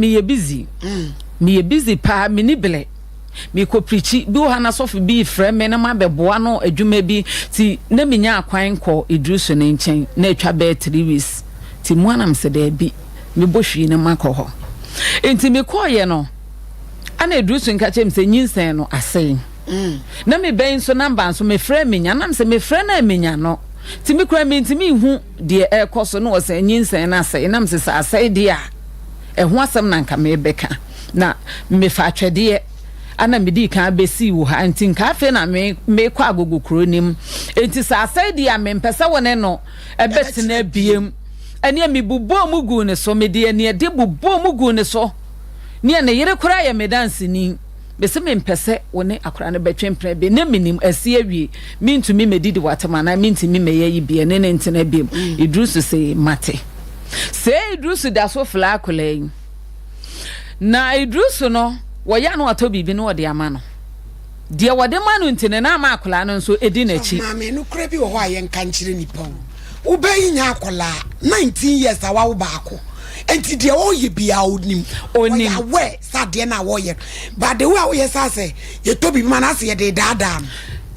Meyɛ busy, meyɛ busy paa, menni belɛ. Mekɔ preachi, bi wɔ ha na sɔfo bi refrɛ me na mabɛboa no adwuma bi, nti na menya kwan kɔ Idrisu ne nkyɛn, na atwa bɛyɛ 3 weeks. Nti mu anam sɛ daabi, mebɔ hwii na makɔ hɔ. Nti mekɔɔyɛ no, ana Idrisu nka kyerɛ me sɛ nyinsɛn no asɛe. Na mebɛn nso number nso mefrɛ menya, nam sɛ mefrɛ no a menya no. Nti me koraa mentumi nhu deɛ ɛrekɔ so na wɔsɛ nyinsɛn no asɛe, nam sɛ sɛ asɛe deɛ a, ɛho asɛm na nka mebɛka. Na mefa atwɛdeɛ ana medii kan bɛsii wo ha, nti nka afei na me mekɔ Agogo kuro nim. Nti sɛ asɛe deɛ a, mempɛ sɛ wo ne no ɛbɛtena biem. Ɛneɛ mebobɔɔ mu guu ne so, mede aniɛde bobɔɔ mu guu ne so. Neɛ ne yere koraa yɛ me danseni. Mese mempɛ sɛ wo ne akwadaa no bɛtwe mpena bi. Na menim asi awie. Mentumi mɛdidi w'atam anaa mentumi mɛyɛ yi bi ɛne ne ntena biem. Idrisu se mate. Sɛ Idrisu da so fla akwadaa yi. Na Idrisu no, wɔyɛ a na watɔ biribi na wɔde ama no. Deɛ wɔde ma no nti no, na ama akwadaa no nso di n'akyi. Maame, nokorɛ bi wɔ hɔ a yɛnka nkyerɛ nipa o. Wobɛyi nya akwadaa 19 years a wawo baako. Nti deɛ ɔyɛ biara onim. Onim. Ɔyɛ aware sɛ adeɛ no a wɔyɛ no. But the way a woyɛ sɛ asɛ yɛtɔ biribi ma no asɛ yɛde daadaa no.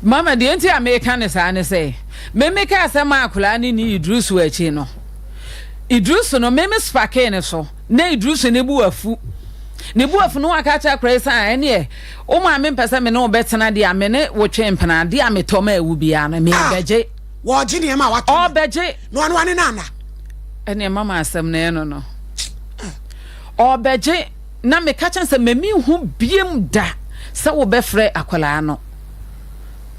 Mama, deɛ nti a meka ne saa ne sɛ, meme kaa sɛ ma akwadaa no ni Idrisu akyi no, Idrisu no, meme spakee ne so, na Idrisu ne bu afu. Ne bu afu no waka kyerɛ akwadaa yi sɛ, "Ah, ɛneɛ, wo maame mpɛ sɛ me ne wo bɛtena deɛ a, me ne wo twe mpena, adeɛ a metɔ ma ɛwo biara no, mebɛgye." Wɔgye nneɛma a watɔ no. Ɔbɛgye. Na ɔno ane no ana? Ɛneɛ mama asɛm no ɛno no. Ɔbɛgye, na meka kyerɛ sɛ mami hu biem da sɛ wobɛfrɛ akwadaa no.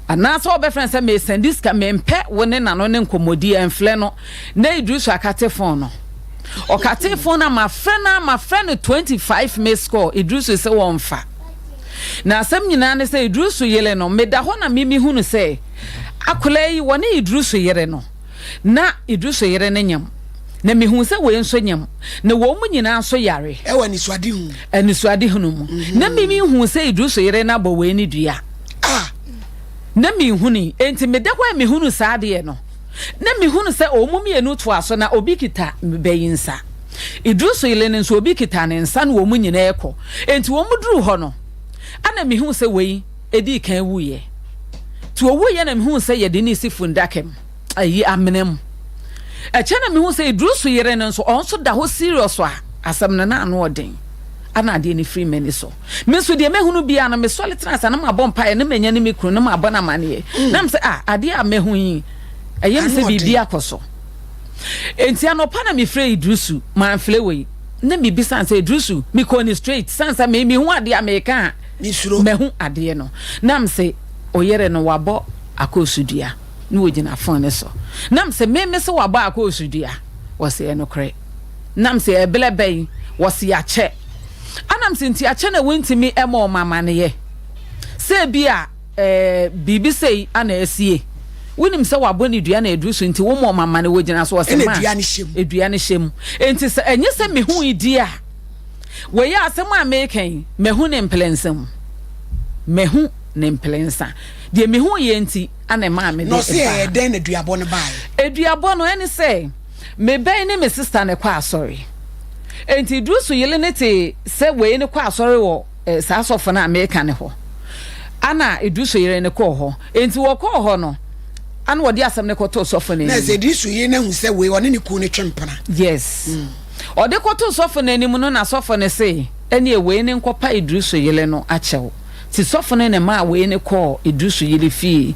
Anaasɛ wobɛfrɛ no sɛ mesɛnde sika, mempɛ wo ne nano ne nkɔmmɔdi, ɛmflɛ no. Na Idrisu akate phone no. Ɔkate phone no a mafrɛ no a mafrɛ no 25 missed call, Idrisu sɛ wɔmfa. Na asɛm nyinaa ne sɛ Idrisu yere no, meda hɔ na mimi hunu sɛ akwadaa yi wɔne Idrisu yere no, na Idrisu yere no nyam. Na mehu sɛ wei nso nyam. Na wɔn mu nyinaa nso yare. Ɛwɔ anisoadehunu. Anisoadehunu mu. Na mimi hu sɛ Idrisu yere no abɔ wei ne dua. Ah! Na menhuni. Enti meda hɔ a mehunu saa adeɛ no. Na mehunu sɛ wɔn mmienu toa so na obi kita bɛyi nsa. Idrisu yere no nso obi kita ne nsa na wɔn nyinaa rekɔ. Enti wɔn duru hɔ no, ana mehu sɛ wei edii kan wuiɛ. Nti owuiɛ na mehu sɛ yɛde ne si fundaka mu, ayi amena mu. Ɛkyɛ na mehu sɛ Idrisu yere no nso, ɔno nso da hɔ serious a asɛm no na ano ɔden. Ana adeɛ no firi m'ani so. Me nso deɛ mehunu biara no, mesɔre tena ase na mabɔ mpaeɛ na manya ne me kunu na mabɔ no amanneɛ. Na mesɛ, ah, adeɛ a mahu yi, ɛyɛ me sɛ biribi akɔ so. Enti anɔpa na mefrɛ Idrisu, mamfrɛ wei. Na mebisa no sɛ, Idrisu, mekɔɔ ne straight, sane sɛ me mehu adeɛ a meka a, Mesuro. Mahu adeɛ no. Na mese, oyere no wabɔ akoosu dua. Na wɔgyina phone no so. Na mese, me mese wabɔ akoosu dua? Wɔse, ɛnokorɛ. Na mese, ɛberɛ bɛn? Wɔse, akyɛ. Ana mese, nti akyɛ na wontumi mmɔ wɔn amaneɛ sɛ ebi a ɛɛ biribi sei ana asie? Wonim sɛ wabɔ ne dua na aduru so nti wommɔ wɔn amane, wɔgyina so. Wɔse, Ɛna ma dua no hyɛ mu. Dua no hyɛ mu. Enti sɛ ɛnyɛ sɛ mehui di a, wei asɛm a meka yi, mahu ne mplensa mu. Mahu ne mplensa. Deɛ mehu yɛ nti ana ɛmaa mede Na ɔse ɛyɛ baa. dɛn na duabɔ no baeɛ? Aduabɔ no, ɛne sɛ mebɛn ne me sista no kɔ asɔre. Enti Drusu yere no tee sɛ wei no kɔ asɔre wɔ eh, saa sɔfo no a meka ne hɔ. Ana Drusu yere no kɔɔ hɔ. Enti wɔkɔɔ hɔ no, ana wɔde asɛm no kɔtoo sɔfo no Na anim. sɛ Idrisu yere no ahu sɛ wei ɔne ne kunu no twe mpena. Yes. Ɔde kɔtoo sɔfo no anim no na sɔfo no se, ɛneɛ wei no nkɔpa Idrisu yere no akyɛw. Nti sɔfo no ne maa wei no kɔɔ Idrisu yere fie.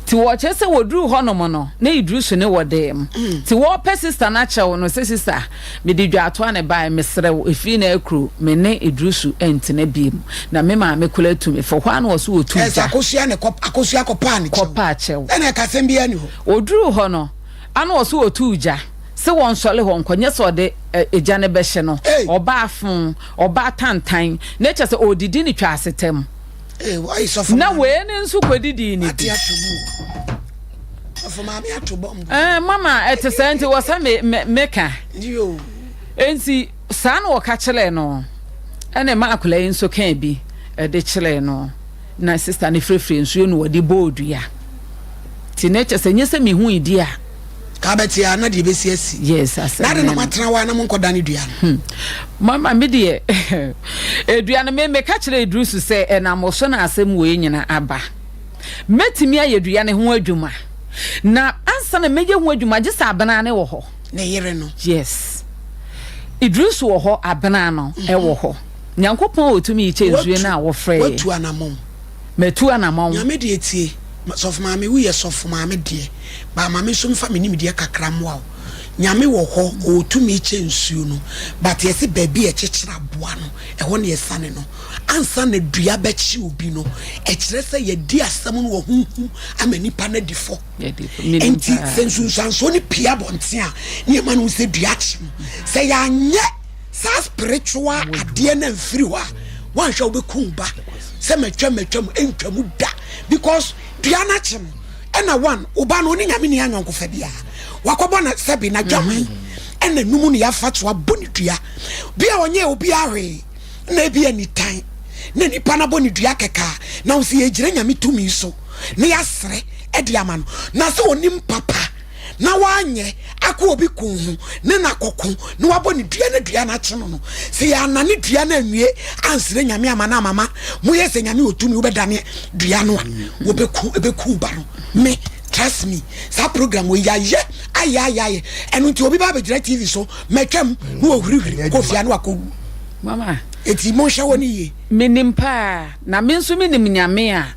Nti wɔkyerɛ sɛ wɔduruu hɔnom no, na Idrisu ne wɔ dɛm. Nti wɔrepɛ sista no akyɛw no sɛ, Sista, mede dwaatoa na ɛbaeɛ, mesrɛ wo, ɛfiri nnɛ rekuro, me ne Idrisu ntena biom. Na me maame koraa atu me fo. Hɔ ara na wɔse wɔtuu Ɛsɛ gya. Akosua ne kɔ Akosua kɔpaa ne kyɛw. Kɔpaa kyɛw. Ɛna ɛkasɛm biara nni hɔ. Wɔduruu hɔ no, ana wɔse wɔtuu gya sɛ wɔnsɔre hɔ nkɔ, nyɛ sɛ ɔde egya no bɛhye no. Ei! Ɔbaa fo, ɔbaa tantan, na kyerɛ sɛ ɔredidi ne twaasetam. Ee, wayi sɔfo Na maame. wei no nso kɔdidii ne Wate bi. ato mu o. Sɔfo maame ato bɔmbo. Ɛɛ, mama ɛte saa nti wɔ sɛ me, me, meka. Yo. Enti saa na wɔka kyerɛɛ no. Ɛna ɛma akwadaa yi nso kaa bi de kyerɛɛ no. Na sista no firefire nsuo na wɔde bɔɔ dua. Nti na kyerɛ sɛ nyɛ sɛ mehui di a. Ka bɛte a na deɛ ɛbɛsi asi. Yes, asɛm Na ade na moatena hɔ a na monkɔda ne dua no. Mama me deɛ dua no me meka kyerɛ Idrisu sɛ ɛnam so na asɛm wei nyina aba. Mɛtumi ayɛ dua no ho adwuma. Na ansa na mɛyɛ ho adwuma gye sɛ abena no wɔ hɔ. Ne yere no. Yes. Idrisu wɔ hɔ, abena no ɛwɔ hɔ. Nyankopɔn a ɔtumi yi kyɛ nsuo no a wɔfrɛ yɛ. Watu anamɔn. Matu anamɔn. Nyame deɛ tie, sɔfo maame wo yɛ sɔfo maame deɛ, but ma me nso mfa me nimdeɛ kakra mmoa wo. Nyame wɔ hɔ, ɔwɔ tumi kyɛ nsuo no, but yɛse baabi a yɛkyekyere aboa no, ɛhɔ na yɛsane no. Ansa na dua bɛkye obi no, ɛkyerɛ sɛ yɛadi asɛm no wɔ honhom ama nipa no adi fɔ. Enti sɛ nsunsuansoɔ no pue abɔnten a, ne yɛma no hu sɛ dua akye no. Sɛ yɛanyɛ saa spiritual adeɛ no amfiri hɔ a, woanhwɛ a wobɛku wo ba sɛ matwam matwam, ɛntwa mu da because dua no akye no. Ɛna one, wo ba no ɔne Nyame nni ayɔnkofa biara. Wakɔbɔ na sɛbe n'adwaman ɛna numu ne yɛafa so abɔ ne dua. Bi a ɔnyɛɛ obiara hwee. na ebia nitan na nipa no abɔ ne dua kɛkɛ a, na wo sɛ yɛgyina Nyame tumi so na yɛasrɛ de ama no, na sɛ ɔnim papa na wanyɛ akɔ obi ko ho ne no akɔko na wabɔ ne dua na dua no akye no no, sɛ yɛanane dua no anwie ansrɛ Nyame ama no amama moyɛ sɛ Nyame wɔ tumi wobɛdane dua no a wɔbɛku ɛbɛku ba no. Me trust me saa program wɔ yɛayɛ ayɛ ayɛ ayɛ ɛno nti obi ba abɛgyina TV so matwam na wɔhurihuri kɔ fie a na wakɔwu. Mama. Eti monhwɛ wɔn yie. Menim paa, na me nso menim Nyame a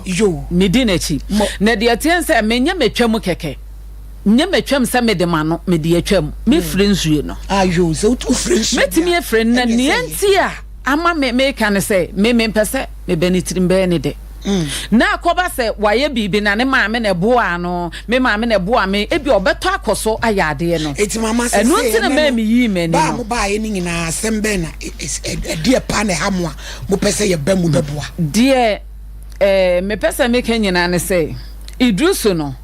Yoo. medi n'akyi. Na deɛ ɛteɛ ne sɛ, menyɛ matwam kɛkɛ. Nyɛ matwam sɛ mede m'ano mede atwam. Mefiri nsuo no. Ah yoo, sɛ wofiri nsuo deɛ a, Mɛtumi afiri no, na ɛnneɛ nea sɛ ɛyɛ. nti a ama me meka ne sɛ, me mempɛ sɛ mebɛ ne tirim bɛyɛ ne dɛ. Na akɔba sɛ wayɛ biribi na ne maame na ɛboaa no, me maame na ɛboaa me, ebia ɔbɛtɔ akɔ so ayɛ adeɛ no. Enti mama Ɛno sesei nti na ɛnɛ maa no, meyii m'ani ba a no. mobaeɛ no nyinaa asɛm bɛn na ɛdeɛ paa na ɛha mo a mopɛ sɛ yɛba mu bɛboa? Deɛ eh, mepɛ sɛ meka nyinaa ne sɛ, Idrisu no,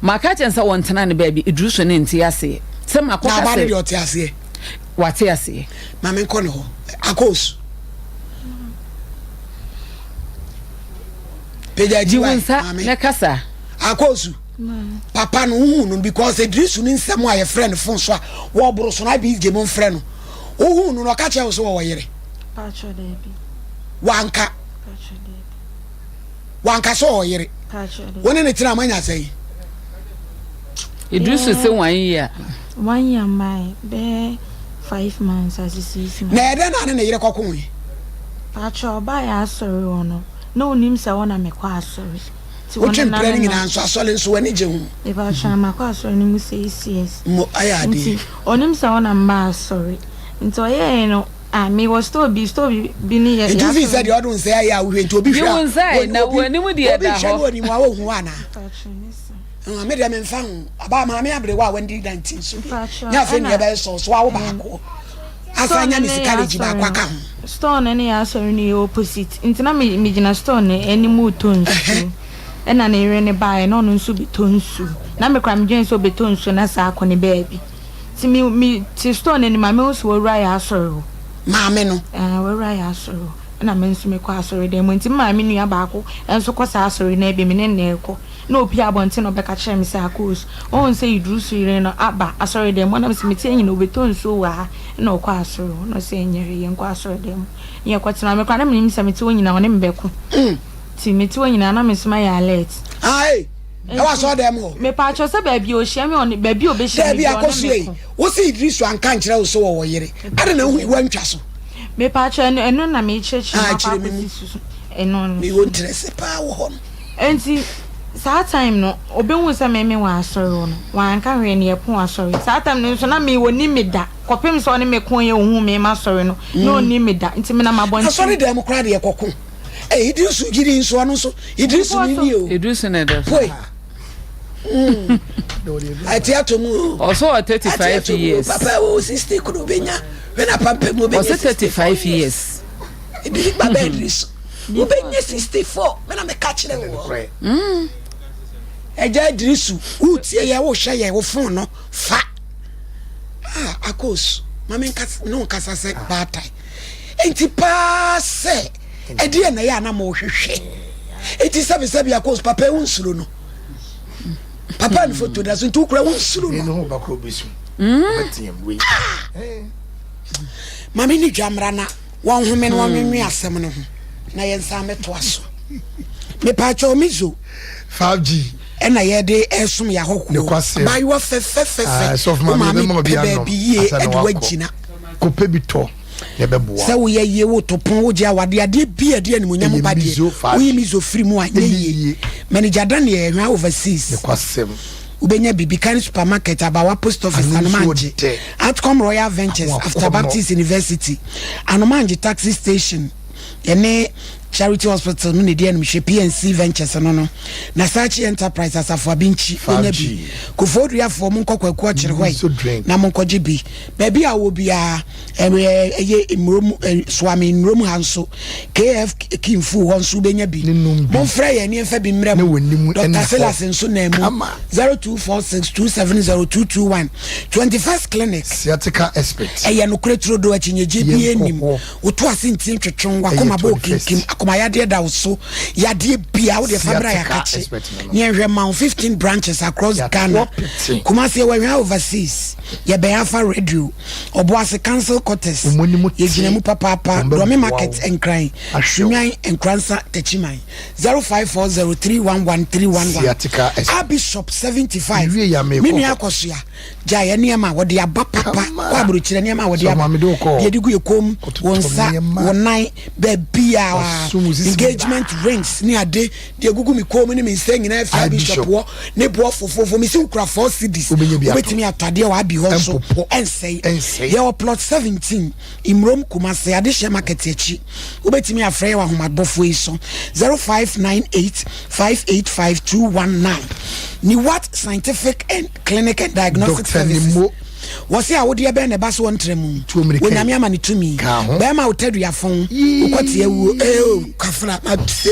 maka akyerɛ no sɛ ɔntena ne baabi, Idrisu no nte aseɛ. Sɛ Na makɔka ɔbaa no sɛ deɛ ɔte aseɛ? wate aseɛ. Ma menkɔ ne hɔ. Akos. Pagya Gye wo gyiwae, nsa maame. na kasa. Akɔsu, papa no wohu no because Idrisu ne nsɛm a yɛfrɛ no fon so a wɔboro so no IBJ mo mfrɛ no. Wohu no no ɔka kyerɛ wo sɛ wɔwɔ yere? Paatwɔ daabi. Wanka. Paatwɔ daabi. Wanka sɛ ɔwɔ yere. Paatwɔ daabi. Wo ne ne tena moanya sɛn? Idrisu se one year. One year mmae, bɛyɛ 5 months ase 6 months. Na ɛdɛn na ne ne yere kɔkoe? Paatwɔ ɔbaeɛ asɔre hɔ no na onim sɛ hɔ na mekɔ asɔre nti Wotwe ɔno na mpira no ne nyinaa nam. nso asɔre nso w'ani gye ho? Mepaatwɔ makɔ asɔre no mu 6 years Mo ayɛ adeɛ. nti onim sɛ hɔ na mba asɔre nti ɔyɛɛ no ah mewɔ store bi store bi ne yɛ Nti wofii yɛasɔre sɛ deɛ ɔde wo nsa ayɛ a wohwɛ nti obi Gye hwɛ wo a nsa ɛ, na obi w'anim deɛ obi da hwɛ hɔ. no onim a wohu anaa? Mepaatwɔ ne sa. Me deɛ memfa ho ɔbaa maame aberewa a wandi 19 so deɛ Mepaatwɔ nyɛ afei ɛna ne yɛbɛyɛ sɔɔ so awo ɛɛm baako Store asan no nya ne ne sika yɛ regye asɔre baako aka no ho. store no ne yɛ asɔre no yɛ opposite nti na me megyina store no anim retɔ nsuo ɛna ne yere no baeɛ na ɔno nso bɛtɔ nsuo na me koraa medwene sɛ ɔbɛtɔ nsuo na saa akɔ ne baabi nti me me te store no anim a mehu sɛ wawura yɛ asɔre hɔ. Maame no. Ɛɛ wawura yɛ asɔre hɔ ɛna me nso mekɔ asɔre dan mu nti me maame nua baako nso kɔ saa asɔre no bi me ne no na ɛkɔ. Na opue abɔnten na ɔbɛka kyerɛɛ me sɛ, Akos, woahu sɛ Idrisu yere no aba asɔredan mu? Ɛna mese, Mete anyina, ɔbɛtɔ nsuo wɔ ha na ɔkɔ asɔre hɔ. Na ɔse, Ɛnyɛ hwee, yɛnkɔ asɔredan mu. Na yɛkɔtena. Me koraa na menim sɛ mete hɔ nyinaa ɔne me bɛko. Nti mete hɔ nyinaa na me nso mayɛ alert. Ae, ɛwɔ asɔredan mu hɔ? Mepaakyɛw sɛ baabi a ɔhyia me, ɔne, baabi a ɔbɛhyia me Daabi, biara ɔne Akosua me ei, ko. wo se Idrisu anka ankyerɛ wo sɛ ɔwɔ yere, adɛn na wohui woantwa so? Mepaakyɛw, ɛno, ɛno na mekyerɛkyerɛ mu Ah, akɔ kyerɛ me mu. akɔsi so, ɛno no Mewɔ so. nterɛse paa wɔ hɔ no. Enti saa time no obehu sɛ me me wɔ asɔre hɔ no wanka hwee na yɛpon asɔre. Saa time no nso na me ɔnim me da kɔpem sɛ ɔne me ko yɛ ohuu me m'asɔre no na ɔnim me da nti menam abɔnten. Asɔre dan mu koraa de yɛkɔko. Eh Idrisu gyidi nso ɔno nso Idrisu ni nie o. Idrisu na ɛda so. Poi. Mm. Ati ato mu o. Ɔsɛ ɔwɔ 35 years. Papa o 60 kuro benya. Wena pampa mu obenya Ɔsɛ 35 years. Idrisu baba Idrisu. Wobɛnya 64 me na meka kyerɛ woɔ. Agya Idrisu wotie yɛ wohwɛ yɛ wo fon no fa. Ah, Akos, ma me ne wo nkasa sɛ baatan. Enti paa sɛ ɛdeɛ na ɛyɛ a na mohwehwɛ. Enti sɛbesɛbe Akos papa wo nsuro no. Papa ne foto da so nti wokura wo nsuro no. Ah! Mame ne dwa mmra na wɔnhome na wɔnwenwe asɛm no ho na yɛnsan mɛtoa so. Mepaakyɛw mizo. 5G. Ɛna yɛde ɛsom yɛ ahɔhoɔ. Abaayewa fɛfɛfɛfɛ. Wo maame pɛ baabi yie ɛde wagyina. Kɔpɛ bi tɔ na ɛbɛboa. Sɛ woyɛ yie woto pon wogye awadeɛ adeɛ bi a ɛde animuonyam ba deɛ woyi mizo firi mu a nyɛ yie. Manager Daniel Hwa overseas. Nokwasɛm. Wobɛnya biribi kan supermarket Abawa post office Anomangye Atcom Royal Ventures after Baptist University Anomangye taxi station yɛne Charity Hospital no na ɛdi animhwɛ PNC Ventures no no Nasachi Enterprise Asafo Abinkyi wobɛnya bi Kofoɔduafoɔ monkɔ Kwaku Ɔkyere hɔ yi na monkɔgye bi Baabi a wɔ biara ɛyɛ mmurom Soame nnurom ha nso KF Kimfuu hɔ nso wobɛnya bi. Momfrɛ yɛn ne yɛmfa bi mmrɛ mo. Dr. Silas nso nam mu 0246270221 21st Clinic. Sciatica expert. Ɛyɛ nokorɛ turodoo akyinnyegyeɛ biara nnim. Woto ase ntie ntwetwe, w'akoma bɔ okinkim, akomayadeɛ da wo so, yadeɛ biara wodeɛ fa bra yɛakakye ne yɛnhwɛ ma wo. 15 branches across Ghana. Kumasi yɛwɔ Ahwea Overseas, yɛbɛn Afa Radio, Ɔboase Council Quarters, yɛgyina mu papaapa, Dɔme Market, Nkran, Sunyani, Nkoransa, Techiman, 0540311311. Abishop 75, me nua Akɔsoa. Gyae nneɛma a wɔde aba papa kɔ aburokyerɛ nneɛma a wɔde aba deɛ de gu yɛ kɔn mu wɔn nsa wɔn nan baabiara engagement rings ne ade deɛ gugu mi kɔn mu ne mi nsa nyinaa fia bishop wɔ ne boɔ fofofo mi si wokura four cedis wobɛtumi atɔ adeɛ wɔ abi hɔ nso ɛnsɛe yɛwɔ plot 17 Mmrom Kumase Adehyɛ Market akyi. Wobɛtumi afrɛ yɛ wɔ ahomatbɔfoɔ yi so 0598 585 219. Niwat Scientific and Clinic and Diagnostic Dr. Services. Nimo. Wɔse awodeɛ bɛn na ɛba so wɔ ntra mu? Tuo mmirika yi. Onyame ama ne tumi. Ka ho. Bɛrima a wotadua fon, Yii. wokɔte awuo. Ee o, kafra, mase.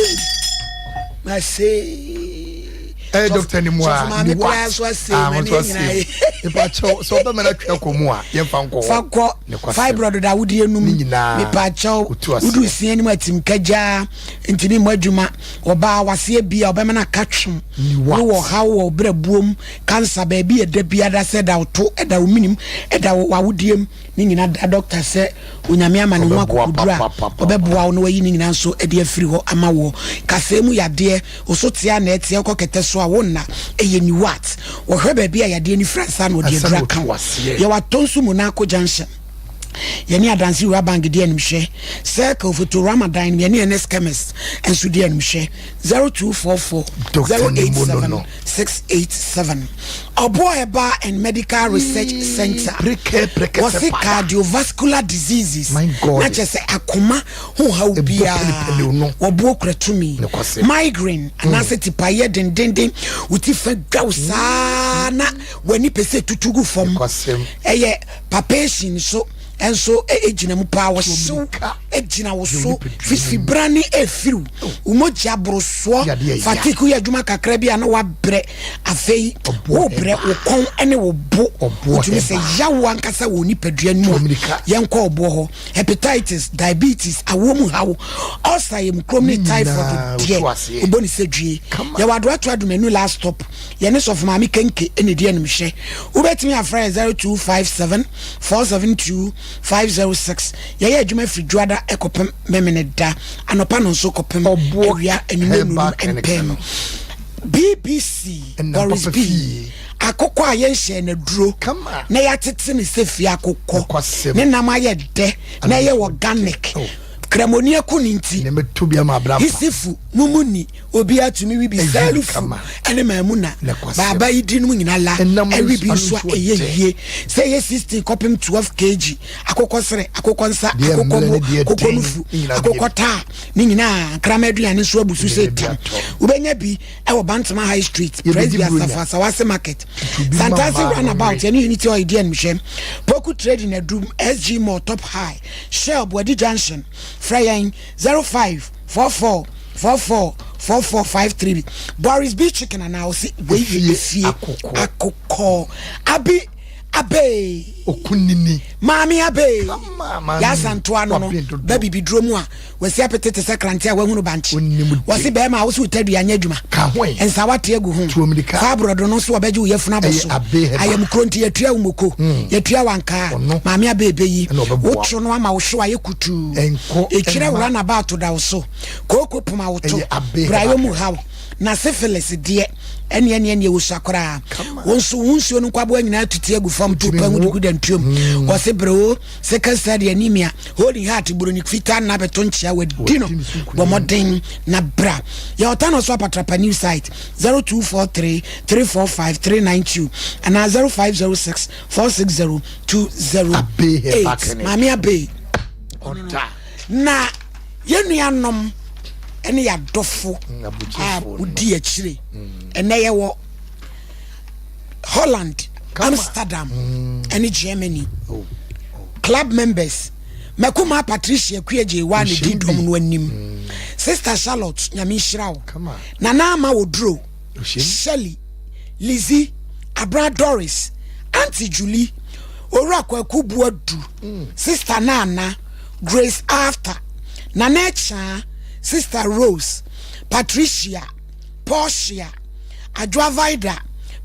Mase. Ɛyɛ dɔkta ni mu a ni wa ah wɔn nso ase nipa kyɛw sɛ ɔbɛma no atwa kɔ mu a yɛmfa nkɔ hɔ fa kɔ fibroid da wodie num ne nyinaa nipa kyɛw wodu sia anim atim kagyaa ntumi mmɔ adwuma ɔbaa waseɛ bi a ɔbɛma no aka twem wowɔ haw wɔ berɛ buom kansa baabi ɛda biara sɛ ɛda wo to ɛda wo minim ɛda wo wawodiem ne nyina da dɔkta sɛ Onyame ama ne ho akokoduru a ɔbɛboa wo na wayi ne nyina nso de afiri hɔ ama woɔ. Kasɛɛ mu yadeɛ, wo so teɛ a na ɛteɛ, wokɔ kɛtɛ so a wo nna, ɛyɛ niwat. Wɔhwɛ baabi a yadeɛ no firi ansa na wɔde aduru aka wo. Yɛwɔ Atonsu Monaco Junction. Yɛne Adanse Wura Bank di animhwɛ. Circle, Fotorama dan no, yɛne Ernest Chemist nso di animhwɛ. 0244 087 687. Ɔboɔ Herbal and Medical Research Center. Wɔse cardiovascular diseases. Na kyerɛ sɛ akoma ho haw biara. Wɔboɔ kura tumi. Migraine anaasɛ tipaeɛ dendenden. Wo ti fa dwa wo saa na w'ani pɛ sɛ tutu gu fam. Ɛyɛ palpation so nso gyina mu paa. Wɔhyew gyina wo so. Fifibra ne efiriw. Wo mogya borosoɔ. Fatigue woyɛ adwuma kakra bi a na wabrɛ. Afei wobrɛ wo kɔn ne wo bo. Wotumi sɛ yaw ankasa wɔ nipadua no mu a yɛnkɔ ɔboɔ hɔ. Hepatitis, diabetes, awoɔ mu haw, ulcer, yɛm kurom ne typhoid deɛ wobɔ ne sɛ due. Yɛwɔ Adoato Adomanu last stop. Yɛne Sɔfo Maame Kenke na ɛdi animhwɛ. Wobɛtumi afrɛ yɛn 0257 472 506. Yɛyɛ adwuma firi Dwoada kɔpem Memeneda anɔpa nonso kɔpem awia anwummerɛ nnonum mpɛn. BBC Boris B. Akokɔ a yɛnhyɛɛ no aduro na yɛatete no sɛ fie akokɔ, ne nam ayɛ dɛ na ɛyɛ organic. Oh. Kramoni ako ne nti. Hisifu mumuni obiara tumi wi bi Salifu ne Maimuna baaba yi di nom nyina la ɛwi bi nso a ɛyɛ yie sɛ ɛyɛ 16 kɔpem 12 kg akokɔ serɛ akokɔ nsa akokɔ bo akokɔ nufu akokɔ taa ne nyinaa nkrama aduane nso abu so sɛ tam wobɛnya bi ɛwɔ Bantama High Street Presby Asafo Asawase Market Santase Runabout ɛne Unity Oil di animhwɛ Poku Trading Adum SG Mall Top High Shell Boadi Junction frɛ yɛn 05 44 44 44 53 Boris B Chicken anaa ɔsi wei yɛ efie akokɔ abi. Abee. Okunini. Maame abee. Kama maame. Yasa ntoa no no Waben dodo. ba bibiduro mu a wasi apete te sɛ krante a wahunu bankye. Onim de. Wɔse bɛrima a wo so wotadua nyɛ adwuma. Ka ho ɛ. Nsa wate agu ho. Tuo mirika. Fa aborɔdo no so wɔbɛgye wo yafunu abɔ Ɛyɛ so. abee hɛba. Ayamkuro nti yɛtua wo moko. Yɛtua wo ankaa. Ɔno. Maame abee bɛyi. Ɛna ɔbɛboa. Wotwo no ama wo hyew ayɛ kutuu. Ɛnkɔ Ɛtwerɛ ɛmma. wura na baato da wo so. Kooko poma wo to. Ɛyɛ abee hɛba. Brayɔ mu haw. Na syphilis deɛ ɛne ɛne ɛne ɛwɔ sua koraa. Wo nso wo nsuo no nkwaboa nyinaa tuti agu fam to Wotumi pa nwo. gu dantuom. Wɔse brɛ o sickle cell anemia holy heart buroni fitaa nna bɛto nkyea wadi no Wadi ne so nkonim. bɔ mmɔden na bra. Yɛ ɔta no so apatrapa new site 0243 345 392 anaa 0506 460 Abee Herbal 208. Clinic. Maame Abee Ɔda. na yɛn nuanom ne yɛadɔfo a aburokyirifoɔ no. wodi akyire ɛnɛ yɛwɔ Holland, Kama. Amsterdam ɛne Germany. Oh. Club members Makuma Patricia Kuagye wa ne di Nhyɛm bi. dɔm no anim. Sister Charlotte, Nyame nhyira wo. Kama. Nana Ama Woduro, Nhyɛm. Shirley, Lizzie, Abra Doris, Auntie Julie, Owura Kwaku Buadu, Sister Nana, Grace Arthur, Nana Echa, Sister Rose, Patricia, Portia, Adwoa Vida,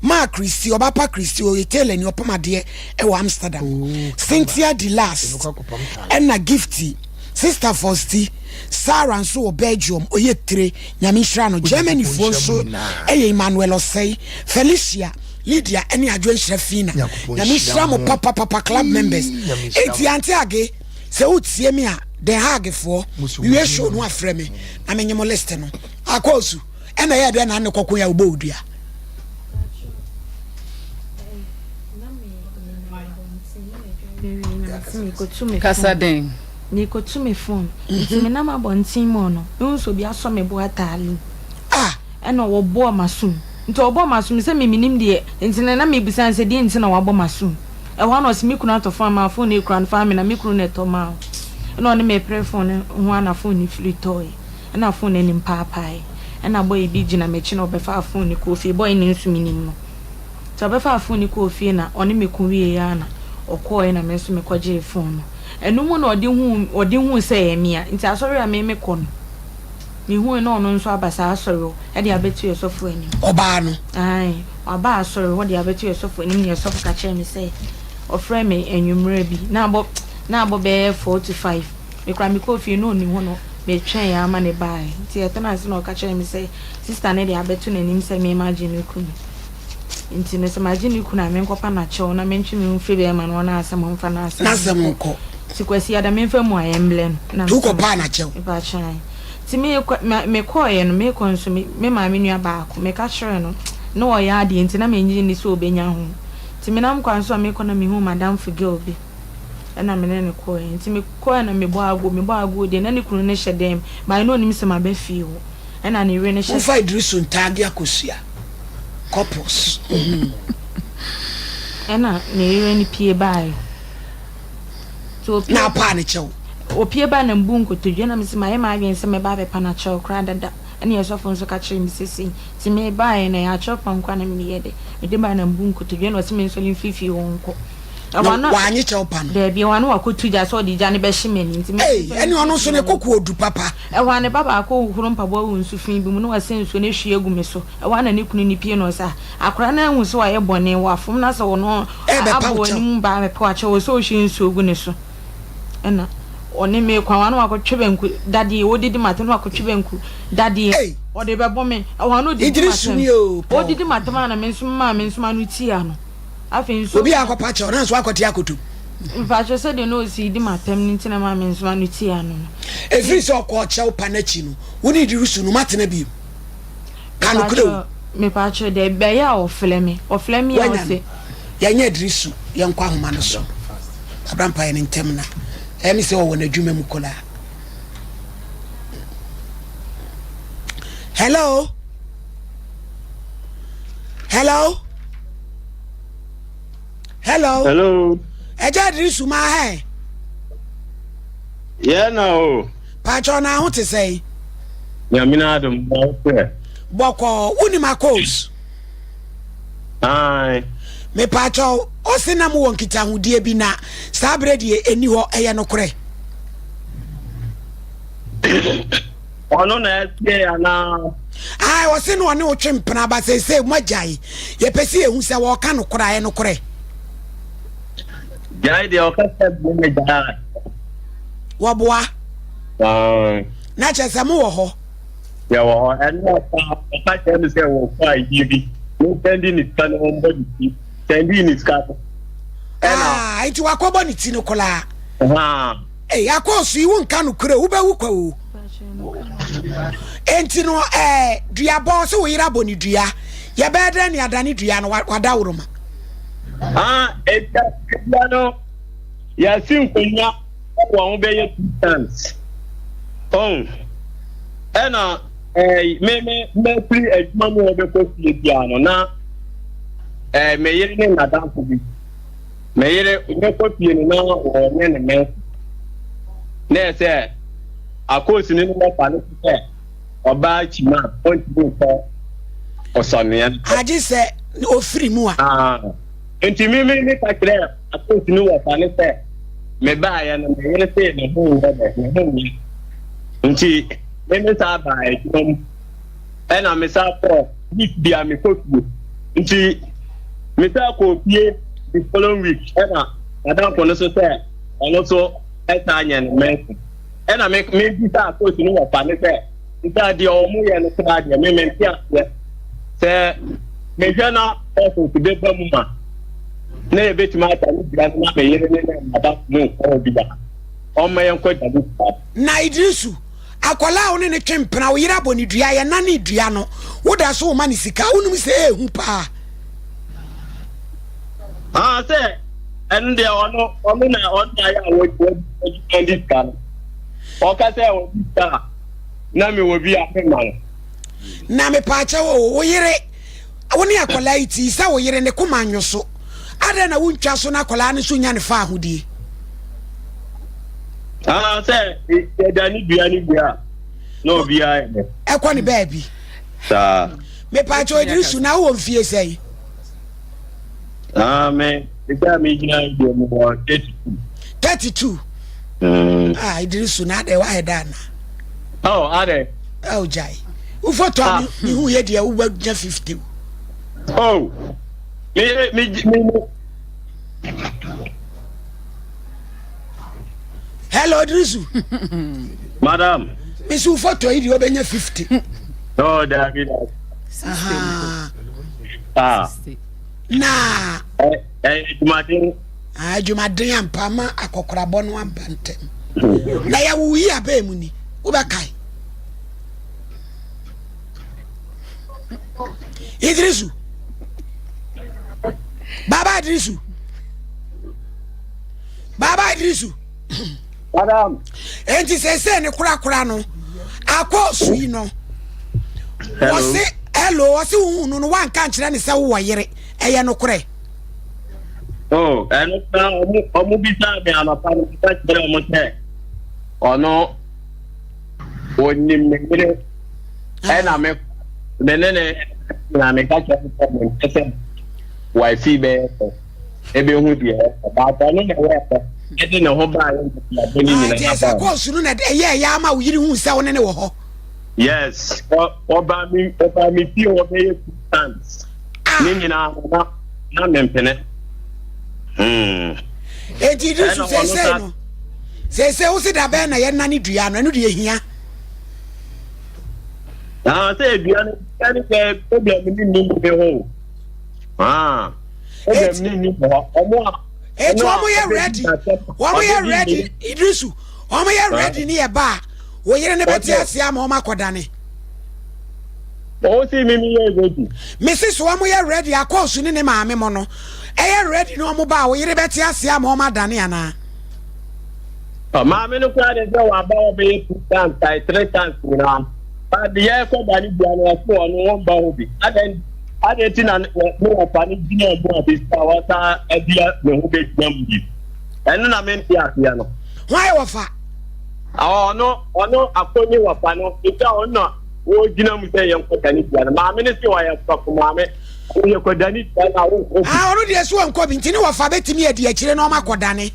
Ma Christy, Obapa Christy, Oye Taylor ni ɔpam adeɛ ɛwɔ Amsterdam. Oh, Cynthia Delas, Ɛno kɔ akɔpam taale. ɛna Gifty, Sister Fosti, Sarah nso wɔ Belgium, oyɛ tire, Nyame nhyira no. Germany foɔ nso nhyira mu nyinaa. ɛyɛ Emmanuel Osei, Felicia, Lydia ɛne Adwo Nhyira Fina. Nyankopɔn Nyame nhyira mo nhyira mo. papapapa club members. Nyame nhyira Enti mo. Ante Age, sɛ wotie me a, Den Haag foɔ, Mo so wie mo show din. no afrɛ me na menye mo list no. Akɔɔsu, ɛna ɛyɛ dɛn na ne kɔko yɛ a wobɔ wo dua? Kasa den. Mekotu me phone nti menam abɔnten mu no, mehu sɛ obi asɔ me bo ataale mu. Ah, Ɛna wɔbɔɔ m'asom nti ɔbɔɔ m'asom sɛ memenim deɛ nti na mebusa no sɛ deɛ nti na wabɔ m'asom. Ɛhɔ na ɔsɛ me kunu atɔ phone ama phone no ekura no fa me na me kunu na ɛtɔ maa wo. Ɛna ɔne me pere phone no ho ana phone no firi tɔɔɛ. Ɛna phone no anim paapae. Ɛna boy bi gyina m'akyi na ɔbɛfa phone no kɔɔ fie. Boy no nso menim no. Nti ɔbɛfa phone no kɔɔ fie na ɔne me ko wie ya na ɔkɔɔɛ na me nso mekɔgyee phone no. Ɛno mu na ɔde hu sɛ ɛyɛ mea. Nti asɔre a me mekɔ no, mehu na ɔno nso aba saa asɔre hɔ ɛde abɛto ɛsɔfo anim. Ɔbaa no. Ae, waba asɔre hɔ de abɛto ɛsɔfo anim na ɛsɔfo ka kyerɛ me sɛ ɔfrɛ me anwummerɛ bi na abɔ bɛyɛ 4 to 5. Mekora mekɔɔ fie na ɔni hɔ no, metwɛn yɛ ama ne baeɛ. Nti ɛtena ase na ɔka kyerɛ me sɛ sister ne de abɛto n'anim sɛ mema agye ne kunu. Nti no sɛ magye ne kunu a, menkɔpa n'akyɛw na mentwe me ho firi bɛrima no hɔ na asɛm mfa n'asɛm N'asɛm nkɔ. Nti Kwasi ada memfa mu a yɛmblɛ no. Na Tu kɔpaa n'akyɛw. Mepakyɛn. Nti mekɔɔɛ no, mekɔ nso me maame nua baako meka kyerɛ no na ɔyɛ adeɛ nti na mengye nni sɛ ɔbɛnya ho. Nti menam kwan so a mekɔ na mehu madamfo girl bi ɛna me ne no kɔɔɛ. Nti mekɔɔɛ na mebɔ ago deɛ na ne kunu no hyɛ dɛm bae na onim sɛ maba fie hɔ ɛna ne yere no hyɛ. Momfa Idrisu ntaage akosua. Couples. Ɛna ne yere no pie baeɛ. Nti opie Na apaa ne kyɛw. Opie baa na mbu nkotodwe na mesi mayɛ m'adwene sɛ mɛba abɛpa n'akyɛw koraa dada. Ɛne ɛsɔfo nso ka kyerɛ me sɛsei nti mebaeɛ na ɛyɛ akyɛw pa nkoa na meyɛ de mede baa na mbu nkotodwe na ɔse me nsɔre mfifie hɔ nkɔ. Na Ɛwɔ no wanye kyɛw pa no. Daabi, ɛwɔ ano wakɔtu gya sɛ ɔde gya no bɛhye m'ani nti me Ei, ɛne ɔno nso ne koko odu papa. Ɛhɔ a ne ba baako hohoro mpaboa wɔ nsu fi bi mu na wasɛ nsuo no ahwie agu me so. Ɛhɔ a na ne kunu ne pie na ɔsɛ akwaraa no ahu sɛ wayɛ bɔne wafom na sɛ ɔno Ɛbɛpa abɔ wo kyɛw. anim baa mɛpɛ wakyɛw wɔ sɛ ɔhwie nsuo gu ne so. Ɛna ɔne me kwan wa na wakɔtwe banku dadeɛ ɔdidi matam na wakɔtwe banku dadeɛ Ei. ɔde bɛbɔ me. Ɛhɔ a na ɔdidi Idrisu matam ni o, Paul. Ɔdidi matam a na me nso maa me nso ma no tia no. Afei nso Obi a akɔpa kyɛw na nso akɔte akoto. Mfakyɛ sɛdeɛ na ɔsi di matam no nti na maa me nso ma no tia no. Ɛfiri sɛ ɔkɔɔ kyɛw pa n'akyi no, wo ne Idrisu no matena bio. Ka nokorɛ o. Mepaakyɛ dɛ bɛyɛ a ɔfrɛ me. Ɔfrɛ me a Wanya ɔse no. Yɛnyɛ Idrisu, yɛnkɔ ahoma no so. Abrampa yɛ ne ntɛm na ɛyɛ me sɛ ɔwɔ n'adwuma mu kolaa. Hello? Hello? Hello? Hello. Ɛgya Idrisu ma hɛ. Yeah, na o. Paakyɛw na ho te sɛn? Nyame na adom na wo sɛ. Bɔkɔɔ, wonim Akos? Aye. Mepaakyɛw, Ɔse na mowɔ nkitahodie bi na saa berɛ deɛ ɛnni hɔ, ɛyɛ nokorɛ? Ɔno na ɛseɛ anaa? Ae, ɔse na ɔne wo twe mpena ba seesei moagyae. Yɛpɛ sɛ yɛhu sɛ wɔɔka nokorɛ a, ɛyɛ nokorɛ? Gyae deɛ ɔka sɛ me ne gyae. Wɔboa? Na kyerɛ sɛ mowɔ hɔ? Yɛwɔ hɔ. Ɛno ɔka ɔka kyerɛ me sɛ wɔkɔ ayie bi. Me sɛndi ne sika no ɔmbɔ ne ti. Sɛndi ne sika no. Ɛna. Ah, nti wakɔbɔ ne ti no koraa. Ei, akɔɔso yi wonka nokorɛ o, wobɛwu kwa o. Enti no ɛɛ duabɔ sɛ wo yere abɔ ne dua, yɛbɛyɛ dɛn ne adane dua no wadaworoma? Ah, ɛgya dua no yɛasi nkonnwa wɔ ho bɛyɛ two times. Ɔn, ɛna ɛɛ me me mɛfiri adwuma mu wɔbɛkɔ fie biara no na ɛɛ me yere ne n'adamfo bi. Me yere mɛkɔ fie no na wɔnyɛ ne mɛnsa. Na ɛyɛ sɛ akoosi no ne wɔfa no sɛ ɔbaa kyima a ɔntumi nkɔ ɔsɔnea. Agye sɛ ofiri mu a. Ah, nti me me me ka kyerɛ akoosi no wɔfa no sɛ mebaeɛ no me yere see ne ho nyɛ dɛ ne ho nyɛ. Nti me me saa baa adwuma mu. Ɛna me saa kɔɔ week bi a mekɔ fie. Nti me saa kɔɔ fie the following week ɛna madamfo no so sɛ ɔno so ɛsaa nyɛ no mɛnso. Ɛna me me bisa coach no wɔfa ne sɛ nsa deɛ ɔmo yɛ no koraa deɛ me mente aseɛ sɛ mehwɛ na ɔfos bɛba mu ma na yɛbɛtumi ata ne dua no na me yere ne ne madamfo no nkɔ hɔ bi a ɔmma yɛnkɔ gya ne dua. Na Idrisu Akwadaa a wo ne no twe mpena, wo yere abɔ no dua, yɛnanee dua no, woda so woma no sika, wonim sɛ ɛyɛ hu paa. Ah, sɛ ɛno deɛ ɔno ɔno na ɔno na ayɛ a wɔdi sika no. Ɔka sɛ ɔdi sika a na mewɔ bi a mema no. Na mepaakyɛw o, wo yere, wo ne akwadaa yi ti sɛ wo yere ne koma nwo so. Adɛn na wontwa so na akwadaa no nso nya ne fa ahodie? Ah, sɛ yɛda ne dua ne dua a na obiara yɛ dɛ. Ɛkɔ ne baabi. Saa. Mepaakyɛw Idrisu na wowɔ mfie sɛn? Ah, me, sɛ a megyina yi deɛ mewɔ 32. 32? Mm. Ah, Idrisu na adɛ wayɛ dɛ ana? Oh, adɛ. Oh, gyae. Wo foto a ah. mehu yɛ deɛ wobɛnya 50. Oh, me, me, me, me. Hello, Idrisu. Madam. Mesi wo foto yi deɛ wobɛnya 50. Oh, dabi, dabi. Ah. Na. Eh, adwumaden. Ah, adwumaden ampa ma akɔkorabɔ no aba ntɛm. Na yɛwo yi abɛɛ mu ni, wobɛkae. Idrisu. Baba Idrisu. Baba Idrisu. Madam. Enti sese ne korakora no akɔ su yi no. Wɔse hello wɔse wohu no no wanka nkyerɛ ne sɛ wowɔ yere ɛyɛ nokorɛ. Oh, ɛno koraa ɔmo ɔmo bisa me anɔpa no meka kyerɛ ɔmo sɛ ɔno onim me yere ɛna me me ne ne na meka kyerɛ no sɛ mempɛ sɛ wafi bɛyɛ sɛ ebehu deɛ ɛkɔ baako ɔno na ɛyɛ ɛkɔ ɛde ne ho baa yɛ nketewa ne nyinaa baa. Ɛsɛ kɔɔsu no na ɛyɛ ɛyɛ ama wo yere hu sɛ wo ne ne wɔ hɔ. Yes, ɔbaa mi ɔbaa mi fie hɔ bɛyɛ two times. Ah. Ne nyinaa na na mempene. Hmm. Eti di so sese no. Sese wo se da bɛn na yɛ nane dua no ɛno deɛ hia. Ah, sɛ dua no dua no sɛ problem ne nni mu ho. Ah. Problem ne nni hɔ. Ɔmo a. Eti wɔn yɛ ready. Wɔn yɛ ready Idrisu. Wɔn yɛ ready ne yɛ ba a. Wo yere ne bɛte ase ama wɔn akɔdane. Wɔn si mi mi yɛ ready. Mesi so wɔn yɛ ready akɔɔsu ne ne maame mo no. Ɛyɛ ready ne wɔn ba a wo yere bɛte ase ama wɔn adane anaa? Maame no koraa de sɛ waba ɔbɛyɛ two times three times nyinaa. Yɛ kɔ da ne bia no ɔso ɔno wɔn ba hɔ bi. Adɛn adɛn ti na ne wɔfa no gyina mu a bɛsi a wɔsan abia ne ho bɛgyina mu bi. Ɛno na mente aseɛ no. Hwan yɛ wɔfa? Ɔno ɔno akɔnyi wɔfa no nti a ɔno na wɔgyina mu sɛ yɛn kɔ da ne bia no. Maame no se ɔyɛ sɔfo maame. Woyɛ kɔdane dua no a wonkɔ bi. Ah, ɔno deɛ so ɔnkɔ bi nti ne wɔfa bɛtumi adi akyire na ɔma kɔdane.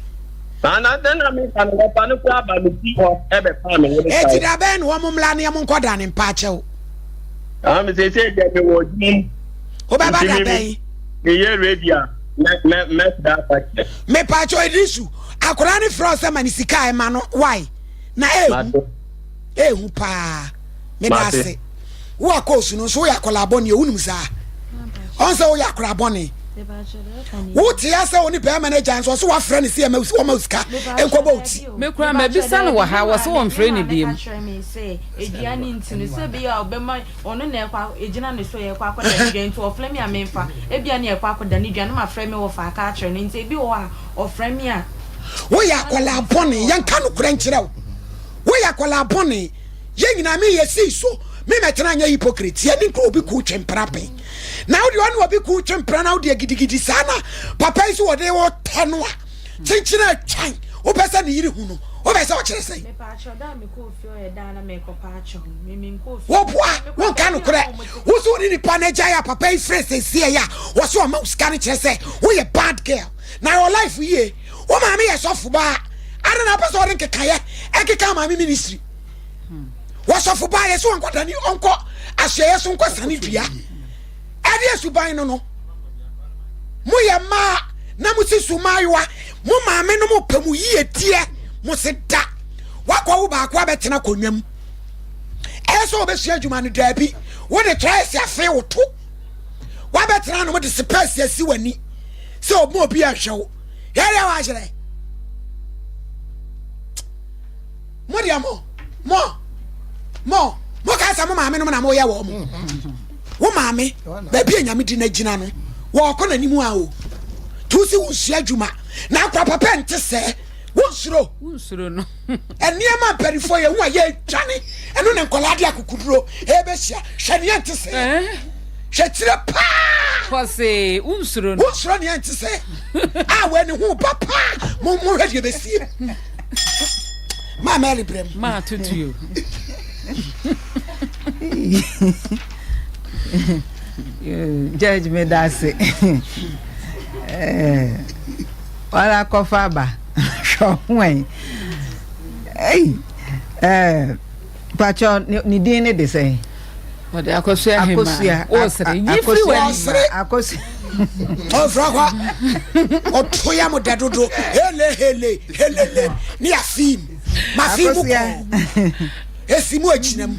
Na na sɛ na meka no wɔfa no koraa ba me fi hɔ ɛbɛfaa me yere Eti da bɛn na wɔn mmla ne wɔn nkɔdane mpaakyɛw. Ah, me sese deɛ mewɔ adwuma mu. Wobɛba da bɛn? Meyɛ ready a mɛ mɛ mɛsrɛ afa kyɛ. Mepaakyɛw Idrisu, akwadaa no frɛ wo sɛ ma ne sika a ɛma no why? Na ehu. Ehu paa. Meda ase. Wo akɔɔsu no nso woyɛ akwadaa bɔne o, wonim saa? Ɔn sɛ woyɛ akwadaa bɔne. Wote ya sɛ wo ne bɛrima no agya nso ɔso wafrɛ no sɛ wɔma wo sika nkɔbɔ wo ti. Me koraa mabisa no wɔ ha wɔse wɔmfrɛ no biom. Ɔno na ɛkɔ egyina ne so yɛkɔ akɔda ne dwa nti ɔfrɛ me a memfa ebia ne yɛkɔ akɔda ne dwa na mafrɛ me wɔfa aka akyerɛ no nti ebi wɔ hɔ a ɔfrɛ me a. Woyɛ akwadaa bɔne yɛnka nokorɛ nkyerɛ wo woyɛ akwadaa bɔne yɛn nyinaa me yɛ sii so me mɛtena nyɛ hypocrite yɛne nka obi ku twe mpena pɛn na wodeɛ ɔne obi ku twe mpena na wodeɛ gidigidi saa na papa yi so wɔde wo tɛ no a kyenkyen atwan wopɛ sɛ ne yere hu no wopɛ sɛ ɔkyerɛ sɛn woboa wonka nokorɛ wo so wone nipa no agyae a papa yi frɛ sɛsiɛ yɛ a wɔ so ɔma wo sika no kyerɛ sɛ woyɛ bad girl na your life yie wo maame yɛ sɔfo baa ada na wopɛ sɛ ɔde nkekayɛ ɛkeka maame ministry wɔsɔfo baa yɛ sɛ ɔnkɔdane ɔnkɔ asoɛyɛ so nkɔ sane dua Ɛdeɛ suban no no? Moyɛ mmaa na mo si so mmaayewa, mo maame no mo pɛ mo yie deɛ, mo se da. Wakɔ wo baako abɛtena akonnwa mu. Ɛyɛ sɛ wɔbɛsua adwuma no daabi. Wode traɛse afee wo to. Wabɛtena no de sepɛɛse asi w'ani sɛ ɔmo obi ahwɛ wo. Yɛdeɛ wakyerɛ. Mo deɛ mo mo mo mo kaa sɛ mo maame nom na mo yɛ wɔ mo. Wo maame, baabi a Nyame di no agyina no, wɔɔkɔ n'anim a o. Tu si wonsua adwuma. Na akora papa nte sɛɛ. Wonsuro. Wonsuro no. Nneɛma mpanimfoɔ yɛ ho a yɛredwane. Ɛno na nkwadaa de akokoduro ɛrebɛhyia. Hwɛ nea nte sɛɛ. Hwɛ tire paa. Kɔsee, wonsuro no. Wonsuro nea nte sɛɛ. A wɔani ho ba paa. Mo mohwɛ deɛ bɛsie. Maa Mary brɛ mu. Maa tutuo. Judge me da ase. Eh, wala kɔfa aba hwɛ ho ɛ. Ei, eh, pacho ne din ne de sɛn? Wɔde akosua hema. Akosua. Wɔsere. Yi firi w'ani. Akosua. Ɔfra kwa. Ɔto ya mo dɛ dodo. Hele hele helele ne afim. Ma fi mu kɔ. Esi mu agyina mu.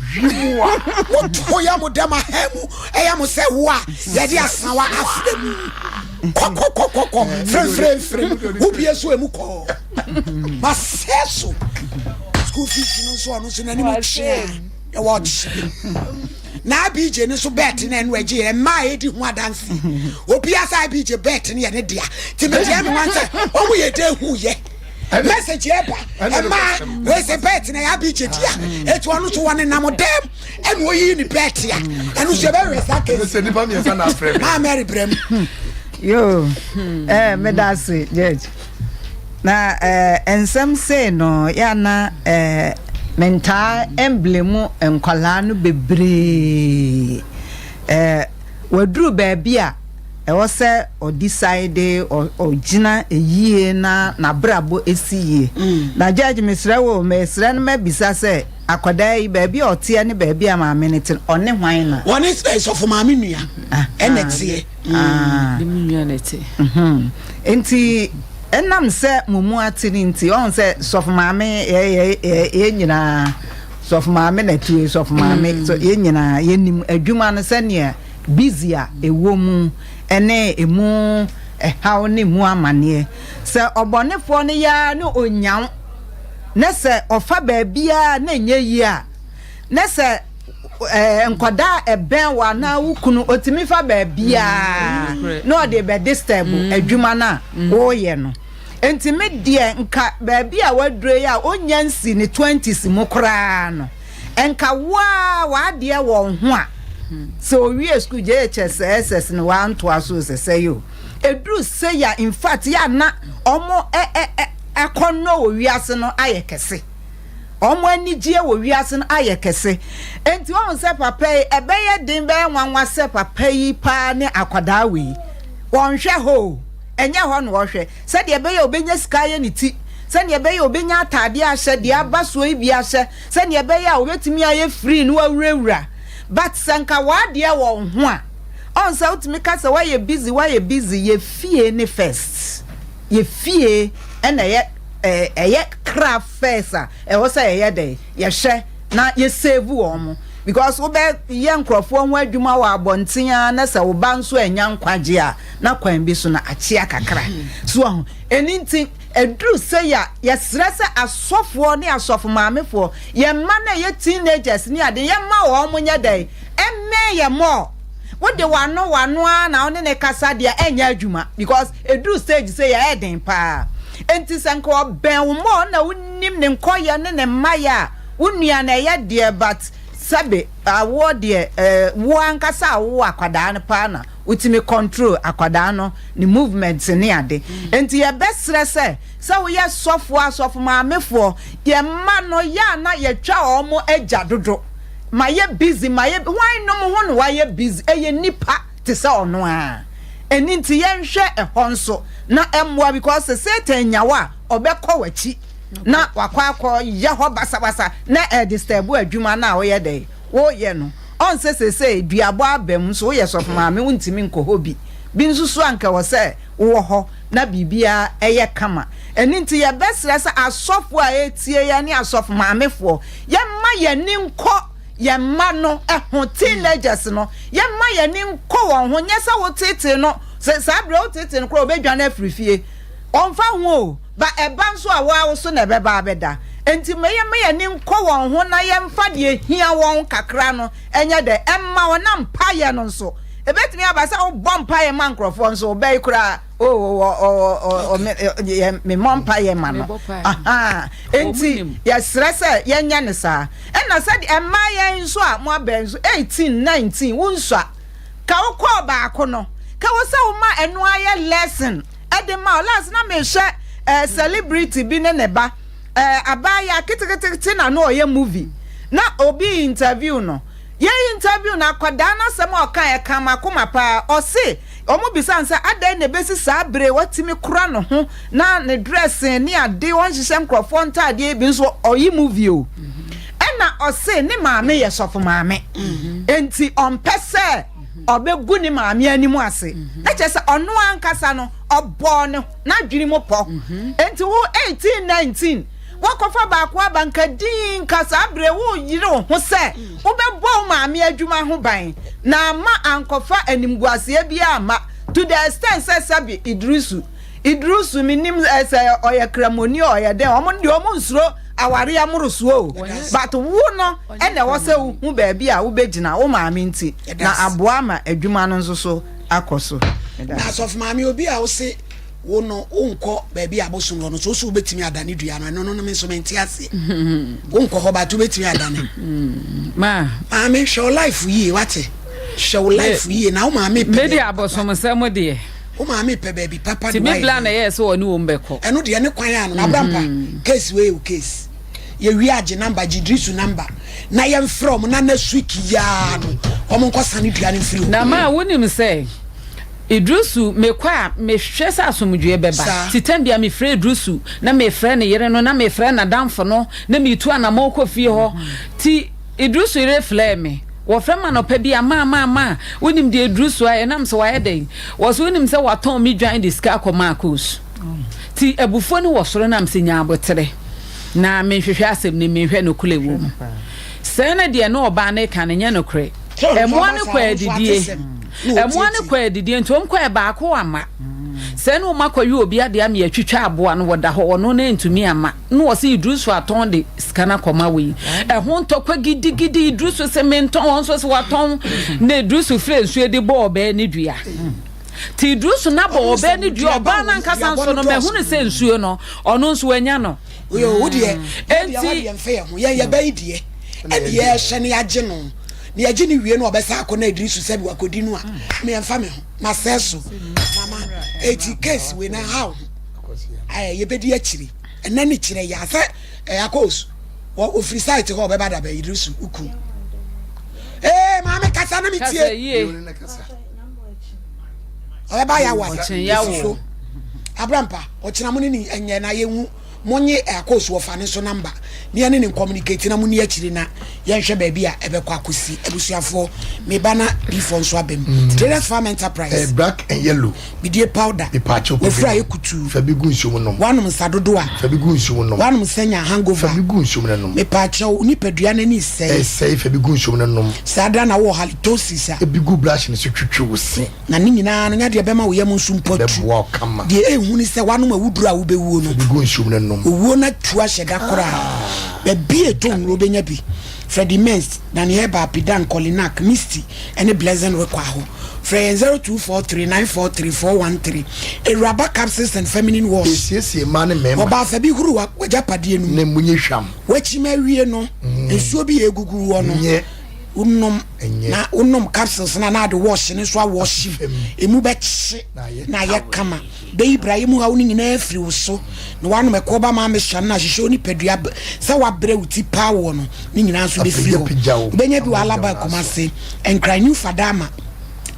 Woto yɛ mo dɛm aha mu ɛyɛ mo sɛ wo a yɛde asawa afrɛ mu kɔkɔkɔkɔkɔ fremfremfrem wobie so emu kɔɔ masɛ so school fees no nso ɔno nso n'anim kyea ɛwɔ ɔkyerɛ na abj no nso bɛɛte na ɛno agye yɛ mmaa a ɛdi ho adanse obiara sɛ abj bɛɛte no yɛ ne dea nti medeɛ me wan sɛ ɔmo yɛ dɛ hu yɛ message ɛba ɛmaa wei sɛ bɛɛte na yɛ abigye di a eti ɔno nso wɔne nam dɛm ɛna oyi ne bɛɛte a ɛno nso ɛbɛhwɛ saa kesi sɛ nipa mmiɛnsa na afrɛ mi maa mary brɛ mu. yoo ɛɛ eh, meda ase judge na ɛɛ eh, nsɛm sei no yɛ ana ɛɛ eh, mentaa emblem nkwadaa no bebree ɛɛ waduru baabi a. Ɛwɔ sɛ ɔdecide, ɔgyina yie na n'abrabɔ si yie. Na judge mesrɛ wo o, mesrɛ no mabisa sɛ akwadaa yi baabi a ɔteɛ ne baabi a maame no te no, ɔne hwan na? Ɔne sɔfo maame nua ɛna ɛteɛ. Ne me nua na ɛte. Nti ɛnam sɛ mo mu ate no nti, ɔhu sɛ sɔfo maame yɛ nyinaa sɔfo maame na tue sɔfo maame, so yɛn nyinaa yɛnim adwuma no sɛdeɛ busy a ɛwɔ mu ne ɛmu haw ne mu amaneɛ. Sɛ ɔbɔnefoɔ no yɛ ara na ɔnya wo, na sɛ ɔfa baabiara na ɛnyɛ yie a, na sɛ ɛɛ nkwadaa a ɛbɛn wo anaa wo kunu ɔtumi fa baabiara na ɔde bɛ disturb adwuma no a wɔreyɛ no. Nti me deɛ nka baabi a waduro yi a ɔnnya nsi ne twenties mu koraa no, Nka wo ara w'adeɛ wɔ wo ho a, sɛ owie sukuu JHS, SS no wantoa so o sɛ sɛi o, ɛduru sei a in fact yɛ a na ɔmo ɛ ɛ ɛ akɔnnɔ wɔ wiase no ayɛ kɛse. Wɔn anigyeɛ wɔ wiase no ayɛ kɛse. Enti woahu sɛ papa yi, ɛbɛyɛ den, bɛyɛ nwanwa sɛ papa yi paa ne akwadaa wei. Wɔnhwɛ hɔ o, ɛnyɛ hɔ na ɔhwɛ. Sɛdeɛ ɛbɛyɛ a ɔbɛnya sika ayɛ ne ti, sɛdeɛ ɛbɛyɛ a ɔbɛnya ataadeɛ ahyɛ, deɛ aba soɔ yi bi ahyɛ, sɛdeɛ ɛbɛyɛ a ɔbɛtumi ayɛ free na wawurawura. But sɛ nka w'adeɛ wɔ wo ho a, ɔhu sɛ wotumi ka sɛ woayɛ busy, woayɛ busy, yɛ fie ne first. Yɛ fie na ɛyɛ ɛyɛ kra first a ɛwɔ sɛ yɛyɛ dɛn yɛhwɛ na yɛ save wɔn because wobɛ yɛ nkorɔfoɔ ho adwuma wɔ abɔnten a na sɛ wo ba nso anya nkwagye a na kwan bi so na akyea kakra so ahu ɛni nti ɛduru sɛ yɛ yɛsrɛ sɛ asɔfoɔ ne asɔfo maamefoɔ yɛn mma na ɛyɛ teenagers ne ade yɛmma wɔn nyɛ dɛn ɛmmɛn yɛ mɔɔ Wode w'ano w'ano ara na wone no kasa deɛ ɛnyɛ adwuma because ɛduru stage sei a ɛyɛ den paa. Enti sɛ nka ɔbɛn wo more na wonim ne nkɔyɛ ne ne mmayɛ a, wo nua no ɛyɛ deɛ but sɛbe awoɔ deɛ eh, wo ankasa a wowɔ akwadaa no paa na wotumi control akwadaa no ne movement ne ade. Enti yɛbɛsrɛ sɛ, sɛ woyɛ sɔfoɔ, asɔfo maamefoɔ, yɛn mma no yɛ a na yɛtwa wɔn agya dodo. Mayɛ busy mayɛ hwan nom ho na wayɛ busy ɛyɛ nipa te sɛ ɔno ara ɛno nti yɛnhwɛ ɛhɔ nso na ɛmmoa because sɛ Satan nya wo a ɔbɛkɔ w'akyi na wakɔ akɔ yɛ hɔ basabasa na ɛdisturb adwuma no a woyɛ dɛn woyɛ no ɔn sɛ seesei duabɔ aba mu nso woyɛ sɔfo maame wontumi nkɔ hɔ bi bi nso so anka wɔ sɛ wowɔ hɔ na biribiara ɛyɛ kama ɛno nti yɛbɛsrɛ sɛ asɔfo a ɛretie yɛn ne asɔfo maamefoɔ Yɛmma yɛn ani nkɔ yɛn mma no ho, teenagers no, yɛmma yɛn ani nkɔ wɔn ho, nyɛ sɛ woteetee no, sɛ saa berɛ woteetee no koraa ɔbɛdwane afiri fie, ɔmfa ho o, ba ɛba nso a wo ara wo so na ɛbɛba abɛda. Enti ma yɛmma yɛn ani nkɔ wɔn ho na yɛmfa deɛ ɛhia wɔn kakra no nyɛ dɛ mma wɔn, na mpaeɛ no nso, ɛbɛtumi aba sɛ wobɔ mpaeɛ ma nkurɔfoɔ nso, wo ba yi koraa, oh, ɔ, ɔ, ɔ, ɔ, me, yɛ, memmɔ mpaeɛ ma no. Ahaa. Enti yɛsrɛ sɛ yɛnyɛ no saa. Ɛna sɛdeɛ ɛmaa yɛn nso a mo abɛn nso 18, 19 wonsua ka wokɔɔ baako no ka wɔ sɛ woma ɛno ayɛ lesson ɛde ma wo. Last na mehwɛ eh, celebrity bi ne ne ba eh, abaayewa ketekete na na ɔyɛ movie na obi interview no. Yɛ interview no akwadaa no asɛm a ɔkae ɛkaa m'akoma paa. Ɔse wɔn bisa no sɛ adɛn na ɛbɛsi saa bere watumi kora ne ho na ne dressing ne ade ɔnhyehyɛ nkorɔfoɔ ntaadeɛ yi bi nso ɔyi movie o. Ɛna ɔse ne maame yɛ sɔfo maame enti ɔmpɛ sɛ ɔbɛgu ne maame anim ase. Na kyerɛ sɛ ɔno ankasa no ɔbɔɔ ne n'adwene mu pɔ. Enti wo 18, 19 Woakɔfa baako aba nka dinn nka saa bere woreyere wo ho sɛ wobɛbɔ wo maame adwuma ho ban na amma ankɔfa animguaseɛ biara amma to the extent sɛ sɛbe Idrisu Idrisu mennim sɛ ɔyɛ kramoni o ɔyɛ dɛn wɔn deɛ wɔn nsuro awareɛ mmorosoɔ o but wo no ɛna ɛwɔ sɛ wohu baabi a wobɛgyina wo maame nti na aboa ama adwuma no nso so akɔ so. Na asɔfo maame obi a wose Wo no wonkɔ baabi a abosom wɔ no so wose wobɛtumi adane dua no ɛno no me nso mente aseɛ wonkɔ hɔ but wobɛtumi adane ma maame hwɛ wo life yie wate hwɛ wo life yie na wo maame pɛ mede abosomsɛm deɛ wo maame pɛ baabi papa de wayɛ tumi bla na ɛyɛ sɛ ɔne wɔn bɛkɔ ɛno deɛ ne kwan ano na abrampa mm. case wei o case yɛwie agye namba gye dirisu namba na yɛmfrɛ ɔmo na next week yaa no ɔmo nkɔ sane dua no mfiri hɔ na maa wonim sɛ Idrusu, mekɔ a, mehwɛ sɛ asomdwoeɛ bɛba. Nti tɛm biara mefrɛ Idrusu, na mefrɛ ne yere no, na mefrɛ n'adamfo no, na metu anammɔn kɔ fie hɔ. Nti Idrusu yere frɛɛ me. Wɔfrɛ me anɔpa bi a, Maa, maa, maa, wonim deɛ Idrusu ayɛ? Nam sɛ wayɛ dɛn? Wɔse wonim sɛ watɔn me dwan de sika akɔma Akos. Nti abufuo no wɔ soro nam sɛ nya aboterɛ na menhwehwɛ asɛm no mu, menhwɛ nokorɛ wɔ mu. Sɛɛ na deɛ na ɔbaa no reka no nyɛ nokorɛ. Mmoa no kɔ adidie. Mmoa no kɔ adidie nti wɔn kɔɛ baako amma. Sɛɛ na wɔn akɔwe obi adeɛ ama yɛatwitwa aboa no wɔda hɔ ɔno no antumi amma. Na wɔse Idrisu atɔn de sika no akɔma wei. Ɛho ntɔkwa gidigidi Idrisu se mentɔn wɔn nso se watɔn. Na Idrisu frɛ nsuo de bɔɔ ɔbaa no dua. Nti Idrisu no abɔ ɔbaa no dua ɔbaa no ankasa nso no mahunu sɛ nsuo no ɔno nso wanya no. Oyo wo deɛ yɛn deɛ mfɛ yɛn ho yɛn yɛ bɛyi deɛ ɛne yɛhyɛ ne yɛagye no ne yɛgye ne wie no ɔbɛsa akɔ na Idrisu sɛ bi wakɔdi no a me yɛmfa me ho masɛ so mama eti case wei na ha ho ɛɛ yɛbɛdi akyiri ɛnɛ ne kyerɛ yɛ asɛ ɛyɛ akɔs Wɔ ofiri site hɔ ɔbɛba daba Idrisu uku. Ee maame kasa na mi tie. Ɔbɛba yawa esi so. Abrampa ɔkyena mo ne ne ɛnyɛ na yɛnhu. Monye Akos wɔfa ne nso number na yɛne ne communicate na monni akyiri na yɛnhwɛ baabi a ɛbɛkɔ akɔsi. Abusuafoɔ, me ba na difoɔ nso aba mu. Traders Farm Enterprise. Eh, black and yellow. Bidie powder. Mepaakyɛw pɛ bi Wafura nom. ayɛ kutuu. Fa bi gu nsuo mu nom. Wanom nsa dodoɔ a. Fa bi gu nsuo mu nom. Wanom nsa nya hangover. Fa bi gu nsuo mu na nom. Mepaakyɛw, wo nipadua no ani resɛe. Ɛresɛe, fa bi gu nsuo mu na nom. Saa da na wowɔ halitosis a. Bi gu brush no so twitwi wo se. Na ne nyinaa no nyɛ deɛ ɛbɛma wo yam nso mpo atu. Bɛboa wo kama. Deɛ ɛyɛ hu ne sɛ woanom awuduro a wobɛwuo no. Fa bi gu nsuo mu na nom. Owuo no atu ahyɛ da koraa. Baabi a ɛtɔ nnuro wobɛnya bi. Freddie Mens, Danny Herbal, Pidan, Kolinak, Misty ne Blessing Requah hɔ. Frɛ yɛn 0243 943 413. Awuraba Capsules and Feminine Wash. Ɛsiesie mmaa ne mmarima. Ɔbaa fa bi huru w'agyapadeɛ no mu. Na emu nyɛ hwam. Woakyim awie no, nsuo bi a ɛgugu hɔ no. Nyɛ. Wonom Ɛnyɛ. na wonom capsules no a na ade wash no nso awɔhye mu. Emu bɛkye na ayɛ kama. Bɛyi brayɛ mu haw no nyinaa afiri wo so. Na woanom ɛkoɔ ba ma amehya no na ahyehyɛ wo nipadua sɛ woabrɛ wo ti paa woɔ no, ne nyinaa nso bɛfiri hɔ. Apagyapagya wo Wobɛnya bi wɔ ama Alaba, woagya wo nan so. Kumase, Nkran, New Fadama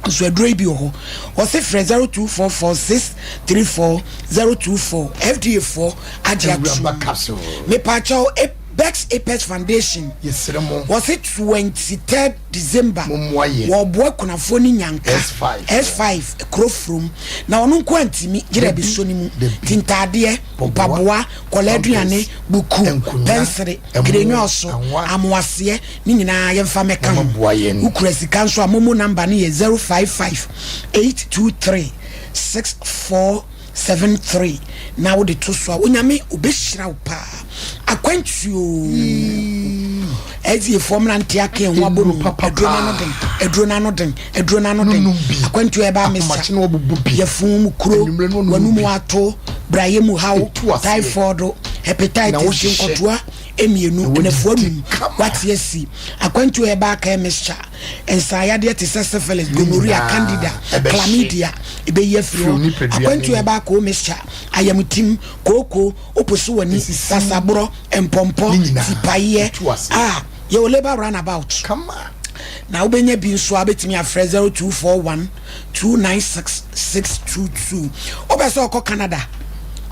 nso aduro yi bi wɔ hɔ. Wɔse frɛ 0244 634 024. FDA foɔ agye atom. Awuraba capsule. Mepaakyɛw, Bex Apex Foundation, Yɛsrɛ mo. wɔse 23rd December, Mommoa yɛn. wɔreboa akunafoɔ ne nyanka, S5. S5, kuro furom. Na ɔno nko antimi, gyerɛ Dabi, bɛsɔ ne mu. dabi. Nti ntaadeɛ, Mpaboa, mpaboa, kɔla aduane, pampers, buku, nkonwa, pɛnsere, ɛmo, kirenwɔɔso, anwa. amoaseɛ, ne nyinaa yɛmfa mmɛka ho. Mommoa yɛn. Wokura sika nso a, momo number no yɛ 055 823 64 73 na wode to so a onyame obɛhyira wo paa akwantuo ɛdiefoɔ mmerante aka ɛho abɔ no aduro no ano den aduro no ano den aduro no ano den akwantuo ɛba amesa yɛfun mu kuro wanum ato brayɛ mu haw typhoid hepatitis nkɔtoa mmienu nnafua num wate asi akwantuo herbal care mixture nsaeyadeɛ te sɛ syphilis gonorrhea candida chlamydia ɛbɛyi afiri hɔ akwantuo herbal coal mixture ayamtim kooko oposo wani sasaborɔ mpɔmpɔ tipaeɛ a yɛwɔ labour runabout na wobɛnya bi nso a wobɛtumi afrɛ 0241 296 622 wopɛ sɛ ɔkɔ Canada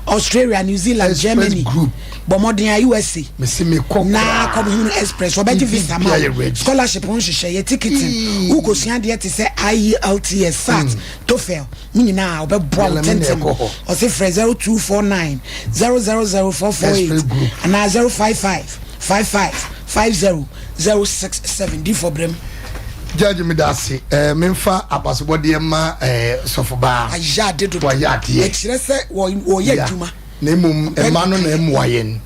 Australia New Zealand Express Germany Group. bɔ mmɔden a USA Mese mekɔ na koraa. kɔbɛhunu Express wɔbɛgye visa ma Biribiara yɛ wo ready. scholarship ho nhyehyɛeɛ ticketing wokɔsua adeɛ te sɛ IELTS SAT TOEFL ne nyinaa wɔbɛboa wo Yɛlɛ me na ntɛntɛm ɛkɔ hɔ. ɔse frɛ 0249 000448 Express Group. anaa 055 55 50 067 di fɔ brɛm. Judge me da ase eh, memfa abasobɔdeɛ ma eh, sɔfobaa. Ayɛ ade dodo. Wayɛ adeɛ. Ɛkyerɛ sɛ wɔyɛ adwuma. Na mmom mma no na ɛmmoa yɛn.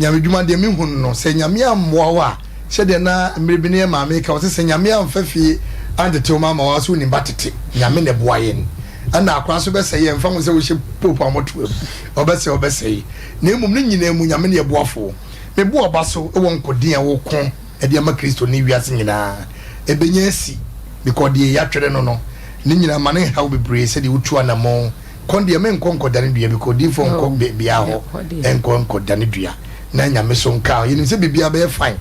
Nyame dwuma deɛ mehu no no, sɛ Nyame ammoa wo a, sɛdeɛ na mmerɛ bi ne yɛ maame ka, ɔse sɛ Nyame amfa fie antete wo ma ama wo a, so wonim ba tete. Nyame na ɛboa yɛn. Ɛna akora nso bɛsɛe yɛn, ɛmfa ho sɛ wohyɛ pope a wɔtoa mu, ɔbɛsɛe ɔbɛsɛe. Na mmom ne nyinaa mu Nyame ne yɛ boafoɔ. Mebo ɔba so wɔ nkoden a woko de ama Kristo ne wiase nyinaa. Ɛbɛnya asi, because deɛ yɛatwerɛ no no, ne nyinaa ma no nhaw bebree sɛdeɛ wotu anamɔn kɔ deɛ menkɔ nkɔdane dua because odiyifoɔ nkɔ baabiara hɔ nkɔ nkɔdane dua na Nyame so nka yɛnim sɛ biribiara bɛyɛ fine.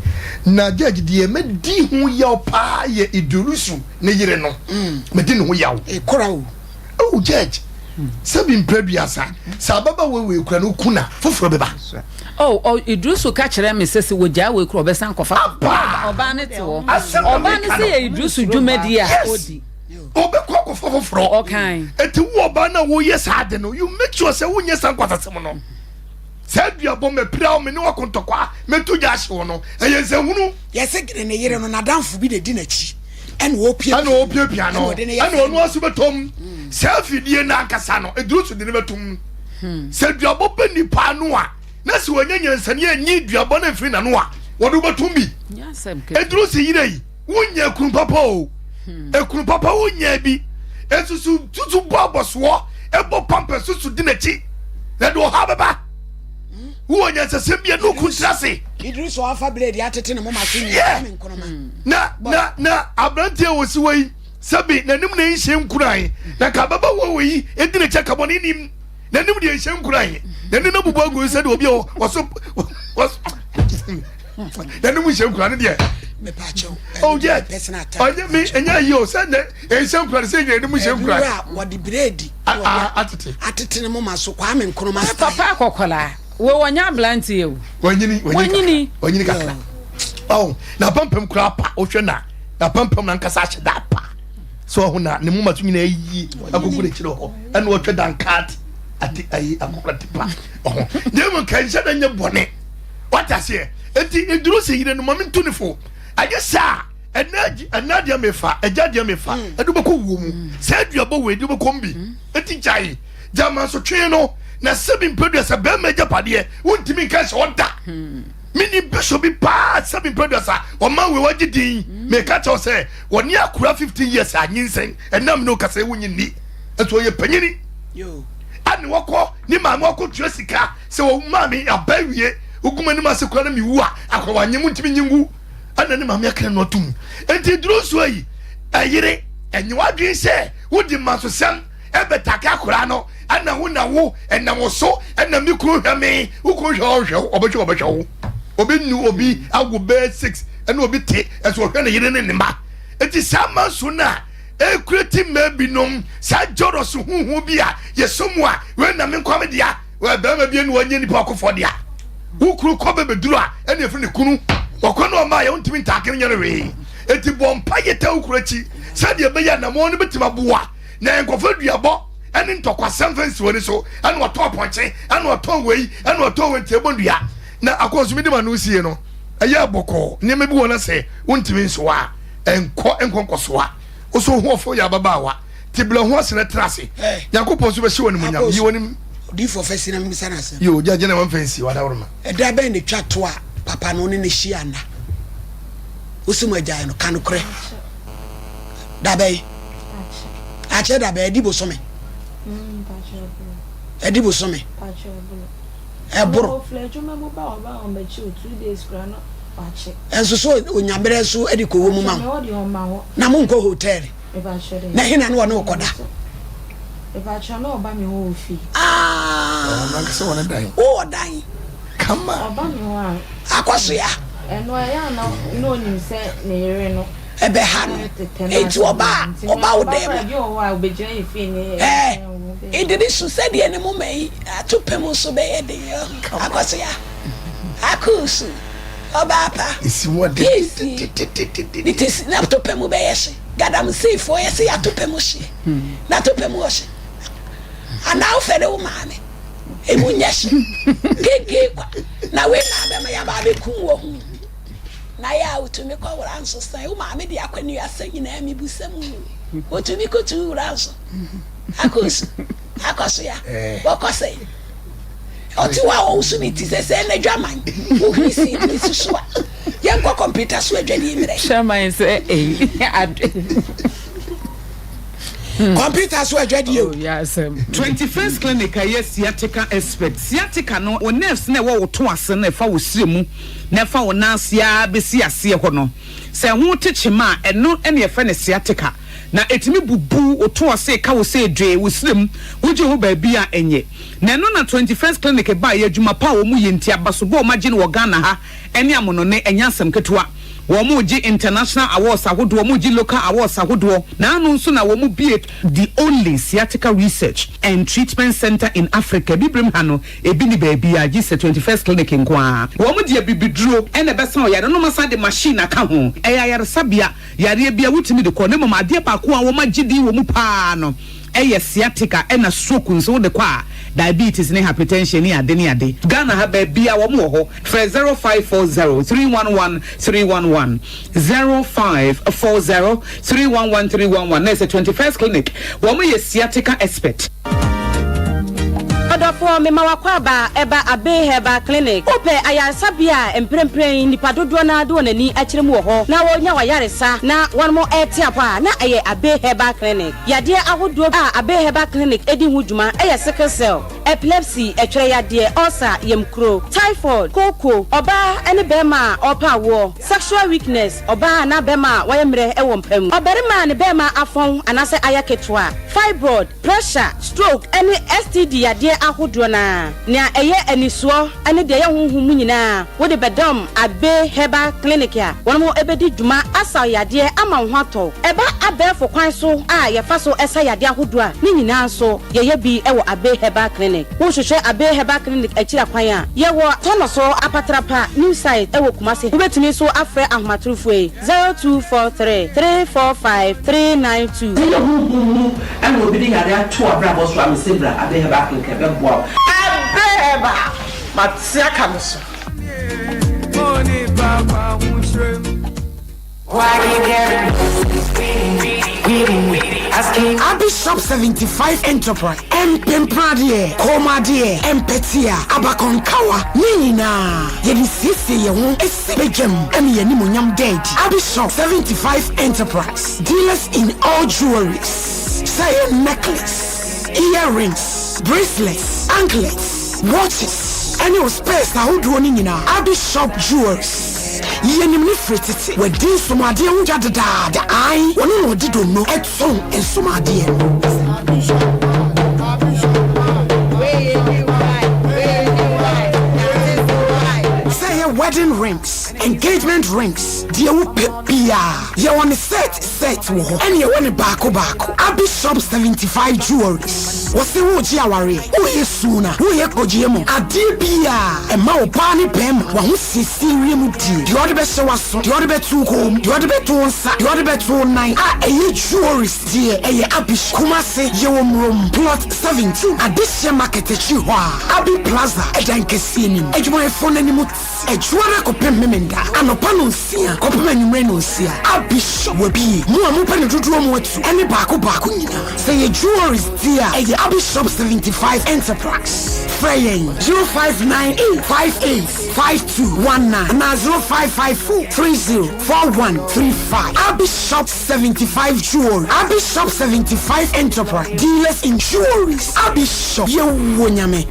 Na judge deɛ mɛdi ho yaw paa yɛ Idurusu ne yere no, mɛdi ne ho yaw. Ekora o. Oh judge, sɛbi mpere duasa, sɛ ababaawa wei kura no ku na foforɔ bɛba. Oh, oh, Idrisu ka kyerɛ me sɛ sɛ wɔgyaa wei kura ɔbɛsan kɔfa. Ampa! Ɔbaa no te hɔ. Asɛm na Ɔbaa no meka sɛ no. yɛ Idrisu dwumadi a Yes! ɔdi. Ɔbɛkɔ akɔfa foforɔ. Ɔkan. Eti wo ɔbaa no a woyɛ saa ade no, you make sure sɛ wonyɛ saa nkwasasɛm no. Saa duabɔ mɛpira wo, me ne wo ako ntɔkwa, mɛto gya ahye wo no, ɛyɛ nsɛnhunu. Yɛse gene ne yere no, n'adamfo bi na edi n'akyi ɛna ɔrepiapia Ɛna ɔrepiapia no, ɛna ɔde no yɛ ɛna ɔno ara nso bɛtɔ mu. Saa afidie no ankasa no, eduru so de no bɛto mu. Sɛ duabɔ bɛ nipa ano a, na sɛ wanya nyansani anyi duabɔ no amfiri n'ano a, wɔde wo bɛtom bi. Eduru so yerɛ yi, wonya ekunu papa o, ekunu papa wonya bi. Esusu tutu bɔ abɔsoɔ, ɛbɔ pampɛ susu di n'akyi, na de ɔhaw bɛba. Wowɔ nyansasɛm bi a ne okunu tena ase. Idris afa blade atete ne moma so nyinaa Kwame Nkrumah. Na na na aberanteɛ a wɔsi hɔ yi sɛbi n'anim na nhyɛ nkuran na ka ababaawa wɔ yi edi n'akyi aka bɔne nim n'anim deɛ nhyɛ nkuran n'ani no bubu agu sɛdeɛ obi a wɔso wɔso. Yɛne mu nhyɛ nkura no deɛ. Oh yeah. Ɔnyɛ mi ɛnyɛ ayi o sɛ nɛ ɛnhyɛ nkura no sɛ yɛne mu nhyɛ nkura. Ɛwura wɔde bireedi. Atete. Atete ne moma so Kwame Nkrumah style. Papa akɔkɔla wo wɔnyɛ aberanteɛ o. Wanyini wanyini wanyini kakra. Ɔn na pampam kura pa wohwɛ na na pampam na nkasa ahyɛ da pa. So ɔho na ne moma so nyinaa yi agogo n'akyire hɔ ɛna ɔtwa dankaate ate ayi akɔkora tipa ɔho. Na emu nka nhyɛ da nyɛ bɔne. Wate aseɛ? Enti eduru sɛ yere no ma mentu ne fo. Anyɛ saa a, ɛnɛ ɛnɛ adeɛ mefa, agya adeɛ mefa, mm. ɛde wobɛkɔ wuo mu. Mm. Saa aduabɔ wei de wobɛkɔ mu bi. Mm. Enti gyae, gya mansotwe no, na sɛbi mprɛdua sɛ bɛrima agyapadeɛ, wontumi nka sɛ ɔda. Meni bishop bi paa sɛbi mprɛdua sa, ɔma wei wagye din. Meka kyɛw sɛ, wɔne akora 15 years a nyinsɛn, ɛnam ne okasa yi wonyi nni. Ɛnso ɔyɛ panyini. Ɛne wɔkɔ, ne maame wakɔ tua sika. Sɛ wɔn maame aba awie wogu m'anim ase koraa na mewu a akora wanyɛ mu ntumi nyi ngu ɛna ne maame akra no atum nti duro nso ayi ɛyere ɛnyɛ wadwen sɛ wodi mmasosɛm ɛbɛtake akora no ɛna wo na wo ɛnam wo so ɛna me kunu hwɛ me wo kunu hwɛ ɔhwɛ wo ɔbɛhwɛ ɔbɛhwɛ wo obi nu obi awo bɛɛ six ɛna obi te ɛso ɔhwɛ ne yere ne ne mma eti saa manso no a ekura ti mmaa binom saa jɔrɔs huhu bi a yɛsɔ mu a wei na me nkwa me dea Wɔ barima bi ne wɔnyɛ nipa ɔkofoɔ dea. Wo kunu kɔ bɛbɛduru a ɛne ɛfiri ne kunu. Ɔkɔ ne ɔma yɛ wontumi ntaake no nyɛ no hwee. Enti bɔ mpa yɛ ta wo kunu akyi sɛdeɛ ɛbɛyɛ anammɔn no bɛtumi aboa na nkɔfa duabɔ ɛne ntɔkwasɛm fa nsi w'ani so ɛna ɔtɔn pɔnkye ɛna ɔtɔn wei ɛna ɔtɔn wei nti ɛbɔ nnua na akɔnso mi de ma no sie no ɛyɛ bɔkɔɔ nneɛma bi wɔ no sɛ wontumi nsoa a ɛnkɔ nkɔ nkɔsoa wo so ho ɔfo yɛ ababaawa Te brɛ ho ase na tra ase. Nyankopɔn nso bɛhyɛ wo animuonyam. Yi w'anim. Odiyifoɔ fa si na memmisa no asɛm. Yoo, gya gya na mamfa nsi, wadaworoma. Ɛda bɛn na ɛtwa to a papa no wo ne no hyia nna? Wose mo agyae no, ka nokorɛ. Da bɛn? Akyɛ da bɛn? Adi bosome? Adi bosome? Ɛboro. Ɛnso so onya berɛ nso de kɔwɔ mu ma wo. Na monkɔ hotel. Na hena na ɔne wo kɔda? Ah, wowɔ dan. Akɔsoa. Ɛbɛha no. Enti ɔba a, ɔba wo dan mu. Ɛɛ, Idrisu sɛdeɛ ne moma yi ato pɛ mu nso bɛyɛ den. Akɔsoa. Akusu. Ɔbaa pa. Peace. Ne ti si na to pɛ mu bɛyɛ hye. Gadamsey foɔ yɛ se yɛato pɛ mu hyeɛ na to pɛ mu wɔ hye anaa wo fɛre wo maame emu nyɛ hye gege kwa na wei na abɛma yɛaba abɛkum wɔ ho na yɛ a wotumi kɔ wura nso sɛn wo maame de akwanuasa nyinaa mibusa mu wotumi kɔtu wura nso akɔsu akɔsoya wɔkɔ sɛn Ɔte hɔ a ɔwoso ne ti sɛ sɛɛ n'adwaman. Wohuri sii ne ti so a, yɛnkɔ kɔmputa so adwadie mmerɛ. Hyɛman sɛ eyi ade. Kɔmputa so adwadie o. Oh, 21st Clinic a ɛyɛ sciatica expert. Sciatica no, wo nerves no a ɛwɔ wo to ase no a ɛfa wo srɛ mu na ɛfa wo nan ase ara bɛsi aseɛ hɔ no, sɛ ɛho te kyema a, ɛno na yɛfrɛ no sciatica. Na ɛtumi bubu wo to ase, ka wo sɛ dwee, wo srɛ mu, wogye ho baabi a ɛnyɛ. Na ɛno na 21st Clinic baeɛ, adwuma pa a wɔn yɛ nti, abasobɔ a wɔn agye no wɔ Ghana ha ne amonone, ɛnyɛ asɛm ketewa. Wɔn regye international awards ahodoɔ, wɔn regye local awards ahodoɔ, na ano nso na wɔn bue the only sciatica research and treatment centre in Africa, Abibirem ha no, ebi nni baabiara gye sɛ 21st Clinic nko ara. Wɔn de abibiduro na ɛbɛsa ɔyare no, na wɔasan de machine aka ho. Ɛyɛ ayaresabea. Yareɛ biara wotumi de kɔ na mmom adeɛ baako a wɔagye din wɔ mu pa ara no yɛ sciatica ɛna stroke nso wode kɔ a diabetes ne hypertension ne ade ne ade. Ghana ha baabiara wɔn wɔ hɔ frɛ 0540 311 311 0540 311 311 na ɛsɛ 21st clinic wɔn yɛ sciatica expert. Ɔdɔfoɔ, mema w'akwaaba ɛba Abbey Herbal Clinic. Wopɛ ayaresabea a mprempren nnipa dodoɔ no ara de wɔn ani akyerɛ mu wɔ hɔ na wɔrenya w'ayaresa na wɔnom rete apɔ a, na ɛyɛ Abbey Herbal Clinic. Yadeɛ ahodoɔ a Abbey Herbal Clinic di ho dwuma yɛ sickle cell, epilepsy, ɛtwerɛ yadeɛ, ulcer, yamkuro, typhoid, kooko, ɔbaa ne barima a ɔrepɛ awoɔ, sexual. Sexual weakness, ɔbaa anaa bɛrima a wayɛ mmerɛ wɔ mpa mu, ɔbarima a ne bɛrima afɔn anaasɛ ayɛ ketewa, fibroid, pressure, stroke ne STD yadeɛ ahodoɔ no ara. Nea ɛyɛ anisoɔ ne deɛ ɛyɛ honhom mu nyinaa, wode bɛdɔm Abbey Herbal Clinic a wɔn bɛdi dwuma asa wo yadeɛ ama wo ho atɔ wo. Ɛba abɛɛfo kwan so a yɛfa so sa yadeɛ ahodoɔ a, ne nyinaa nso yɛyɛ bi wɔ Abbey Herbal Clinic. Wohwehwɛ Abbey Herbal Clinic akyiri akwan a, yɛwɔ Tɔnɔso Apatrapa New Site wɔ Kumasi. Wobɛtumi nso afrɛ ahomatorofoɔ yi, 0243 345 392. Sɛ ɛyɛ honhom mu na obi de yare ato w'abrabɔ so a, mese bra Abbey Herbal Clinic ɛbɛboa wo. Abbey Herbal, mate aka me so. Abi Shop 75 Enterprise, Mpempradeɛ, kɔnmuadeɛ, mpɛtea, abakɔnkawa, ne nyinaa yɛde siesie yɛn ho si badwam ma yɛn animuonyam da adi. Abi Shop 75 Enterprise, dealers in all jewelries, sɛ ɛyɛ necklace, earrings, bracelets, anklets, watches, ɛne wo spares ahodoɔ no nyinaa. Abi Shop Jewelries. Yɛnim no firi tete. Wadi nsomadeɛ ho dwa dedaada. Ae, ɔno na ɔde donno tɔn nsomadeɛ no. Sɛ ɛyɛ wedding rings, engagement rings, deɛ wopɛ biara, yɛwɔ no set set wɔ hɔ, ɛne yɛwɔ no baako baako. Abi Shop 75 Jewelries, wɔse woregye awareɛ, woreyɛ suna, woreyɛ kɔgyeɛ mu, adeɛ biara, ɛma ɔbaa ne barima w'ahosiesie wiem die, deɛ ɔde bɛhyɛ w'aso, deɛ ɔde bɛto wo kɔn mu, deɛ ɔde bɛto wo nsa, deɛ ɔde bɛto wo nan a ɛyɛ jewelries deɛ, ɛyɛ Abi Shop. Kumasi, yɛwɔ Murom, Plot 17, Adehyeɛ Market akyiri hɔ a, Abi Plaza, ɛdan kɛseɛ no mu. Adwumayɛfoɔ no anim te Adwuada kɔpem Memenda, anɔpa nonsia kɔpem anwummere nonsia. Abi Shop wabue. Mo a mopɛ no dodoɔ mu atu ɛne baako baako nyinaa. Sɛ ɛyɛ jewelries deɛ a, ɛyɛ Abi Shop 75 Enterprise. Frɛ yɛn 0598 58 5219 anaa 0554 30 4135. Abi Shop 75 Jewelry, Abi Shop 75 Enterprise, dealers in jewelries. Abi Shop, yɛwɔ Nyame.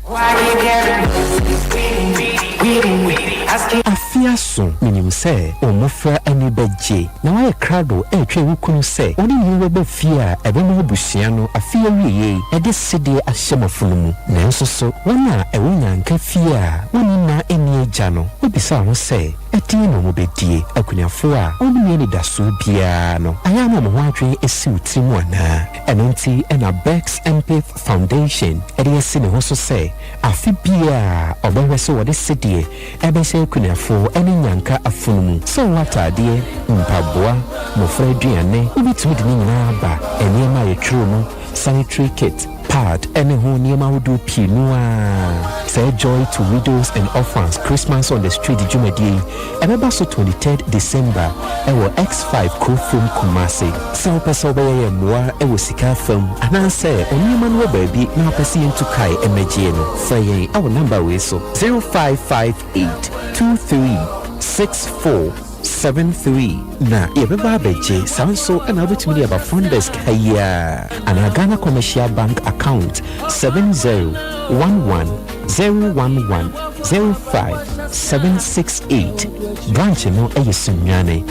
Afe aso, minim sɛ wo mmofra ani bɛgye na woayɛ krado retwɛn wo kunu sɛ ɔne ne yere bɛba fie a ɛbɛma abusua no afe awiei de sedeɛ ahyɛ mo afono mu. Nanso so wɔn a ɛwɔ nnyanka fie a wonni nna nni agya no, wobisa ho sɛ ɛdeɛn na wɔbɛdie? Akunafoɔ a wɔnni anidasoɔ biara no, ayɛ a na wɔn ho adwene si wo tirim anaa? Ɛno nti na Becks Mpith Foundation de asi ne ho so sɛ afe biara ɔbɛhwɛ sɛ wɔde sedeɛ ɛbɛhyɛ akunafoɔ ne nnyanka afono mu. Sɛ wowɔ ataadeɛ, mpaboa, mmɔfra aduane, wobɛtumi de ne nyinaa aba, nneɛma a yɛtwerɛ mu, sanitary kit, pad ne ho nneɛma ahodoɔ pii no ara. Saa Joy to Widows and Orphans Christmas on the Street dwumadie yi, ɛbɛba so 23rd December wɔ X5 Kurofrom Kumasi. Sɛ wopɛ sɛ wobɛyɛ yɛn mmoa wɔ sika afam anaasɛ wo nneɛma no wɔ baabi na wopɛ sɛ yɛntu kae mmɛgyeɛ no, frɛ yɛn wɔ namba wei so, 0558 23 64 73 na yɛbɛba abɛgye. Saa nso na wobɛtumi de aba front desk ha yi ara anaa Ghana Commercial Bank account 7011 011 05768. Branch no yɛ Sunyani.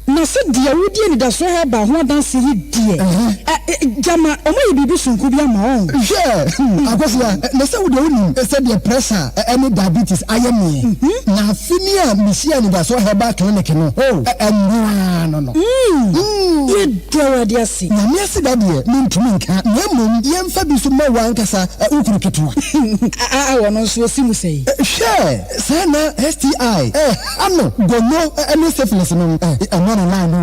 Na sɛ deɛ wodi anidasoɔ herbal ho adanseɛ yi deɛ, ɛ, gyama wɔayɛ biribi sononko bi ama wo. Hwɛ, Akosua, na sɛ wo deɛ wonim sɛdeɛ pressure ne diabetes ayɛ meɛ, na afe ni a mehyiaa Anidasoɔ Herbal Clinic no, ɛno ara no no. Yɛda Awurade ase. Nyame aseda deɛ mentumi nka, na mmom yɛmfa bi nso mma wo ankasa wo kunu ketewa. Aa ɔno nso ɔsi mu sɛn? Hwɛ! Saa na STI ɛha no, gono ne syphilis no, ɛnyɛ ne line no o.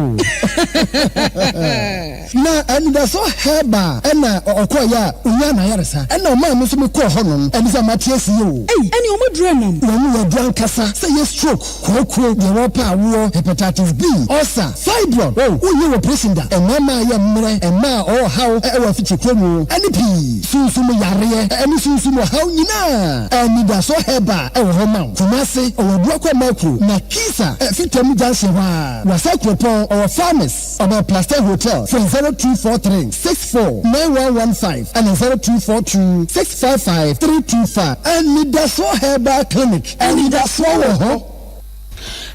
Na anidaso herbal ɛna ɔkɔeɛ a ɔnyaa n'ayaresa, ɛna ɔmaa me nso mekɔɔ hɔ nom, ɛne sɛ mate aseɛ o. Ei, ɛneɛ ɔmo aduru ɛnam. Wɔn yɛ aduru ankasa, sɛ ɛyɛ stroke, kooko, deɛ wɔpɛ awoɔ, hepatitis B, ulcer, fibroid, oh, wonyɛ operation da, mmarima a yɛ mmerɛ, mmaa a ɔwɔ haw wɔ afikyire mu, ɛne pii, sunsum yareɛ ɛne sunsum ɔhaw nyinaa, Anidaso Herbal wɔ hɔ ma wo. Kumasi, ɔwɔ Abuakwa Makuro, Nakisa, Fitam Junction hɔ ara. Wasa kuro. Akropong, ɔwɔ Farmers, ɔbɛn Plaster Hotel. Frɛ 0243 64 9115 ɛna 0242 655 325. Anidasoɔ Herbal Clinic, anidasoɔ wɔ hɔ.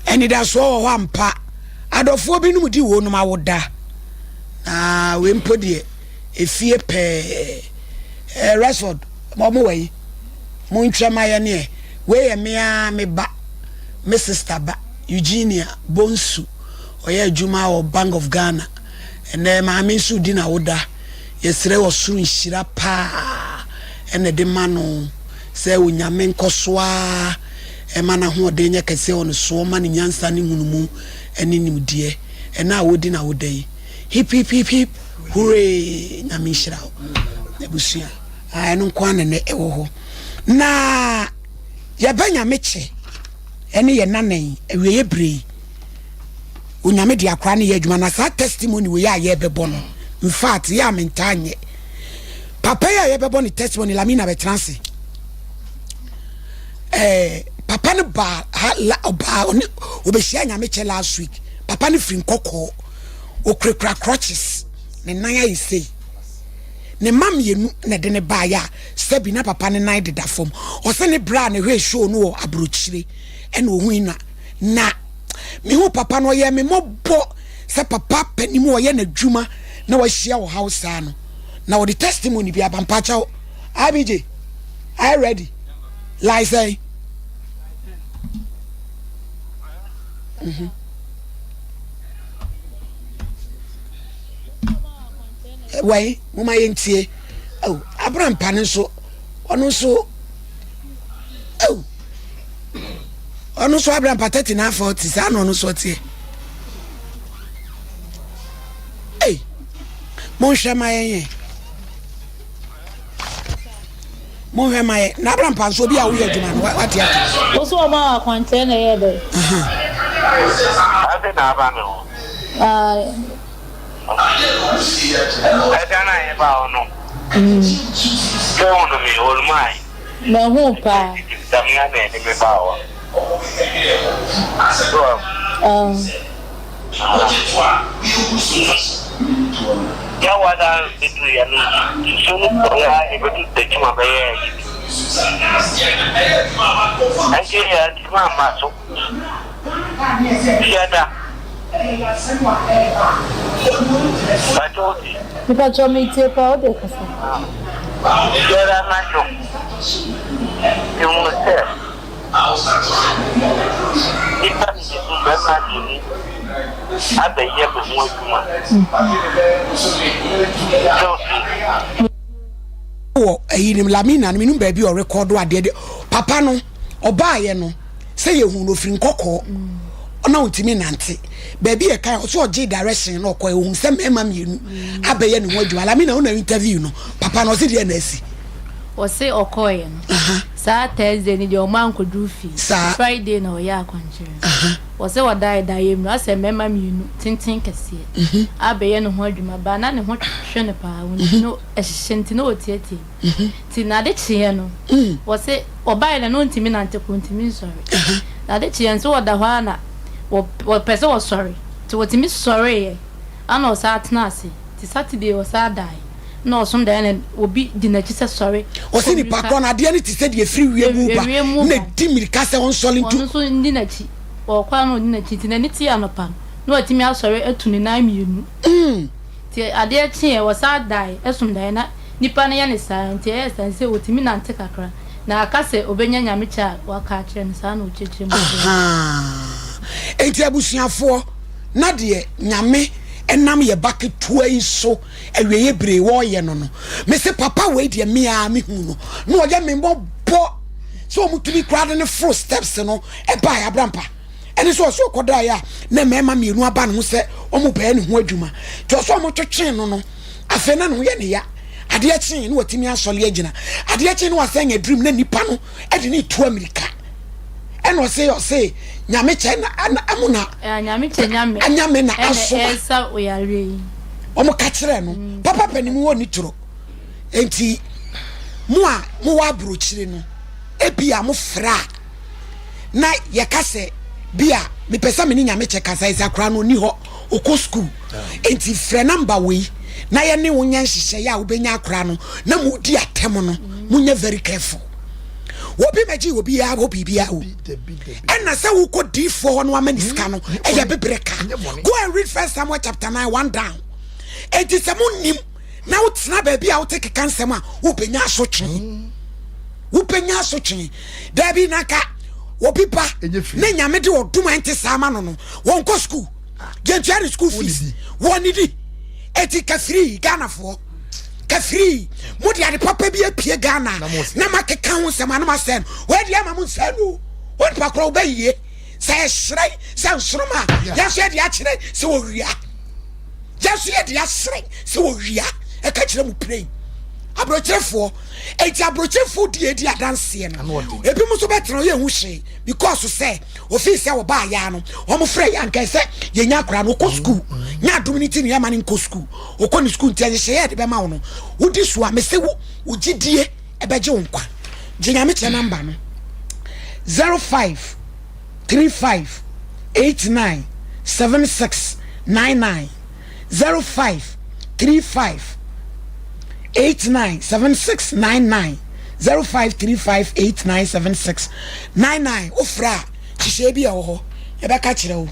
Anidasoɔ wɔ hɔ ampa. Adɔfoɔ binom di wɔnom awoda. Na wei mpo deɛ, efie pɛɛ. Eh, Resford, wɔn wɔ yi. Montwɛ ma yɛn ɛ. Wei yɛ me ara me ba, me sister ba, Eugenia Bonsu. Ɔyɛ adwuma wɔ Bank of Ghana. Ɛnɛ maame nso redi n'awoda. Yɛsrɛ ɔsoro nhyira paa ɛna ɛde ma no sɛ Onyame nkɔso ara ɛma n'ahoɔden nyɛ kɛseɛ wɔ ne so, ɔma no nyansa ne nhunumu ɛne nimdeɛ. Ɛnɛ a ɔredi n'awoda yi, hip hip hip hip hurray! Nyame nhyira wo abusua. Ah, ɛno nko ara na ɛnɛ ɛwɔ hɔ. Na yɛba Nyame kyɛ ɛne yɛ nana yi awieɛ berɛ yi Onyame de akora no yɛ adwuma na saa testimony wei a yɛbɛbɔ no in fact yɛ a mentaa nyɛ papa yi a yɛbɛbɔ ne testimony Lamina bɛtena ase eh, papa no baa ha la ɔbaa ɔne ɔbɛhyia Nyame kyɛ last week papa no firi nkɔkɔɔ okurakura crutches ne nan ayɛ sei Ne mma mmienu na ɛde no baeɛ a sɛbi na papa no nan deda fam. Ɔse ne berɛ a ne hwɛɛ show no wɔ aburokyire ɛna ohui no a na mehu papa no ɔyɛɛ me mmɔbɔ sɛ papa panin mu ɔyɛ n'adwuma na wahyia ɔhaw saa no na ɔde testimony bi aba mpakyɛw IBJ are you ready like sɛn mm -hmm. Wai, momma yɛntie. Oh, Abraham pa no nso, ɔno nso, oh, ɔno nso Abraham pa 39 40, saa na ɔno nso ɔteɛ. Ei, monhwɛ ma yɛn yɛn. Monhwɛ ma yɛ. Na Abraham pa nso obi a woyɛ adwuma no, wate ate. Wo so ɔma wo akwankyerɛ na ɛyɛ dɛ. Ade na aba me ho. Ae. Ɛda no a yɛbaa hɔ no, sɛ wohunu me, Olmai. Mahu wo paa. Damia na ɛde me baa hɔ. So wahu? Ah. Yawa da bɛduruiɛ no, nsuo no tɔeɛ ara ɛbɛduru Tekyima bɛyɛɛ ayi bi. Ɛnti yɛantumi amma so. Fiada. Mpakyɛ wo te? Mepakyɛ metie paa wo deɛ kasa. Fiada anadwo, mehuu sɛ nnipa mmienu, mmarima mmienu abɛyɛ me ho adwuma. Sɛ wo te? Wɔ ayi nim Lamina no menim baabi ɔrekɔdo adeɛ de papa no ɔbaayɛ no sɛ yɛhu no ofiri nkɔkɔɔ na ɔntumi nante baabi yɛ kan ɔsɛ ɔgye direction na ɔkɔ ɛhu sɛ mmarima mmienu abɛyɛ ne ho adwuma Lamina wo na interview no papa no ɔse deɛ na asi. Ɔse ɔkɔɔeɛ no saa Thursday no deɛ ɔmo ankɔduru fie Friday na ɔyɛɛ akwankyerɛ no ɔse ɔdaeɛ daeɛ mu no asɛ mmarima mmienu tenten kɛseɛ abɛyɛ ne ho adwuma baa na ne ho hwe no paa ɔntumi ɛhyehye nti na ɔteatea mu nti n'ade kyeeɛ no wɔse ɔbaeɛ no na ɔntumi nante koraa ɔntumi nsɔre n'ade kyeeɛ nso ɔda hɔ ara na wɔpɛ sɛ ɔsɔre nti ɔtumi sɔreeɛ ana ɔsan tena ase nti Saturday ɔsan daeɛ na ɔsom daeɛ na obi di n'akyi sɛ sɔre ɔse nipa korɔ no adeɛ no te sɛ deɛ ɛfiri wiem ba na ɛdi mmirika sɛ ɔnsɔre ntu ɔno nso nni n'akyi ɔkɔ a na ɔdi n'akyi nti n'ani te anɔpa no na watumi asɔre atu ne nan mmienu. Nti adeɛ kyeeɛ, ɔsan dae, som daeɛ, na nipa no yɛ no saa, nti ɛyɛɛ saa nti sɛ ɔtumi nante kakra, na aka sɛ ɔbɛnya Nyame kyɛ a waka akyerɛ no, saa na ɔkyerɛkyerɛ mu kyerɛɛ no. Ahaa, enti abusuafoɔ, na deɛ Nyame nam yɛ ba ketewa yi so awieɛ bere yi ɔreyɛ no no, mese papa wei deɛ me ara me hu no, na ɔyɛ me mmɔbɔ sɛ wɔtumi koraa de no foro steps no baeɛ abrampa. Ɛne sɛ ɔsɛ ɔkɔdaeɛ a na mmarima mmienu aba ne ho sɛ wɔbɛyɛ ne ho adwuma nti ɔsɛ wɔtwetwee no no afei na ne ho yɛ ne ya adeɛ kyee na watumi asɔre agyina adeɛ kyee na wasan anya dream na nipa no de ne tu amirika ɛna ɔse ɔse nyame kyɛ na amu na nyame kyɛ nyame anyame na asoma ɛsa oyareɛ yi wɔn ka kyerɛ no mm. papa panin mu wɔ ne turo nti mo a mowɔ aburokyire no ebi a mo fra na yɛka sɛ bi a mepɛ sɛ me ne nyame kyɛ kasa ɛsɛ akora no ɔni hɔ. Ɔkɔ sukuu. Enti frɛ number wei na yɛne wo nyɛ nhyehyɛeɛ a wobɛnya akora no na modi atɛm no. Monyɛ very careful. Obi mɛgye obiara hɔ biribiara o. Ɛna sɛ wokɔ diifoɔ hɔ no ama ne sika no ɛyɛ bebere ka. Go and read First Samuel chapter 9 one down. Enti sɛ monnim na wotena baabi a wote keka nsɛm a wobɛnya asotwe. Wobɛnya asotwe. Daabi na nka obi ba ne nyame de ɔdom a ɛnte saa ma no no wɔnkɔ sukuu yɛntua ne school fees wɔnidi eti kafiri Ghanafoɔ kafiri mo de ade papa bi apue Ghana na makeka ho nsɛm anam asɛn no wɔadi ama mo nsɛn no wɔn nipa korɔ wobɛyie sɛ ɛhyerɛn sɛ nsoroma yɛn nso yɛde akyerɛ sɛ wɔwia yɛn nso yɛde ahyerɛn sɛ wɔwia ɛka kyerɛ mo pire aburokyerefoɔ eti aburokyerefoɔ di edi adanseɛ no ebi mo nso bɛtena ɔyɛ ehu hyee because sɛ ofii sɛ ɔbaa yaa no wɔn frɛ yɛ anka sɛ yɛnya akora no ɔkɔ sukuu nya adum ne ti ne yɛma no nkɔ sukuu ɔkɔ ne sukuu nti ɛhyehyɛ yɛ de bɛma wo no wodi so a mese wo wo gyidie ɛbɛgye wo nkwa gye nyame kyɛ namba no 05 35 89 76 99 05 35 89 76 99 05 35 89 76 99 wofrɛ a nhyehyɛeɛ bi a ɛwɔ hɔ yɛbɛka kyerɛ wo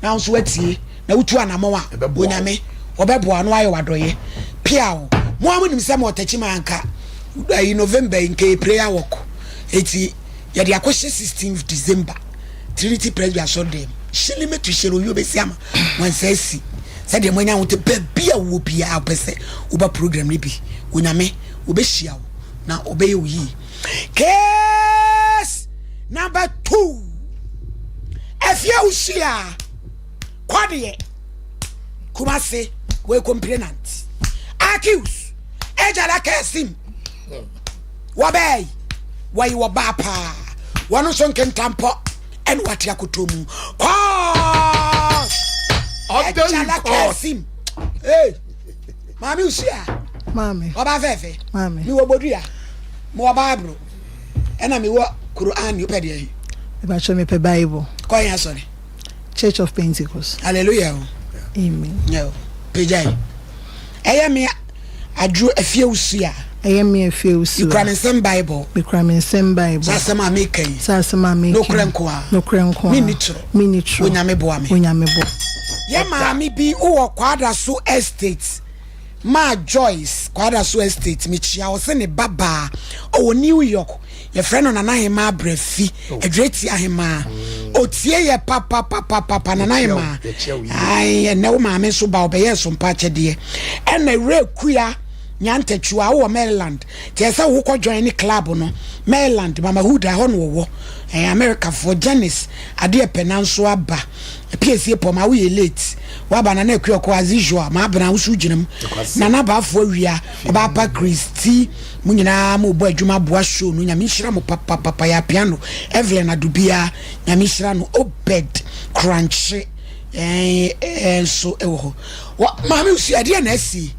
na wo nso woatie na wotu anamɔn a Onyame ɔbɛboa na wayɛ w'adɔyɛ piaw mo a monim sɛ mewɔ Techiman anka ayi November yi nka yɛ prayer walk eti yɛde akɔhyɛ 16th December Trinity Presby asɔre dɛm hyele metu hyele oyi obɛsi ama wansa asi sɛdeɛ moanya ho te baabi a wowɔ biara wopɛ sɛ woba program no bi Onyame wɔbɛhyia wo na ɔbɛyɛ wo yie Case number 2 Afie wohyia kɔdeɛ Kumase wɔ complainant accuse Ejala Kasim wɔbɛɛ wɔyi wɔ baa paa wɔn nso nkentampɔ ɛna wate akoto mu kɔɔ Ejala Kasim hey maame wohyia maame ɔbaa fɛɛfɛ maame mewɔ bodua mewɔ bible ɛna mewɔ Quran wopɛ deɛ yi mepakyɛ mepɛ bible kɔ yɛn asɔre Church of Pentecost hallelujah o amen yo pagya yi ɛyɛ me adwo afie wusu a ɛyɛ me afie wusu a mekura me nsɛm bible mekura me nsɛm bible sɛ asɛm a meka yi sɛ asɛm a meka nokorɛ nko a nokorɛ nko a menni toro menni toro onyame boa me onyame boa yɛ maame bi wowɔ Kwadaso estate Maa Joyce, Kwadaso Estate, mekyia wo se ne ba baa ɔwɔ New York, yɛfrɛ no Nana Hemaa Brafi, Adwireti Ahemaa. Otie yɛ papapapapa, Nana Hemaa. Ae, ɛnɛ wo maame nso ba ɔbɛyɛɛ so mpa akyɛdeɛ. Ɛna Werɛ Kua Nyantakyiwa, wowɔ Maryland, nti ɛsɛ sɛ wokɔ join ne club no, Maryland, Mama Huda, ɛhɔ na ɔwɔ. Ɛɛ, Americafoɔ, Janice, adeɛ pɛ nanso aba. Piesie pɔ ma woyɛ late waba nana akua ɔkɔ as usual ma abena woso gyina mu nana baafo awia ɔbaa pa Christy mo nyinaa mo bɔ adwuma boa show no nyame nhyira mo papapapa yɛ piano Evelyn Adubia nyame nhyira no Obed Kranche ɛɛ eh, nso ɛwɔ hɔ wɔ maame nso ɛdeɛ na asi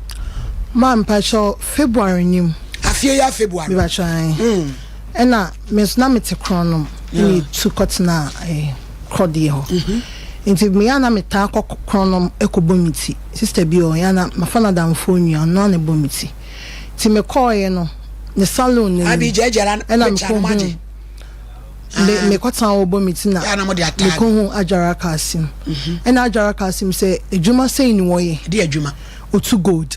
Ma mpakyɛw February nim. Afie ya February. Mepakyɛw ae. Mm. Ɛna me nso na mete korɔnom ɛna etu kɔtena eh, korɔdeɛ hɔ. Mhm. Nti me a na metaa kɔ korɔnom kɔbɔ me ti. Sister bi wɔ hɔ, yɛ a na mafa no adamfoɔ nua, ɔno ara na ɛbɔ me ti. Nti mekɔɔeɛ no, ne saloon no Abi anim gyagya ɛna picture no mekɔhuu magye. me Ah. mekɔtena hɔ bɔ me ti na Yɛ a na mode ataade. mekɔhuu Ajara Kasim. Ɛna Ajara Kasim sɛ adwuma sɛn ni wɔyɛ? Ɛde adwuma. Otu gold.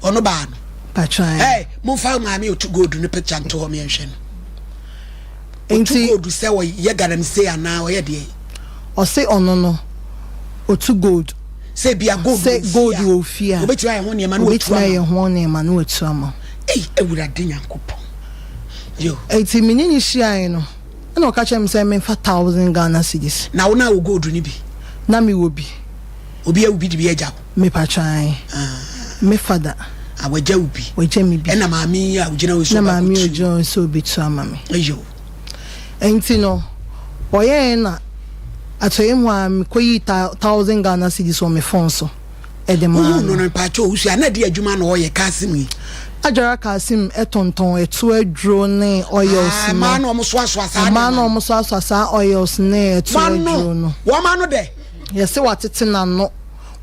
Ɔno baa no. Patran. Hey, momfa maame otu gold no picture nto hɔ meɛnhwɛ no. Otu gold sɛ ɔyɛ galamsey anaa ɔyɛ deɛ? Ɔse ɔno no otu gold. Sɛ bia gold sɛ gold wɔ fie a obetumi ayɛ ho nneɛma na watu ama. Obetumi ayɛ ho nneɛma na watu ama. Ei, Awurade Nyankopɔn. Yo. Eti me ne no hyiae no, ɛna ɔka kyerɛ me sɛ memfa thousand Ghana cedis. Na wo na wɔ gold no bi? Na mewɔ bi. Obi awu bi de bi agya wo? Mepatwa ae. Me fada. Ah, wagya wo bi. Wagya me bi. Ɛna maame yi a ogyina hɔ yi sɛ Na maame yi ɔbɛkɔtu. ogyina hɔ yi sɛ obetu ama me. Eyo. Nti no, ɔyɛɛ na atɔeɛ mu a mekɔyii thousand Ghana cedis wɔ me phone so de maa Wohuu no. no no, mpakyɛw, owusu a na ɛde adwuma na ɔyɛ, Kasim yi? Ajara Kasim tontɔn ɛtoɔ aduro ne oils Ah, no. mmaa na wɔsoasoa saa Mmaa nneɛma na no. wɔsoasoa saa oils ne ɛtoɔ Wɔn ano, aduro no. wɔn ano dɛ. Yɛse watete n'ano.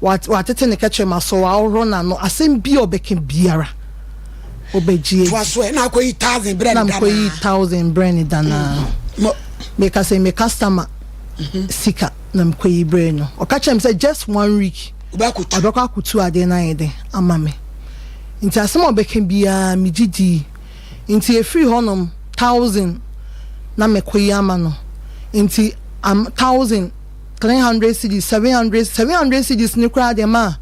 Watete ne kɛkyerɛma so, wahohoro n'ano, asɛm bi a ɔbɛka biara, ɔbɛgye adi. Toa so ɛ, na akɔyi thousand brɛ ne Na danaa. mekɔyi thousand brɛ ne danaa. Meka sɛ me customer sika na mekɔyi brɛ no. Ɔka kyerɛ me sɛ just one week, ɔbɛkɔ akɔtu adeɛ no ayɛ dɛn ama me. Nti asɛm a ɔbɛka biara megye dii. Nti ɛfiri hɔnom thousand na mekɔyi ama no. Nti am thousand. 300 cedis, 700, 700 cedis no koraa deɛ maa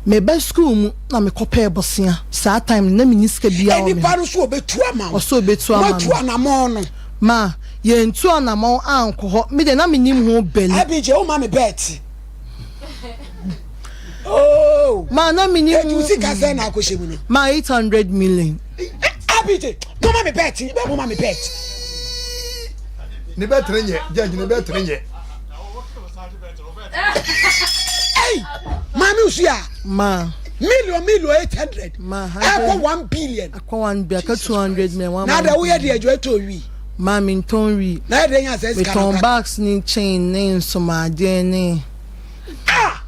meba school mu na mekɔ pɛɛ bɔsea saa time no na menni sika biara wɔ me Nipa ho. no so ɔbɛtu ama wo. Ɔsɛ ɔbɛtu ama Moatu me. anamɔn no. Ma yɛntu anamɔn ankɔ hɔ, me deɛ na mennim ho bɛli. Abigye wo ma me bɛɛte. Oh. Ma na mennim Eti wo sika sɛn na akɔhyɛ mu no? Ma 800 million. Abigye, moma me bɛɛte, bɛ moma me bɛɛte. Ne bɛɛte ne nyɛ, judge ne bɛɛte ne nyɛ. Hey, maame nsu a. Ma. Million million 800. Ma Ɛkɔ 1 billion. Akɔ 1 billion, aka 200 million. One Na da woyɛ deɛ adwa ɛtɔ wi. Ma mentɔn wi. Na yɛ deɛ nya sɛ sika Metɔn bags ne chain ne nsomadeɛ ne. Ah!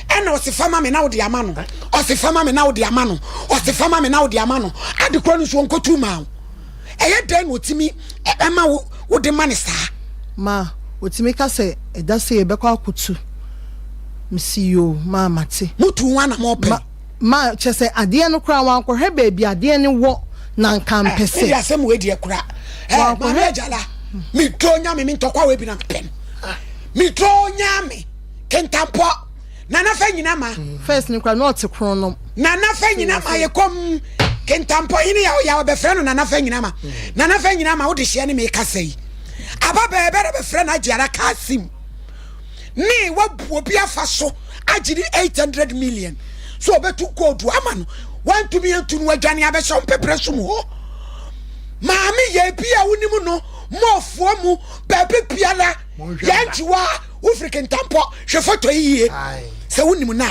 Ɛna ɔse fa ma me na wode ama no. Ɔse fa ma me na wode ama no. Ɔse fa ma me na wode ama no. Ade kora no nso ɔnkɔtu maa wo. Ɛyɛ dɛn na ɔtumi ɛma wo wode ma ne saa? Ma ɔtumi ka sɛ ɛda sɛ yɛbɛkɔ akɔtu. Mese yoo ma mate. Motu ho anamɔ pɛn? Ma ma kyerɛ sɛ adeɛ no koraa wankɔhwɛ baabi adeɛ no wɔ na nka mpɛ sɛ. Mede asɛm wei deɛ kora. Ɛ maame agyala medɔ nyame me ntɔkwa wei bi na mepɛ no. Medɔ nyame kentampɔ nana fɛ nyina ma. First no koraa na ɔte kronom. Nana fɛ nyina ma yɛ kɔm kentampɔ hene yɛ yɛ ɔbɛfrɛ no nana fɛ nyina ma. Nana fɛ nyina ma wode hyɛ ne me kasa yi. Aba bɛɛ bɛrɛ bɛfrɛ no agye ara kasim. Ne wabu obi afa so agye ne 800 million. So ɔbɛtu gold ama no. Wantumi antu no wadwane abɛhyɛ ɔmpeprɛ so mu hɔ. Maame yɛ bi a wonim no mɔfoɔ mu baabi biara yɛn ntiwa wofiri kentampɔ hwɛ foto yi yie sɛ wonim no a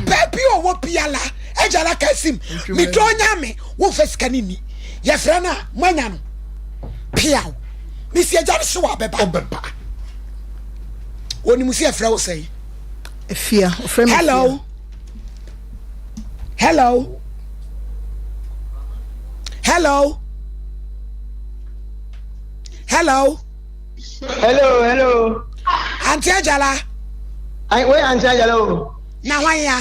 baabi a ɔwɔ biara agyara kasim medɔ nyame womfa sika no nni yɛfrɛ no a moanya no piaw mesi agya no hye wɔ abɛba onim sɛ yɛfrɛ wo sɛn Efia ɔfrɛ me hello hello hello hello Hello, hello. Auntie Ajala. Ai, we Auntie Ajala o. Na hwan ya?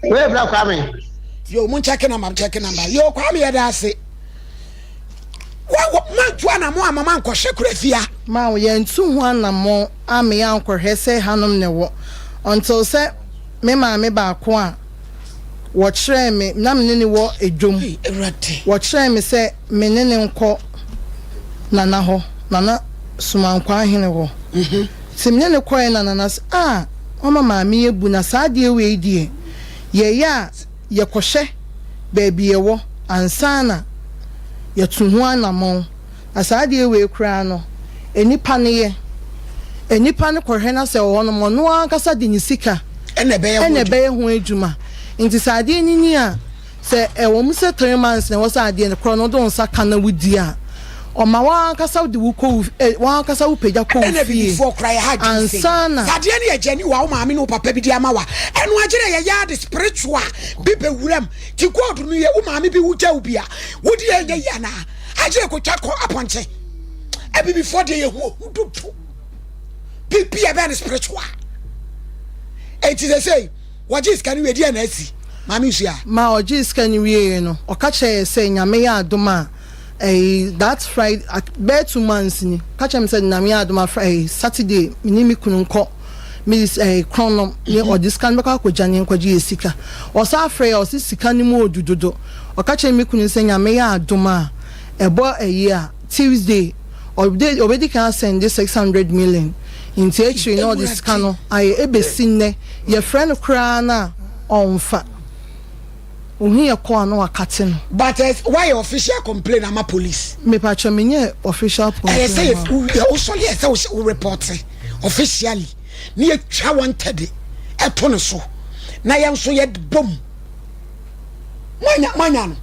We bra Kwame. Yo, mun check number, check number. Yo, Kwame yɛ da ase. Wa wa mantu anamo ama mankɔhwɛ kura fia. Ma yɛntu ho anammɔn ammeyɛ ankɔhwɛ sɛ hanom na ɛwɔ until sɛ me maame baako a wɔkyerɛɛ me na me ne no wɔ dwam wɔkyerɛɛ me sɛ me ne no nkɔ Nana hɔ, Nana Somankwaa hene hɔ. Nti me ne no kɔeɛ na Nana se, ah, wama maame yi abu na saa adeɛ wei deɛ yɛyɛ a yɛkɔhwɛ baabi yɛwɔ ansa na yɛatu ho anammɔn. Na saa adeɛ wei koraa no, nnipa no yɛ. Nnipa no kɔhwɛ na sɛ ɛwɔ hɔnom, ɔno ankasa de ne sika na ɛbɛyɛ ho adwuma. Nti sɛ adeɛ no ni a, sɛ ɛwɔ mu sɛ three months na ɛwɔ sɛ adeɛ no korɔ no wode wo nsa ka na wodi a, ɔma wo ankasa wode wo kɔ wo eh, wo ankasa wopagya kɔ wo Ɛna fie abibifoɔ koraa yɛ ha adwene sei. ansa na. Sɛ adeɛ no yɛ genuine a wo maame ne wo papa bi de ama wo a, ɛno agyerɛ yɛyɛ ade spiritual bi bɛwura mu. Nti gold no yɛ wo maame bi wo gya wo bi a, wode ɛnyɛ yie anaa? Agyerɛ kɔtwa kɔ apɔnkye. Abibifoɔ deɛ yɛhu ohu dodo. Biribi a ɛbɛyɛ no spiritual. Enti sɛ sei, wɔgye sika no wie deɛ na asi? Maame Nsuaa. Ma ɔgyee sika no wieeɛ no, ɔka kyerɛɛ yɛ sɛ Nyame yɛ adom a, ɛyi that Friday, bɛyɛ two months ni, ɔka kyerɛɛ me sɛ Nyame yɛ adom a Friday, Saturday me ne me kunu nkɔ me ɛyi Krɔnɔm ne ɔde sika no bɛkɔ akɔgya ne nkɔgye yɛ sika. Ɔsan frɛɛ yɛ, ɔse sika no mu ɔdu dodo. Ɔka kyerɛɛ me kunu sɛ Nyame yɛ adom a, ɛbɔ ɛyi a, Tuesday, ɔde ɔbɛdi kan asɛnde 600 million, nti akyire no ɔde sika no ayɛ, ɛbɛsi nnɛ yɛfrɛ no koraa no a, ɔnfa. Ohu yɛ kɔ a na wakate no. But eh, wayɛ official complain ama police? Mepakyɛ menyɛ official Ɛyɛ complain sɛ ama. yɛ wosɔre ɛsɛ sɛ wo report officially ne yɛtwa wanted ɛto ne so na yɛn nso yɛbɔ mu. Moanya moanya no.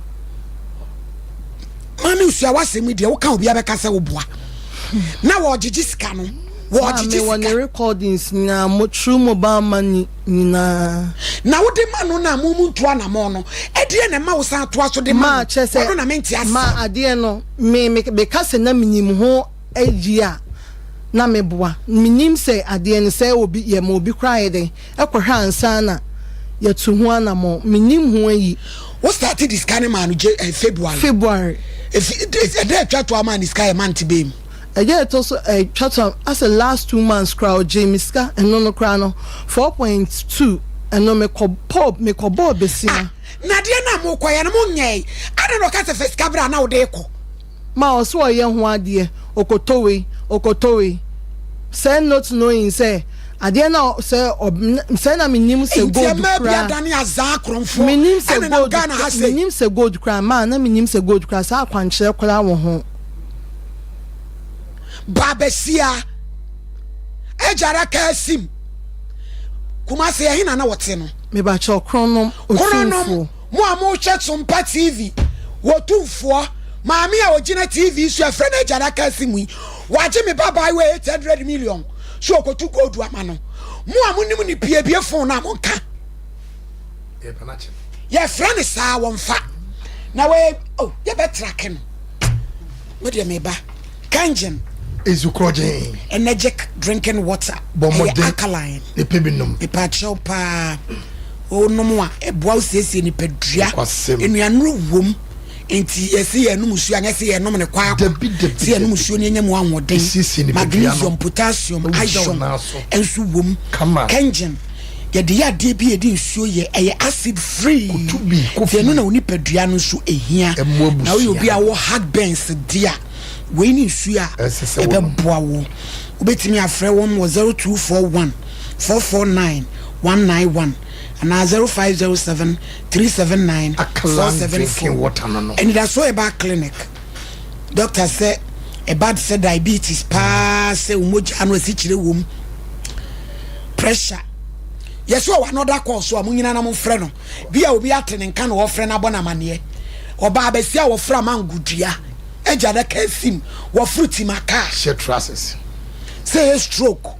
Maame Osua w'asɛm yi deɛ woka obi abɛka sɛ woboa. Na wɔgyegye sika no. Wɔgyegye sika. Maame wɔ ne recordings nyinaa, mo true mobile money nyinaa. Na wode ma no na mo mu ntu anamɔn no, ɛdeɛ na ɛma wo san toa so de ma no? Ɔno na mente aseɛ. Ma adeɛ no, me me meka sɛ na menim ho ayi a, na meboa. Menim sɛ adeɛ no sɛ obi yɛ ma obi koraa yɛ dɛn ɛkɔhwɛ ansa na yɛtu ho anamɔn. Menim ho ayi. Wo start de sika no maa no gye eh, February. February. Efi ɛdɛ atwa to ama ne sika yɛ month bɛn mu? Ɛdɛ ɛtɔ so ɛtwa to asɛ last 2 months koraa ɔgyee me sika, ɛno no koraa no 4.2, ɛno mekɔ pɔ mekɔ bɔɔ besia. Ah, na adeɛ no a mokɔyɛ no monyɛe adɛn na ɔka sɛ fa sika berɛ a na wode kɔ? Ma ɔsɛ ɔyɛ ho adeɛ ɔkɔtɔ wei ɔkɔtɔ wei sɛ not knowing sɛ adeɛ na sɛ ɔ sɛ na menim sɛ Nti gold ɛmaa bi koraa adane azaa korɔmfoɔ menim sɛ ɛnenam gold Ghana ha sei. Menim sɛ gold koraa maa na menim sɛ gold koraa saa akwankyerɛ koraa wɔ ho. Baabasia Agyara Kasim, Kumasi, ɛhe na na wɔte no? Mebakyɛw, Kronom. Kronom, Otumfuo. Mo a mohwɛ Sompa TV, Otumfoɔ, maame a ogyina TV so a yɛfrɛ no Agyara Kasim yi, wagye me ba baayewa 800 million so ɔkɔtu gold ama no. Mo a monim no biebie phone no a monka. Yɛfrɛ no saa wɔmfa. Na wei, oh, yɛbɛtrake no. Me deɛ meba. Kangen. Nsu korɔgyen. Energetic drinking water. Bɔ Ɛyɛ mmɔden alkaline. na pɛ bi nom. Mepakyɛw paa. Wonom a, ɛboa wo siesie nipadua. Nokwasɛm. Nnuanuro wom. Nti yɛse yɛnom nsuo a, nyɛ sɛ yɛnom no kwaakwa. Dabi, dabi, Sɛ yɛnom dabi. nsuo no yɛnya mu ahoɔden. Esiesie nipadua no. Magnesium, potassium, Na wogyina wo iron nan so. nso wom. Kama. Kangen. Yɛde yɛ adeɛ bi a yɛde nsuo yɛ, ɛyɛ acid free. Koto bi, kɔ Nti ɛno fie. na wo nipadua no nso ɛhia. Ɛmmoa Na woyɛ abusua obi a no. wowɔ heartburns deɛ a, wei ne nsuo a Ɛsɛ sɛ wonom. ɛbɛboa wo. Wobɛtumi afrɛ wɔn wɔ 0241 449 191 anaa 0507 379 Alkaline drinking 474. water no no. Anidasoɔ Herbal Clinic doctor sɛ ɛba te sɛ diabetes paa sɛ wo mogya ano asikyire wom, pressure, yɛsɛ ɔwɔ another call so a mo nyina na mo frɛ no bi a obi ate ne nka na ɔfrɛ no abɔ no amaneɛ. Ɔbaa bɛsi a wɔfrɛ amango dua agya da ka sim wɔforo tim aka hyɛ trousers. Sɛ ɛyɛ stroke,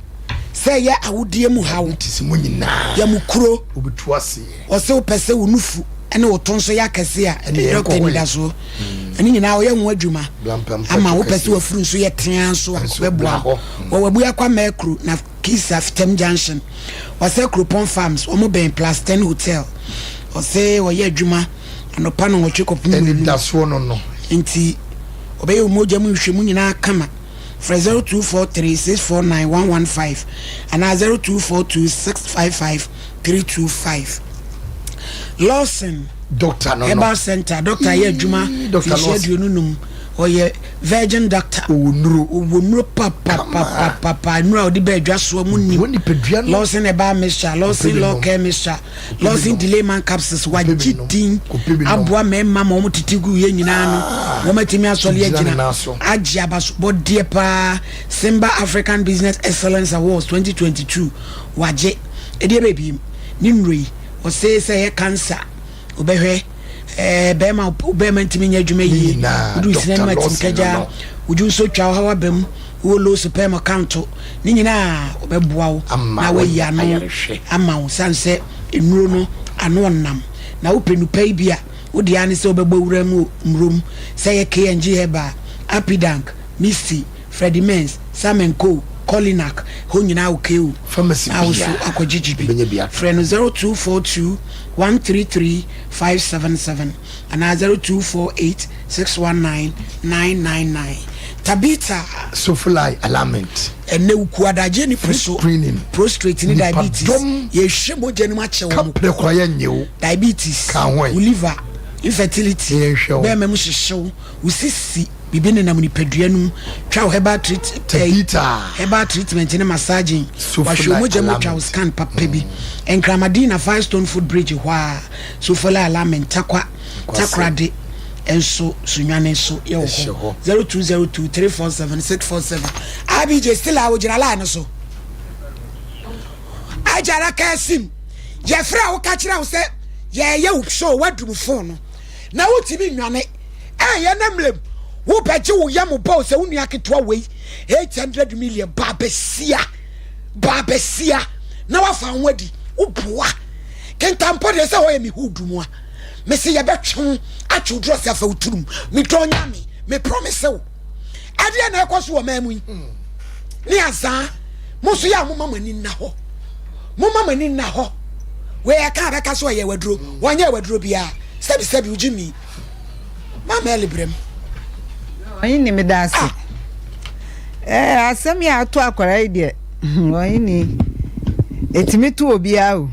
sɛ ɛyɛ awodeɛ mu haw, Diabetes mu nyinaa. Yɛ mo kuro. Wobɛtu aseɛ. Ɔsɛ wopɛ sɛ wo nufu ne wo to nso yɛ akɛse a, Ɛne yɛnkɔ dɔkta hɔ yi. anidasoɔ ɛne nyinaa ɔyɛ ho adwuma Blampampa ama tu wopɛ sɛ kɛseɛ. wafuru nso yɛ tea nso a Nso ɔbɛboa bra wo. hɔ. Wɔwɔ Abuakwa Mɛkuro na Kisa Fitam Junction, ɔsɛ Kuropɔn Farms, wɔn bɛn Plus Ten Hotel. Ɔsɛ ɔyɛ adwuma anɔpa nnɔnwɔtwe kɔpem nnɔnum. Anidasoɔ no no. Nti ɔbɛyɛ wo mogya mu nhwehwɛmu nyinaa kama. Frɛ 0243 649 115 anaa 0242 655 325. Lawson Doctor no no. Herbal Center, doctor yɛ adwuma Ii, Doctor mfirihyia Lawson. 25. Ɔyɛ virgin doctor. Ɔwɔ nnuro. Ɔwɔ nnuro papapapapa. Nnuro a ɔde ba adwa soɔ mu nim. Ɔboa nipadua no. Lawson Herbal Mixture, Lawson Kɔpɛ bi Law nom. Care Mixture, Kɔpɛ bi Lawson nom. Delay Man Capsules. Kɔpɛ bi Wagye nom. din Kɔpɛ bi nom. aboa mmarima ma wɔn tete gu yɛ nyinaa no. Wɔn atumi asɔre Gyina ne agyina. nan so. Agye abasobɔdeɛ paa. Simba African Business Excellence Awards 2022 wagye. Ɛdeɛ bɛɛ biem. Ne nnuro yi, ɔse sɛ ɛyɛ cancer, wobɛhwɛ ɛɛ bɛrima bɛrima ntumi nyɛ adwuma yie, wode wo sini anim atim kagya, wodwo nso twa ɔhaw aba mu, wowɔ low sperm count, ne nyinaa ɔbɛboa wo na wayi ano ama wo sane sɛ nnuro no ano ɔnam. Na wopɛ nupa yi bi a, wo deɛ ara ne sɛ wobɛbɔ wura mu mmurom sɛ ɛyɛ KNG Herbal, Apidank, Misty, Freddie Mens, Sam and Co, Colinak, hɔ nyinaa wɔ KO. Pharmacy Na wo so biara akɔgyegye bi. wobɛnya bi atɔ. Frɛ no 0242 133 577 anaa 0248 619 999. Tabitha. Sofolai Alignment. Ɛnnɛ Wukuadagye ne Free so screening. Prostrate ne diabetes. Nipadɔm. Yɛhwɛ mogya no mu akyɛ wɔn. Kaprɛ koraa yɛnyɛ wo. Diabetes. Ka ho ɛ. Wo liver. Infertility. Yɛnhwɛ wo. Bɛɛma mu hyehyew. Wo sisi. Biribi nenam nipadua no mu. Twa wo herbal treat Tabitha. Herbal treatment ne massaging. Sofolai Wahwɛ wo mogya mu atwa wo Alignment. scan papa bi. Nkramadina Firestone Foot Bridge hɔ ara. Sofolai Alignment Tarkwa Kwase. Takoradi nso Sunyani nso yɛwɔ Ɛhyɛ hɔ. hɔ. 0202 347 647. IBJ still a wogyina line no so. Agyara Kasim, yɛfrɛ a woka kyerɛ wo sɛ yɛyɛ wo show woadum phone no na wotumi nnwane ɛyɛ na mmerɛm. Wobɛgye wo yam ba o sɛ wo nua ketewa wei 800 million ba bɛsia ba bɛsia na wafa ho adi woboa kentampɔ deɛ sɛ hɔ yɛ me hood mu a mese yɛbɛtwe wo atwe wo drɔs afa wo turum medɔ nyame me promise wo ɛdeɛ na ɛkɔ so wɔ man mu yi ne azaa mo nso yɛ a moma mo ani nna hɔ moma mo ani nna hɔ wei ɛka a bɛka so ɔyɛ waduro wɔnyɛ waduro biara sɛbisɛbi wogye mi Mama Ellie brɛ mu. Ɔnye ni meda ase. Ah. Eh, asɛm yi a ato akwara yi deɛ ɔnye ni ɛtumi to obiara o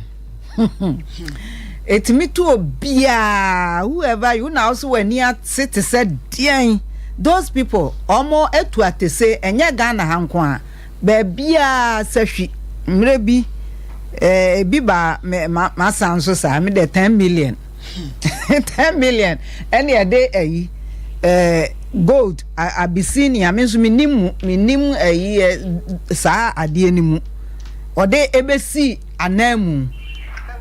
ɛtumi to obiara whoever you na also w'ani ate te sɛ deɛn those people ɔmo atu atese ɛnyɛ Ghana ha nko a Baabiara sahwi. Mmerɛ bi eh, ebi baa me ma masan nso saa me deɛ ten million ten million ɛne ɛde ayi eh, gold Abyssinia me nso menim mu menim ayi eh, saa adeɛ no mu ɔde ebesi anan mu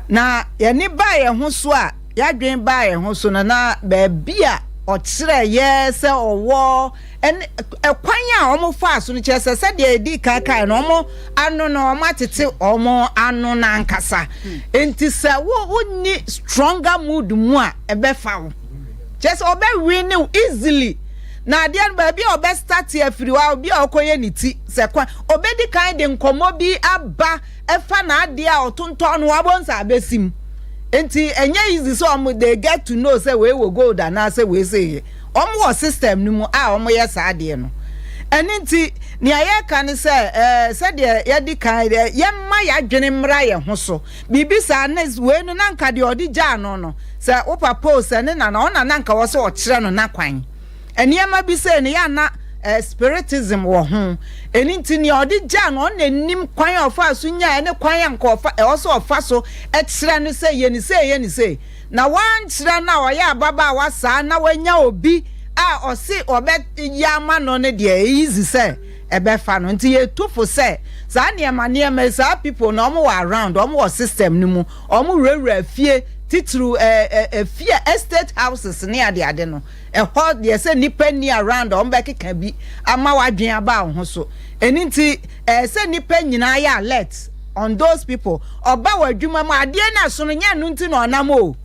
na yɛne baa yɛn ho so a yɛadwen baa yɛn ho so no na baabi a ɔkyerɛ yɛ sɛ ɔwɔ Ɛne ɛkwan a wɔfaa so no kyerɛ sɛ sɛdeɛ yɛdii kan kae no, wɔn ano no wɔatete wɔn ano no ankasa. Nti sɛ wo wonni stronger mood mu a ɛbɛfa wo. Kyerɛ sɛ ɔbɛwe ne wo easily. Na adeɛ no baabi a ɔbɛ start afiri hɔ a obi a ɔkɔyɛ ne ti sɛ kwan ɔbɛdi kan de nkɔmmɔ bi aba ɛfa n'adeɛ a ɔtontɔn no abɔ nsa abɛsi mu. Nti ɛnyɛ easy sɛ wɔn they get to know sɛ wei wɔ gold anaasɛ wei sɛ yɛ. Wɔn wɔ system no mu a wɔn yɛ saa adeɛ no. Ɛno nti nea yɛreka ne sɛ ɛɛ sɛdeɛ yɛdi kan deɛ yɛmma yɛadwene mmra yɛn ho so. Biribi saa ne wei no na nka deɛ ɔde gyaa no no sɛ wo papa o sɛ ne nana ɔna na nka wɔ sɛ ɔkyerɛ no n'akwan. Nneɛma bi sei no yɛ ana eh, spiritism wɔ ho. Ɛno nti nea ɔde gyaa no ɔna nim kwan a ɔfaa so nyaeɛ ne kwan a nka ɔfa ɛwɔ sɛ ɔfa so kyerɛ no sɛ yɛ ne sei yɛ ne sei. Na wankyerɛ no a ɔyɛ ababaawa saa na wanya obi a ɔse ɔbɛyɛ ama no no deɛ easy sɛ ɛbɛfa no nti yɛtu fo sɛ saa nneɛma nneɛma yi saa people no wɔn wɔ around wɔn wɔ system no mu wɔn wurawura fie titiriw ɛɛ ɛfie estate houses ne adeade no ɛhɔ deɛ sɛ nipa nni around wɔn bɛkeka bi ama wadwen aba wo ho so ɛno nti ɛɛ sɛ nipa nyinaa yɛ alert on those people ɔba wɔ adwuma mu adeɛ no ɛso no nyɛ ɛno nti na ɔnam o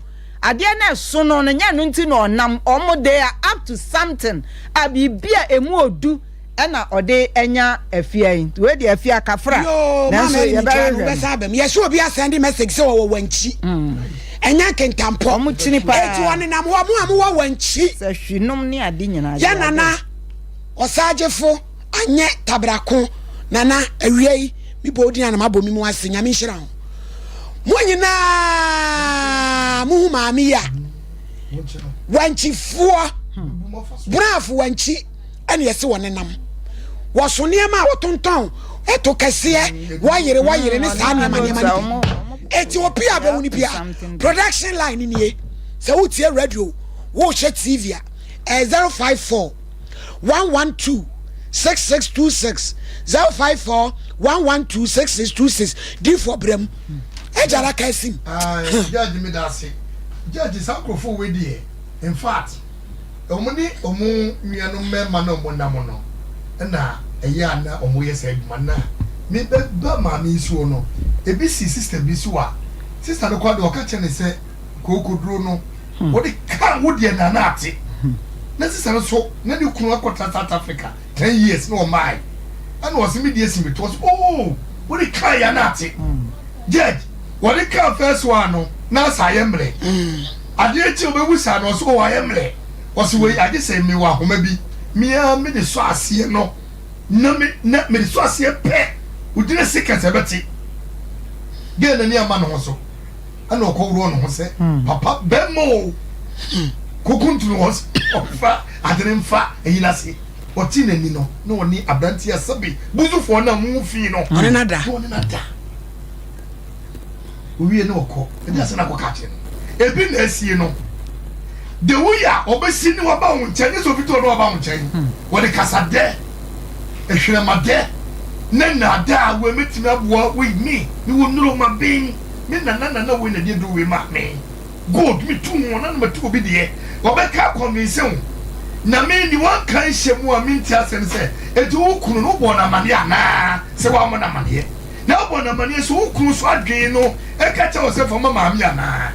adeɛ no ɛso no no nyɛ ɛno nti na ɔnam ɔmo they are up to something a biribi a emu odu ɛna ɔde anya afia yi wei deɛ afia kafra nanso yɛbɛhwehwɛ no bɛsa abam yɛsɛ obi asɛnde message sɛ wɔwɔ wankyi mm. ɛnyɛ nkentampɔ ɔmo kyini paa eti ɔnenam hɔ mo a mowɔ wankyi sɛ hwinom ne ade nyinaa yɛ nana ɔsagyefo anyɛ tabrako nana awia yi Me bɔ wo din a na mabɔ me mu ase nyame nhyira ho mo nyinaa mo hu maame yi a wankyifoɔ brafo wankyi ɛna yɛse wɔ nenam wɔso nneɛma a wɔtontɔn ɛto kɛseɛ wɔyere wɔyere ne saa nneɛma nneɛma no bi eti obi a bɛwu no bia production line nie sɛ wotie radio wohwɛ tv a ɛyɛ 054 112 6626 054 112 6626 difoɔ brɛ mu ɛgya la ka asim. Judge me da ase judge saa nkurɔfoɔ wei deɛ in fact wɔn ne wɔn nuanom mmarima na wɔn nam no na ɛyɛ a na wɔn yɛ saa adwuma na me bɛ ba maame yi soɔ no ebi si sister bi so a sister no koraa deɛ ɔka kyerɛ ne sɛ kookoduro no Wɔde kaa wo deɛ na na ate. Na sista no so na ne kunu akɔtra South Africa ten years na ɔmaae. Ɛna ɔse me deɛ si me to. Ɔse oh wode kaa ya na ate. Judge, wɔde kaa first one no na asa ayɛ mmerɛ. Adeɛ kye ɔbɛwu saa no ɔse oh ayɛ mmerɛ. Ɔse wei agye sɛ mewɔ ahoma bi me ara mede sɔ aseɛ no na me na mede sɔ aseɛ pɛ wogyina seconds ɛbɛte. Girl n'ani amma ne ho so. ɛna ɔkɔworɔ ne ho sɛ hmm. papa bɛrima o hmm. kokuntunu hɔ ɔfa adene mfa ɛyi n'ase ɔte n'ani no na ɔne aberanteɛ sɛbe buzufoɔ no a mu fi no ɔne no da ɔne no da owie ne ɔkɔ ɛde asɛ no akɔka kyerɛ no ebi na asie no de woyɛ a ɔbɛsi ne waba wo nkyɛn ne sɛ obi tɔ no waba wo nkyɛn hmm. wɔde kasa dɛ ehwerɛma dɛ ne nnaadaa wɔ mɛtumi aboa wei me mewɔ nnuro ma ben Me nana nana wei na ɛde aduru wei maa me. Gold me tu ho na na matu obi deɛ. Ɔbɛka akɔnvinse wo. Na me de wɔnka nhyɛ mu a mente aseɛ ne sɛ, enti wo kunu no wobɔɔ no amaneɛ anaa sɛ woammɔ no amaneɛ? Na wobɔɔ no amaneɛ nso wo kunu nso adwene no ka kyerɛ wo sɛ fa ma maame anaa?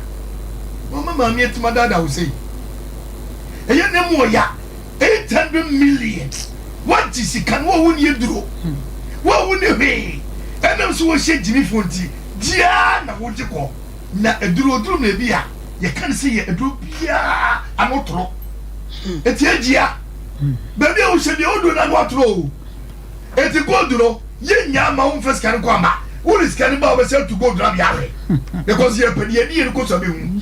Wama maame atumi adaadaa wo sei? Ɛyɛ na mu ɔya 800 million woagye sika no wo a wonni aduro wo a wonni hwee ɛnam sɛ wohyɛ gyimifoɔ nti gye ara na wogye kɔ. Na aduro duru mmerɛ bi a, yɛka no sɛ yɛ aduro biara ano toro. Eti agyia, baabi a wohyɛ bia woduro no ano atoro o. Eti gold no, yɛnnya ma womfa sika no nkɔ ama. Wode sika no ba a wobɛsɛ atu gold no abea ahwɛ. Because yɛpɛ deɛ yɛde yɛn kɔ so abɛhu.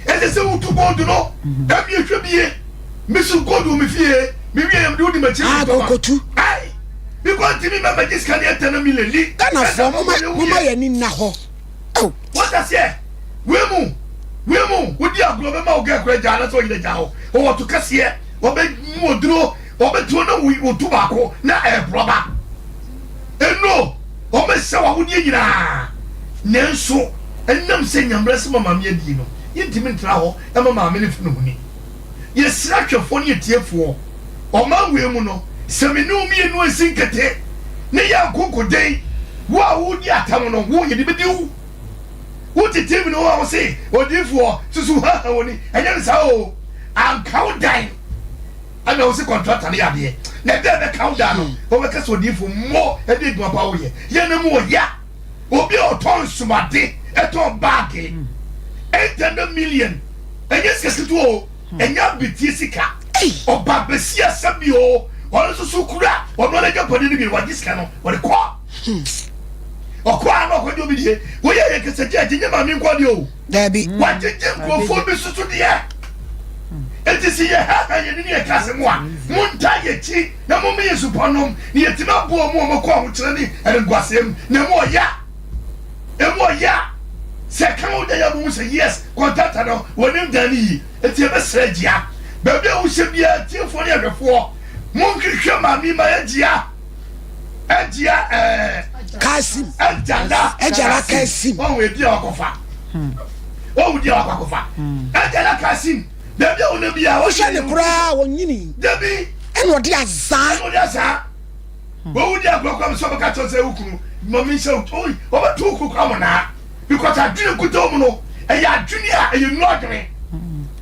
Ɛsɛ sɛ wotu gold no, ɛbi ehwɛ bie. Mesu gold wɔ me fie, mewie yɛ mede wodi m'akyi Ah, kokotu. Ai, because ntumi mɛmɛgye sika no yɛ 10 million ni. Ghanafoɔ moma moma yɛn ani nna hɔ. Oh. Wate aseɛ? Wei mu, wei mu, wodi agorɔ bɛma wo gɛɛ koraa gyaa anaasɛ ɔyere gyaa hɔ. Ɔwɔ to kɛseɛ, ɔbɛ mu oduro, ɔbɛtuo na wo to baako na ɛɛporɔ ba. Eno, ɔbɛsɛ w'awodeɛ nyinaa. Nanso, ɛnam sɛ nyambrɛ sɛ ma maame adie no, yɛntumi ntra hɔ ɛma maame no mfa ne ho ni. Yɛsrɛ ahwɛfoɔ ne atiefoɔ, ɔman wei mu no, sɛ me ne wo mmienu ansi nkete ne yɛanko nkoden, wo a woredi atam no, wo, yɛde bɛdi wo. Wote TV no ho a wose, odiyifoɔ, susu ha ha wɔ ni, ɛnyɛ no saa o, anka wo dan ɛna wose kɔntrata no yɛ adeɛ, na ɛda a ɛbɛka wo dan no, wɔbɛka sɛ odiyifoɔ mmɔ ɛde adwuma pa woyɛ, yɛn na mu wɔ ya. Obi a ɔtɔn nsomade, ɛtɔn baage, 800 million, ɛnyɛ sika ketewa o, ɛnyɛ abetie sika. Ɔba besia sɛbi o, ɔno nso so kura ɔno ara agyapadeɛ no bi, wagye sika no, ɔde kɔ. Ɔkɔ a na ɔkɔgye obi deɛ, wɔyɛ yɛ kɛsɛ gye agye nyɛ maame nko adeɛ o. Dabi. Wagyegye nkurɔfoɔ bi soso deɛ. Enti sɛ yɛhaha yɛn ani ne yɛka asɛm a, montaa yɛn akyi. Na momma yɛn supɔ nnom, na yɛatumi aboa wɔn a wɔkɔ ahokyerɛ ne animguaseɛ mu. Na emu ɔya, emu ɔya. Sɛ ɛka wo dan a wobɛhu sɛ yes, kɔntata no, wɔnim dan no yie. Enti yɛbɛsrɛ agyia, baabi a wohyɛ biara, atiefoɔ ne ahwɛfoɔ, monhwehwɛ maame yi ma agyia, agyia ɛɛ. Kasim. Agyala. Agyala Kasim. Wɔn edi a wakɔfa. Wɔn di a wakɔ akɔfa. Agyala Kasim. Baabi a wonam biara, wohwɛ ne koraa wɔnyini. Dabi. Ɛna ɔde azaa. Ɛna ɔde azaa. Wɔwu di agorɔ koraa sɛ ɔbɛka kyerɛ sɛ wo kunu ma mi nhyɛ wo ɔbɛto wo kunu koraa mo naa because adwene nkutoo mu no ɛyɛ adwene a ɛyɛ nnu adwene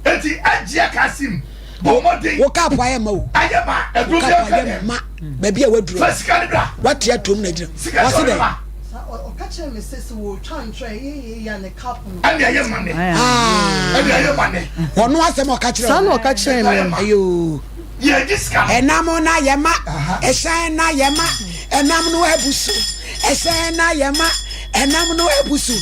eti agye akasim bɔ mmɔden. Wo kaapo ayɛ ma o. Ayɛ ma ɛduro bi aka dɛ. Ma baabi a waduro. Fa sika ne bra. Wate atom na gyina. Sika sɛ ɔde ba. Ɔka kyerɛ me sɛ sɛ wɔretwa ntorɔ a ɛyɛ yie a ne cup no. Ɛne ɛyɛ ma nɛ. Ɛne ɛyɛ ma nɛ. Ɔno asɛm ɔka kyerɛ. Saa na ɔka kyerɛ me. Ayoo. Yɛgye sika no. Ɛnam na yɛ ma. Ɛhyɛn na yɛ ma. Ɛnam no abu so. Ɛhyɛn na yɛ ma. Ɛnam no abu so.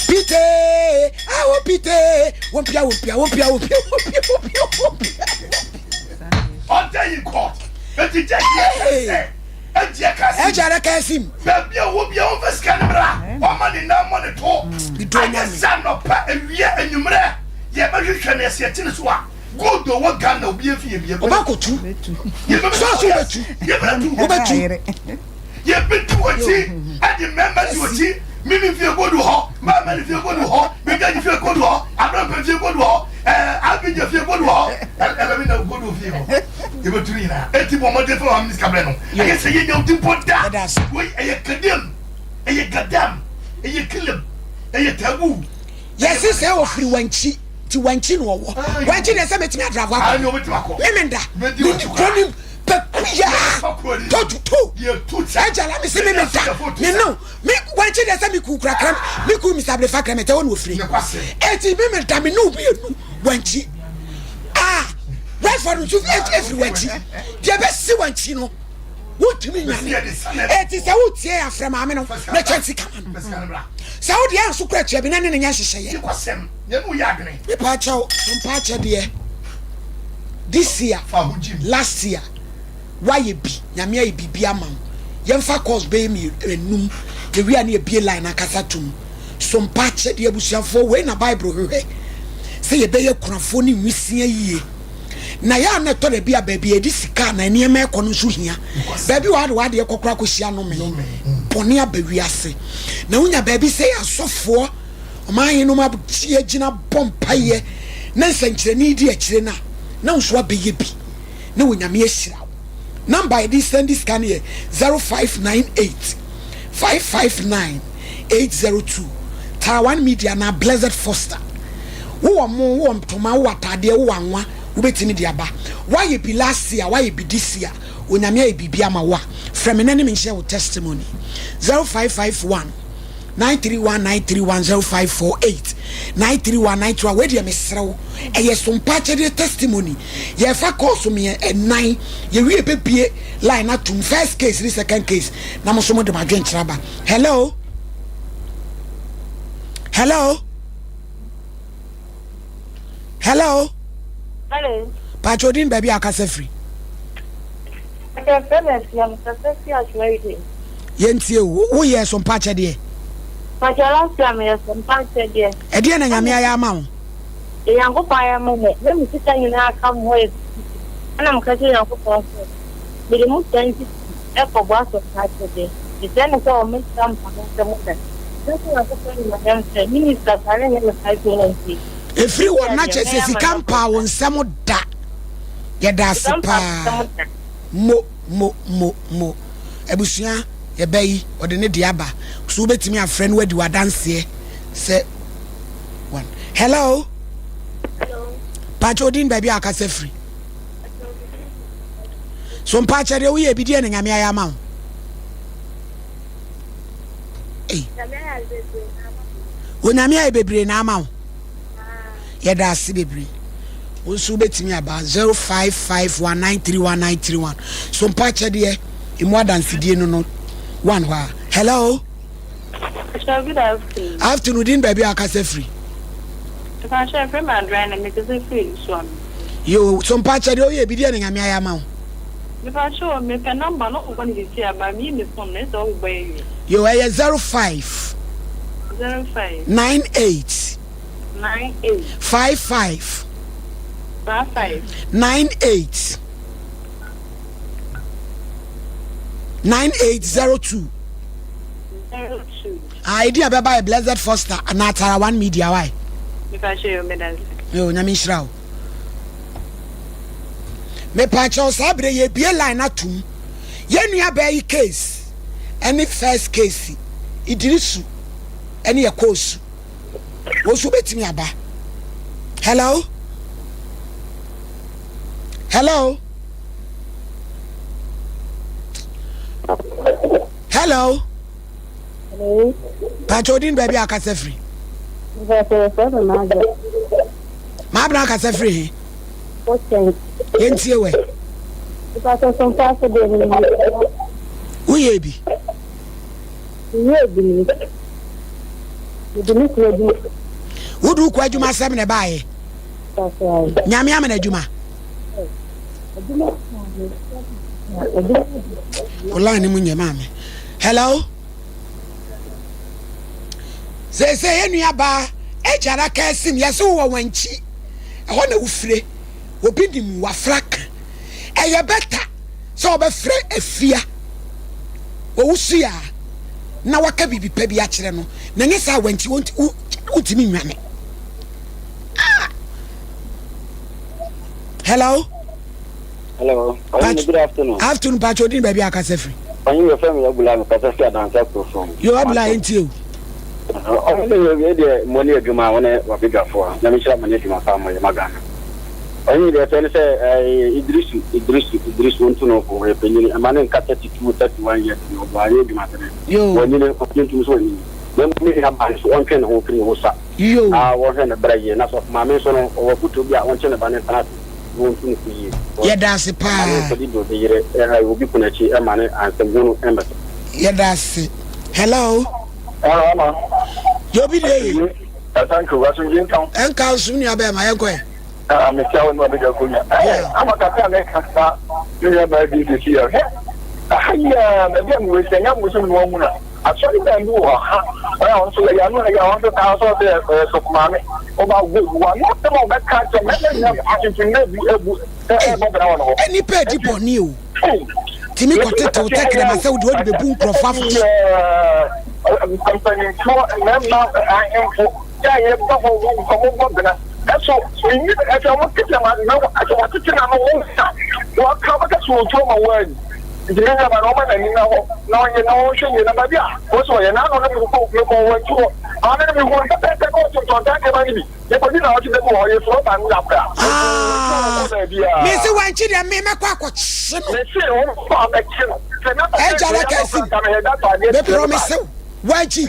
Pite awo pite. Wɔmpia wɔmpia wɔmpia wɔmpia wɔmpia wɔmpia wɔmpia. Ɔda yi court. Eti judge yɛ sɛ. Agya Kasim. Agya Kasim. Baabi a ɔwɔ biara ɔmfa sika no mmra. Ɔmma ne nan mmɔ ne to. Anyɛ sɛ anɔpa, awia, anwummerɛ yɛbɛhwehwɛ no yɛsɛ yɛte ne so a, gold a ɔwɔ Ghana obiara fi yɛ bi. Ɔbɛkɔtu. Sɔɔso wobɛtu. Yɛbɛtu. Wobɛtu. Yɛbɛdi w'akyi ɛde mmarima di w'akyi. Mimi fie gold wɔ hɔ, Maama ne fie gold wɔ hɔ, Megyaji fie gold wɔ hɔ, Abrampɛ fie gold wɔ hɔ, ɛɛ Abigya fie gold wɔ hɔ, ɛlɛmi na gold wɔ fie hɔ. Yɛbɛtu ne nyinaa. Enti bɔ mmɔden fa w'amene sika brɛ no. Ɛyɛ sɛ yɛnya wo din mpo da. Wei ɛyɛ kadam, ɛyɛ gadam, ɛyɛ kilim, ɛyɛ tabu. Yɛse sɛ ɔfiri wankyi nti wankyi na ɔwɔ wankyi deɛ sɛ mɛtumi adravo akɔ me menda kuro nim pɛkuyaa totuto ɛgya la me se me menda me no me wankyi deɛ sɛ me ku kura kra me ku misablefa kra mɛtɛ hɔ na ɔfiri ɛti me menda me no mmienu wankyi a wɛfɔ no nso ɛfiri wankyi deɛ bɛsi wankyi no wontumi nwane ɛti sɛ wotie afrɛ maame no na kyɛ nsi kama no sɛ wode anso kora tua bi na ne ne nyɛ nhyehyɛeɛ mepa kyɛw mpa kyɛ deɛ this year last year woayɛ bi nyame ayɛ biribi ama wo yɛmfa course bɛyɛ mmienum yɛwie a ne yɛbie line ankasa tom so mpa kyɛ deɛ abusuafoɔ wei na bible hwehwɛ sɛ yɛbɛyɛ kunafoɔ ne nwisia yie Na yɛ a na ɛtɔ da bi a baabi a yɛde sika anaa nneɛma rekɔ no nso hia. Baabi wɔ ha de w'adeɛ kɔ koraa kɔhyia nnome. Bɔne aba wiase. Na wonya baabi sɛ yɛ asɔfoɔ, ɔman henom agye agyina bɔ mpaeɛ na nsɛnkyerɛnne di akyire no a, na wo nso abɛyɛ bi. na Onyame ahyira wo. Number a yɛde sɛndi sika no yɛ 0598 559 802 Tarawan Media anaa Blessed Foster. Wowɔ mo, wowɔ ntoma, wowɔ ataadeɛ, wowɔ anwa, wobɛtumi de aba. Woayɛ bi last year, woayɛ bi this year, Onyame ayɛ biribi ama wo a, frɛ me na ne me nhyɛ wo testimony. 0551 931 931 0548 931 931 wei deɛ mesrɛ wo ɛyɛ sompa akyɛdeɛ testimony yɛfa kɔɔso meɛ ɛnan yɛwie bɛbie line atom first case ne second case na mo so mo de mo adwenkyerɛ aba hello hello hello Hello. Pacho din baabi a akasa firi. Yɛntie wo woyɛ so mpa akyɛdeɛ. Pacho last year meyɛ so mpa akyɛdeɛ. Ɛdeɛ na nyame ayɛ ama wo. Deɛ Nyankopɔn ayɛ ama me na me sika nyinaa aka me hɔ yɛ ɛna meka kyerɛ Nyankopɔn sɛ mede mu 20 ɛkɔ bɔ asɔ mpa akyɛdeɛ. Mesrɛ no sɛ ɔmmɛhyira mpa me nsɛm da. Mɛsɛ Nyankopɔn animuonyam sɛ minister saa ne nyɛ me 5 million nti. Ɛfiri hɔ na kyerɛ sɛ sika mpaa wo nsam da. Yɛda ase paa. Mo mo mo mo. Abusua yɛba yi ɔde ne deɛ aba. So wobɛtumi afrɛ no wadi w'adanseɛ sɛ one. Hello. Pakyɛ odin baabi a akasa firi. So mpakyɛ deɛ woyɛ bi deɛ na nyame ayɛ ama wo. Ei. Onyame ayɛ bebree na ama wo. Yɛda ase bebree. Wo nso wobɛtumi aba 0551931931. So mpa akyɛdeɛ emu adansedie no no one hɔ a. Hello. Good afternoon. Afternoon din baabi a akasa firi. Yo, so mpa akyɛdeɛ woyɛ bi deɛ na nyame ayɛ ama wo. Mepakyɛw mepɛ number no wobɔ no sisi a but meyi me phone no ɛsɛ wobobɔ awie. Yo ɛyɛ 05. 05. 98. 98. 55. 55. 98. 9802. 02. Ah, edi a bɛba yɛ Blessed Foster anaa Tara One Media why? Mepakyɛw yo medase. Yo nyame nhyira wo. Mepaakyɛw saa berɛ yɛbie line atom yɛn nua baa yi case ɛne first case Idirisu ɛne yɛkɔɔ su wɔn nso wobɛtumi aba hello hello hello Pakyɛ odin baabi a akasa firi. Maabena akasa firi he? Yɛntie wɛ. Woyɛ bi? Wode wokɔ adwuma asɛm na ɛbaeɛ? Nyame amena adwuma. Wo line no mu nyɛ maame. Hello. Seesei yɛn nua baa agyara kɛsim yɛse wowɔ wankyi ɛhɔ na wofire obi nim wafra ka ɛyɛ bɛta sɛ wɔbɛfrɛ afia wɔwusu a na waka biribi pa bi akyerɛ no na nyɛ saa wankyi wontumi nwane ah hello Hello. Ɔhene good afternoon. Afternoon pacho odin baabi akasa firi. Ɔhene yɛ fɛn mi Abula mi kasa fi adansa kuro fam. Yo Abula yɛn tie o. Ɔhene yɛ wie deɛ mo ne adwuma a wɔne wabedwafo a nyame nhyira mo ne adwuma paa mo yɛ ma Ghana. Ɔhene deɛ ɛsɛ ne sɛ ɛɛ Idrisu Idrisu Idrisu wɔn tu no fo wɔyɛ panyin ɛma ne nka 32 31 years ni ɔbɔ ayɛ adwuma sɛnɛ. Wɔnyini ɔpɛ ntum so wɔnyini. Na mmom ne nua baa no so ɔntwe ne ho mfiri ne ho sa. Na wɔhwɛ ne brɛ yie na sɔfo maame nso no ɔwɔ afutuo bi a ɔnkye ne ba no ntena ase. na wɔntu no fo yie. Yɛda ase paa. Ɛma ne nkɔdi deɛ ɔde yere ɛha obi kunu akyi ɛma ne ansɛmhunu ɛmmɛto. Yɛda ase. Hello. Hello, ama. Yɛ obi deɛ ye. Thank you. Asomdwe nka wo. Ɛnka wo so nua bɛɛ ma yɛnkɔ ɛ. Ah, mekyia wo ne wabɛgya akonnwa. Ama kakra a mɛka na me nua baa bi de si yɛ. Hwɛ, aha yi a baabi a mewɔ si ɛnyɛ abosom ne wɔn mu na. Asɔre bɛn bi wɔ ha? Ɔyɛ a ɔno nso yɛ ano yɛ a ɔno nso saa nso ɔsɛ ɔyɛ sɔfo maame. Ɔba wo wa no asɛm a ɔbɛka akyerɛ mɛmɛ nyina akyinkyim na ebu ebu ɛbɔ bra wɔ ne hɔ. Nnipa adi bɔne o. Tumi kɔtetew tɛkrɛma sɛ wode wode bɛbu nkurɔfo afa so. Mpanyinfoɔ mmarima ahemfo yɛ a yɛba hɔ wɔn bɔ bena. Ɛso menni ɛsɛ wɔn tete ma na ɛsɛ wɔn tete na no wɔn nsa wɔka wɔka so wɔn tuo ma wɔn ani nti me nua ba na wɔma n'ani na hɔ na ɔnyɛ na ɔnhwɛ yie na baabi a wɔsɛ ɔyɛ n'ano no mekɔ mekɔ wɔn akyi hɔ maame no mehu no pɛpɛɛpɛ na ɔtontɔn saa nneɛma no bi yɛkɔdi na ɔte dɛm wɔ hɔ yɛsoro ɔba no yɛakora mese wankyi deɛ me mɛkɔ akɔkye no mese wɔn kɔ abɛkye no ɛgya la kasi me promise wo wankyi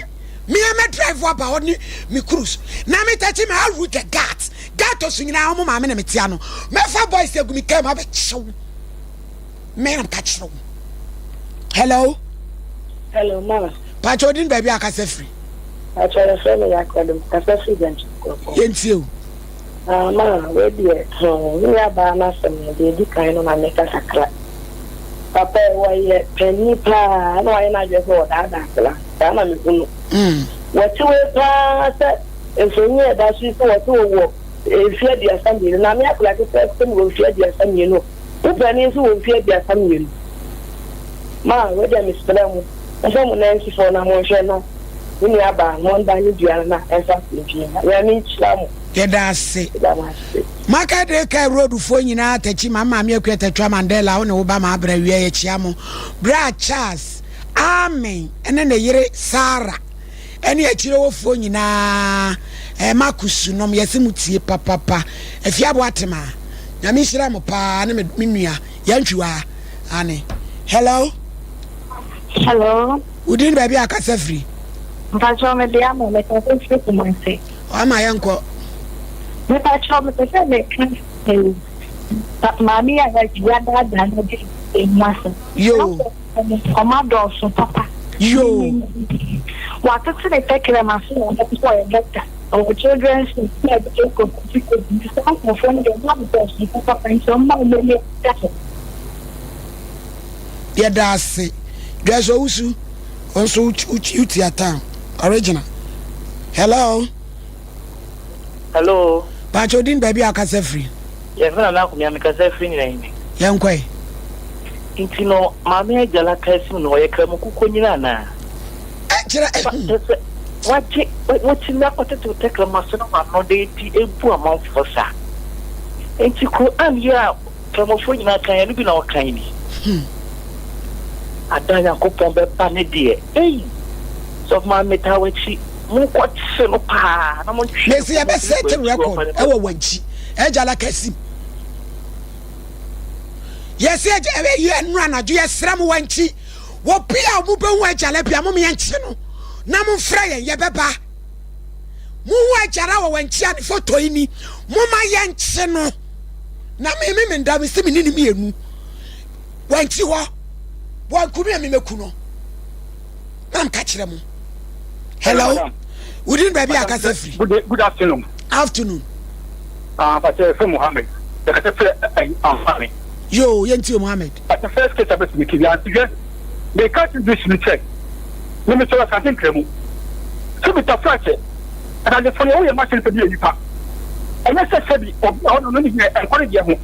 Me a mɛ drive aba hɔ ne me cruise na me tɛkyi me aru the gat gato so nyinaa ɔmo maame na me tia no mɛfa boys egu me kaa mu abɛkyew me na mka kyerɛ wo hello hello ma pakyɛ odin baabi akasa firi pakyɛ yɛfrɛ me yakɔdom kasa firi bɛnkyɛ nkurɔfoɔ yɛntie o Ah, ma wei deɛ hmm, me nuabaa no asɛm no deɛ ɛdi kan no na meka kakra papa wɔyɛ panyin paa na wayɛ n'adwene sɛ wɔdaadaa akwadaa Saa na mehu no. Wɔte wei paa sɛ mfonyin a ɛda so yi sɛ wɔte wɔwɔ mfe 32 na me akwadaa ketewa sɛ mewɔ mfe 32 wo panin nso wɔ mfe 32. Ma wei deɛ mesrɛ mo momfa mo nan nsi fam na monhwɛ na me nua baa no monda ne dua no na ɛmfa asomdwie mma. Nyame nhyira mo. Yɛda ase. Yɛda mo ase. Maka de ka road foɔ nyinaa takyi ma maame akua tatwa Mandela wo ne wo ba ma abra wia yɛkyia mo bra Charles Amen ne ne yere Sarah ne akyire-hɔfoɔ nyinaa ɛma kusu nom yɛse mo tie papapa Afiabo Atemaa Nyame nhyira mo paa ne me nua Yantwiwaa ane Hello. Hello. Wo din baabi a kasa firi? Mpakyɛw me de ama me kasa firi Kumasi. Ama yɛn kɔ. Mepakyɛw mepɛ sɛ meka maame yi a yɛadaadaa no de emu asɛm. Yoo. Ɔmo adɔɔso papa. Yoo. Watete ne tɛkrɛma so na ɔmo sɛ ɔyɛ dɔkta. Ɔwɔ children's home na ɛde kɔ kofi kofi nti saa nkorɔfoɔ no deɛ ɔmo adɔɔso papa nti ɔmo ma ɔmo ani da hɔ. Yɛda ase. Joyce Owusu, wo nso wotia town. Original. Hello. Hello. Pakyɛ odin baabi a akasa firi. Yɛfrɛ Nana Akomea mekasa firi Nyinahene. Yɛnkɔe. Nti no Maame Agyala Kasim no ɔyɛ Kramokukonyin anaa? Kyerɛ Kyerɛ sɛ wagye watumi akɔtetew tɛkrɛma so na wano de di ebu amanfoɔ saa. Nti Qur'an yi a Kramofoɔ nyinaa kan ɛno bi na ɔkan bi. Ada Nyankopɔn bɛba ne deɛ ei Sɔfo Maame metaa w'akyi. Monkɔkye no paa na montwe no Mesi yɛbɛ set record ɛwɔ wankyi ɛgya la kasim yɛsi ɛgya ɛyɛ ɛnura anadwo yɛsrɛ mo wankyi wɔ bi a mo bɛhu ɛgya la bi a mo yɛn kye no na mo nfrɛ yɛn yɛbɛba mo hu ɛgya la wɔ wankyi a ne foto yi ni mo ma yɛn kye no na me me me nda me si me ne ne mienu wankyi hɔ wankumi a me mɛku no. na mka kyerɛ mo hello wodin baabi a kasa firi good, good afternoon afternoon ah pàṣẹ fẹ muhammed yɛkasa fẹ ẹ amfani yo yɛntie muhammed pàṣẹ first case abɛsi mi kiri ase hwɛ meka ti bi sunu kyɛ ne mi sɔrɔ asante nkira mu sɛ bi tafra kyɛ asantefo no woyɛ mahyɛ nipa bi yɛ nipa ɛnyɛ sɛ sɛbi obi a ɔno no ne deɛ ɛnkɔ ne deɛ ho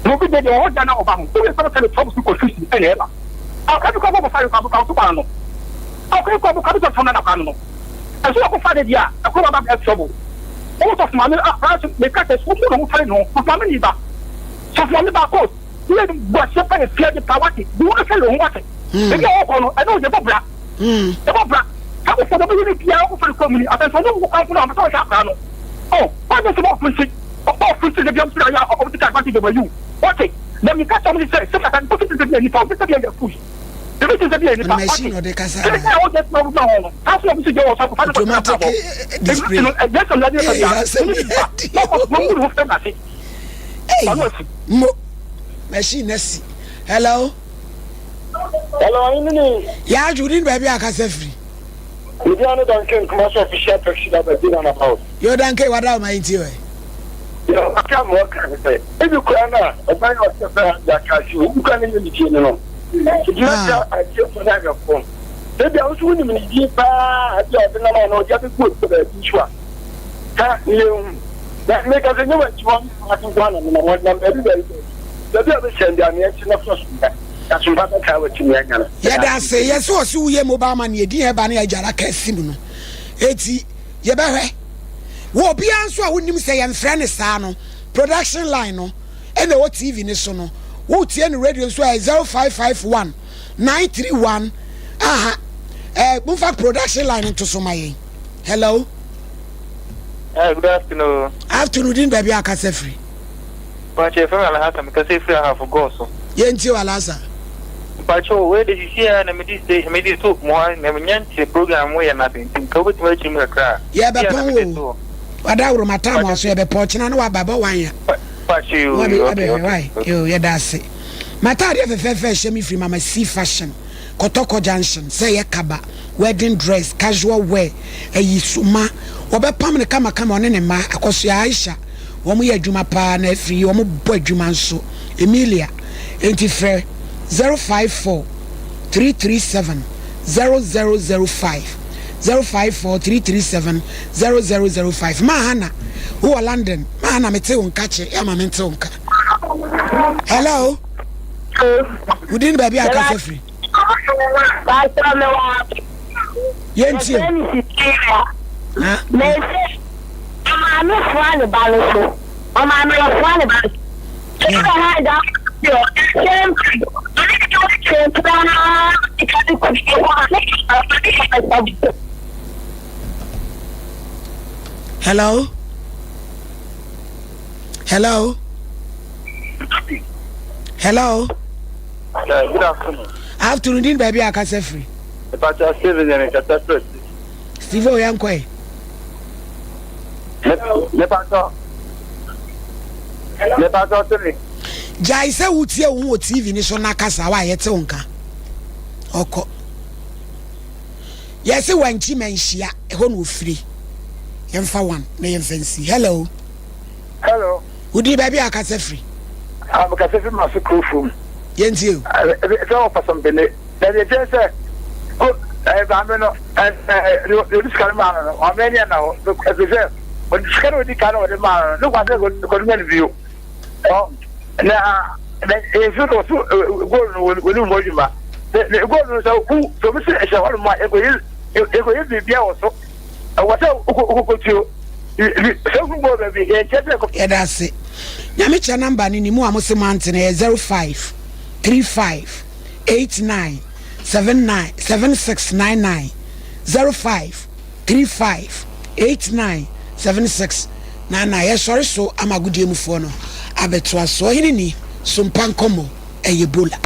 na obi deɛ deɛ ɔwɔ da na ɔba ho woyɛ sɛ ɔsɛ ne tɔb so kɔ susi ɛna ɛba Akwa bi kɔ bɔ fa kwa kwa so kwan no. Akwa kɔ bɔ kwa bi tɔ na kwa no. Ɛso akɔ fa de dia akɔ ba ba bɛ trouble. Wo sɔfo maame a pra so me ka sɛ so mu no ho fare no. Sɔfo maame ni ba. Sɔfo maame ba ko. Ye bu ahyɛ pa ye fia de pa wate. Bu wo fɛ ho wate. Ebi a wɔkɔ no ɛno yɛ bɔ bra. Yɛ bɔ bra. Sɛ wo fɔ bɔ bɛ ye bia wo fare kɔ mu ni. Afɛnso no wo kwan no amasa wo hwɛ akra no. Oh, wa de sɛ bɔ funsi. Ɔbɔ funsi de bia mfira ya ɔbɔ ti ka advantage over you. Wate. Na meka kyerɛ wɔn sɛ, sɛdeɛ asase so te sɛ bi yɛ nipa, obi sɛ bi yɛ push, ebi te sɛ bi yɛ nipa, ɔte, Machine ɔde kasa sɛdeɛ na a ɔgye tena ɔgyina hɔ no, saa nso na obi nso gyina hɔ so akɔfa ne kɔtena automatic abrabɔ. display. Ebi no, ɛdeɛ sɛ ɔyɛ adeɛ Ee, bia, asɛm ɛne yɛ nipa, di na ɔkɔ o. wɔn mu ne ho fɛm n'ase. Ei, Ɔno asi. mo machine na si. Hello. Hello, ahene ni. Yaadwo ni baabi a akasa firi. Media ne Duncan Kumasi official taxi driver di round about. Yo Duncan wada o ma yɛntie ɛ. Deɛ ɔka ma ɔka ne sɛ ebi koraa no a ɔban a ɔsɛ sɛ de aka ase ebi koraa no nyɛ ne die no no nti na atiefoɔ no ahwɛfoɔ ebi a woso wonim ne die paa adeɛ a ɔde nam a na ɔde abɛgu obi baabi nso a ka ne yɛnhu na meka sɛ nyɛ wakyi hɔ ase nko ana menam ɔdenam baabi baabi baabi a bɛhyɛ ndi ameɛ akyi na fa so da asompa bɛkaa watumi anya no. Yɛda ase yɛsɛ ɔse woyɛ mobile money edin ɛba ne agyara ka asim no eti yɛbɛhwɛ. Wɔ obiara nso a wonim sɛ yɛmfrɛ no saa no, production line no ɛna ɛwɔ TV no so no, wotie no radio nso a ɛyɛ 0551 931 aha eh, momfa production line nto so ma yɛn. Hello. Hi, good afternoon. Afternoon, din baabi a akasa firi. Mpakyɛ yɛfrɛ me Alhassan, mekasa firi Ahafo Gɔɔ so. Yɛntie o Alhassan. Mpakyɛ o, wei de sisi a na mede se mede to mo ha na menya nte program mo yɛ no ase nti nka wobɛtumi akyerɛ mu kakra a. Yɛbɛpɔn o. Wadaworo matam aso yɛbɛpɔn ɔkyena ne waba bɔ wan ya. Mpakyɛ o, okay okay. Wai, yo yɛda ase. M'ataadeɛ fɛfɛɛfɛ ɛhyɛ me firi Mama C Fashion, Kɔtɔkɔ Junction, sɛ ɛyɛ kaba, wedding dress, casual wear, ayi suma, wɔbɛpam no kamakama ɔne ne mma, Akɔsoa Aisha, wɔn yɛ adwuma paa na afiri yi wɔn bɔ adwuma nso, Emilia, enti frɛ 054 337 0005, 054 337 0005. Maa Hannah, wowɔ London, Maa Hannah mete wo nka kye, yɛ ama mente wo nka. Hello. Wodin baabi a akasa firi. Yɛntie. Ɔmaame foa ne ba no so. Ɔmaame ɔfoa ne ba no so. Hello. Hello. Hello. Yeah, good afternoon. Afternoon din baabi a akasa firi. Mepakyɛ Steven yɛ mekasa firi. Steve o yɛn kɔɛ. Mepakyɛ. Mepakyɛ Steven. Gyae sɛ wotie wo ho wɔ TV ni so na kasa wa yɛte wo nka. Ɔkɔ. Yɛse wankyi manhyia ɛhɔ na ofiri. Yɛmfa one na yɛmfa nsi. Hello. Hello. Wodin baabi a akasa firi? Ah, mekasa firi Maso kuro fam. Yɛntie o. Sɛ wɔ Fasompene. Na deɛ kyerɛ sɛ, ko ɛɛ maame no ɛɛ deɛ ɔde sika no maa no no, maame ani anna hɔ. Ɛfiri sɛ, ɔde sika no ɔdi kan na ɔde maa no no, ne kwa sɛ kɔde ma no bio. Ɔ na na nsu no so gold no wɔn mu adwuma. Ne gold no sɛ wo sɛ obi sɛ ɛhyɛ hɔ nom a ɛkɔyɛ ɛkɔyɛ biribi a wɔ so. Ɛwɔ sɛ wokɔtuo. Sɛ wohu gold baabi yɛnkyɛ sɛ Yɛda ase. Nyame kyɛ number no ni mo a mo se moante no ɛyɛ 05 35 89 79 7699 05 35 89 76 99 Yɛsɔre so ama agodie mufoɔ no abɛtoa so. Ɔhene ni, Sompa nkɔmmɔ ɛyɛ Ebola.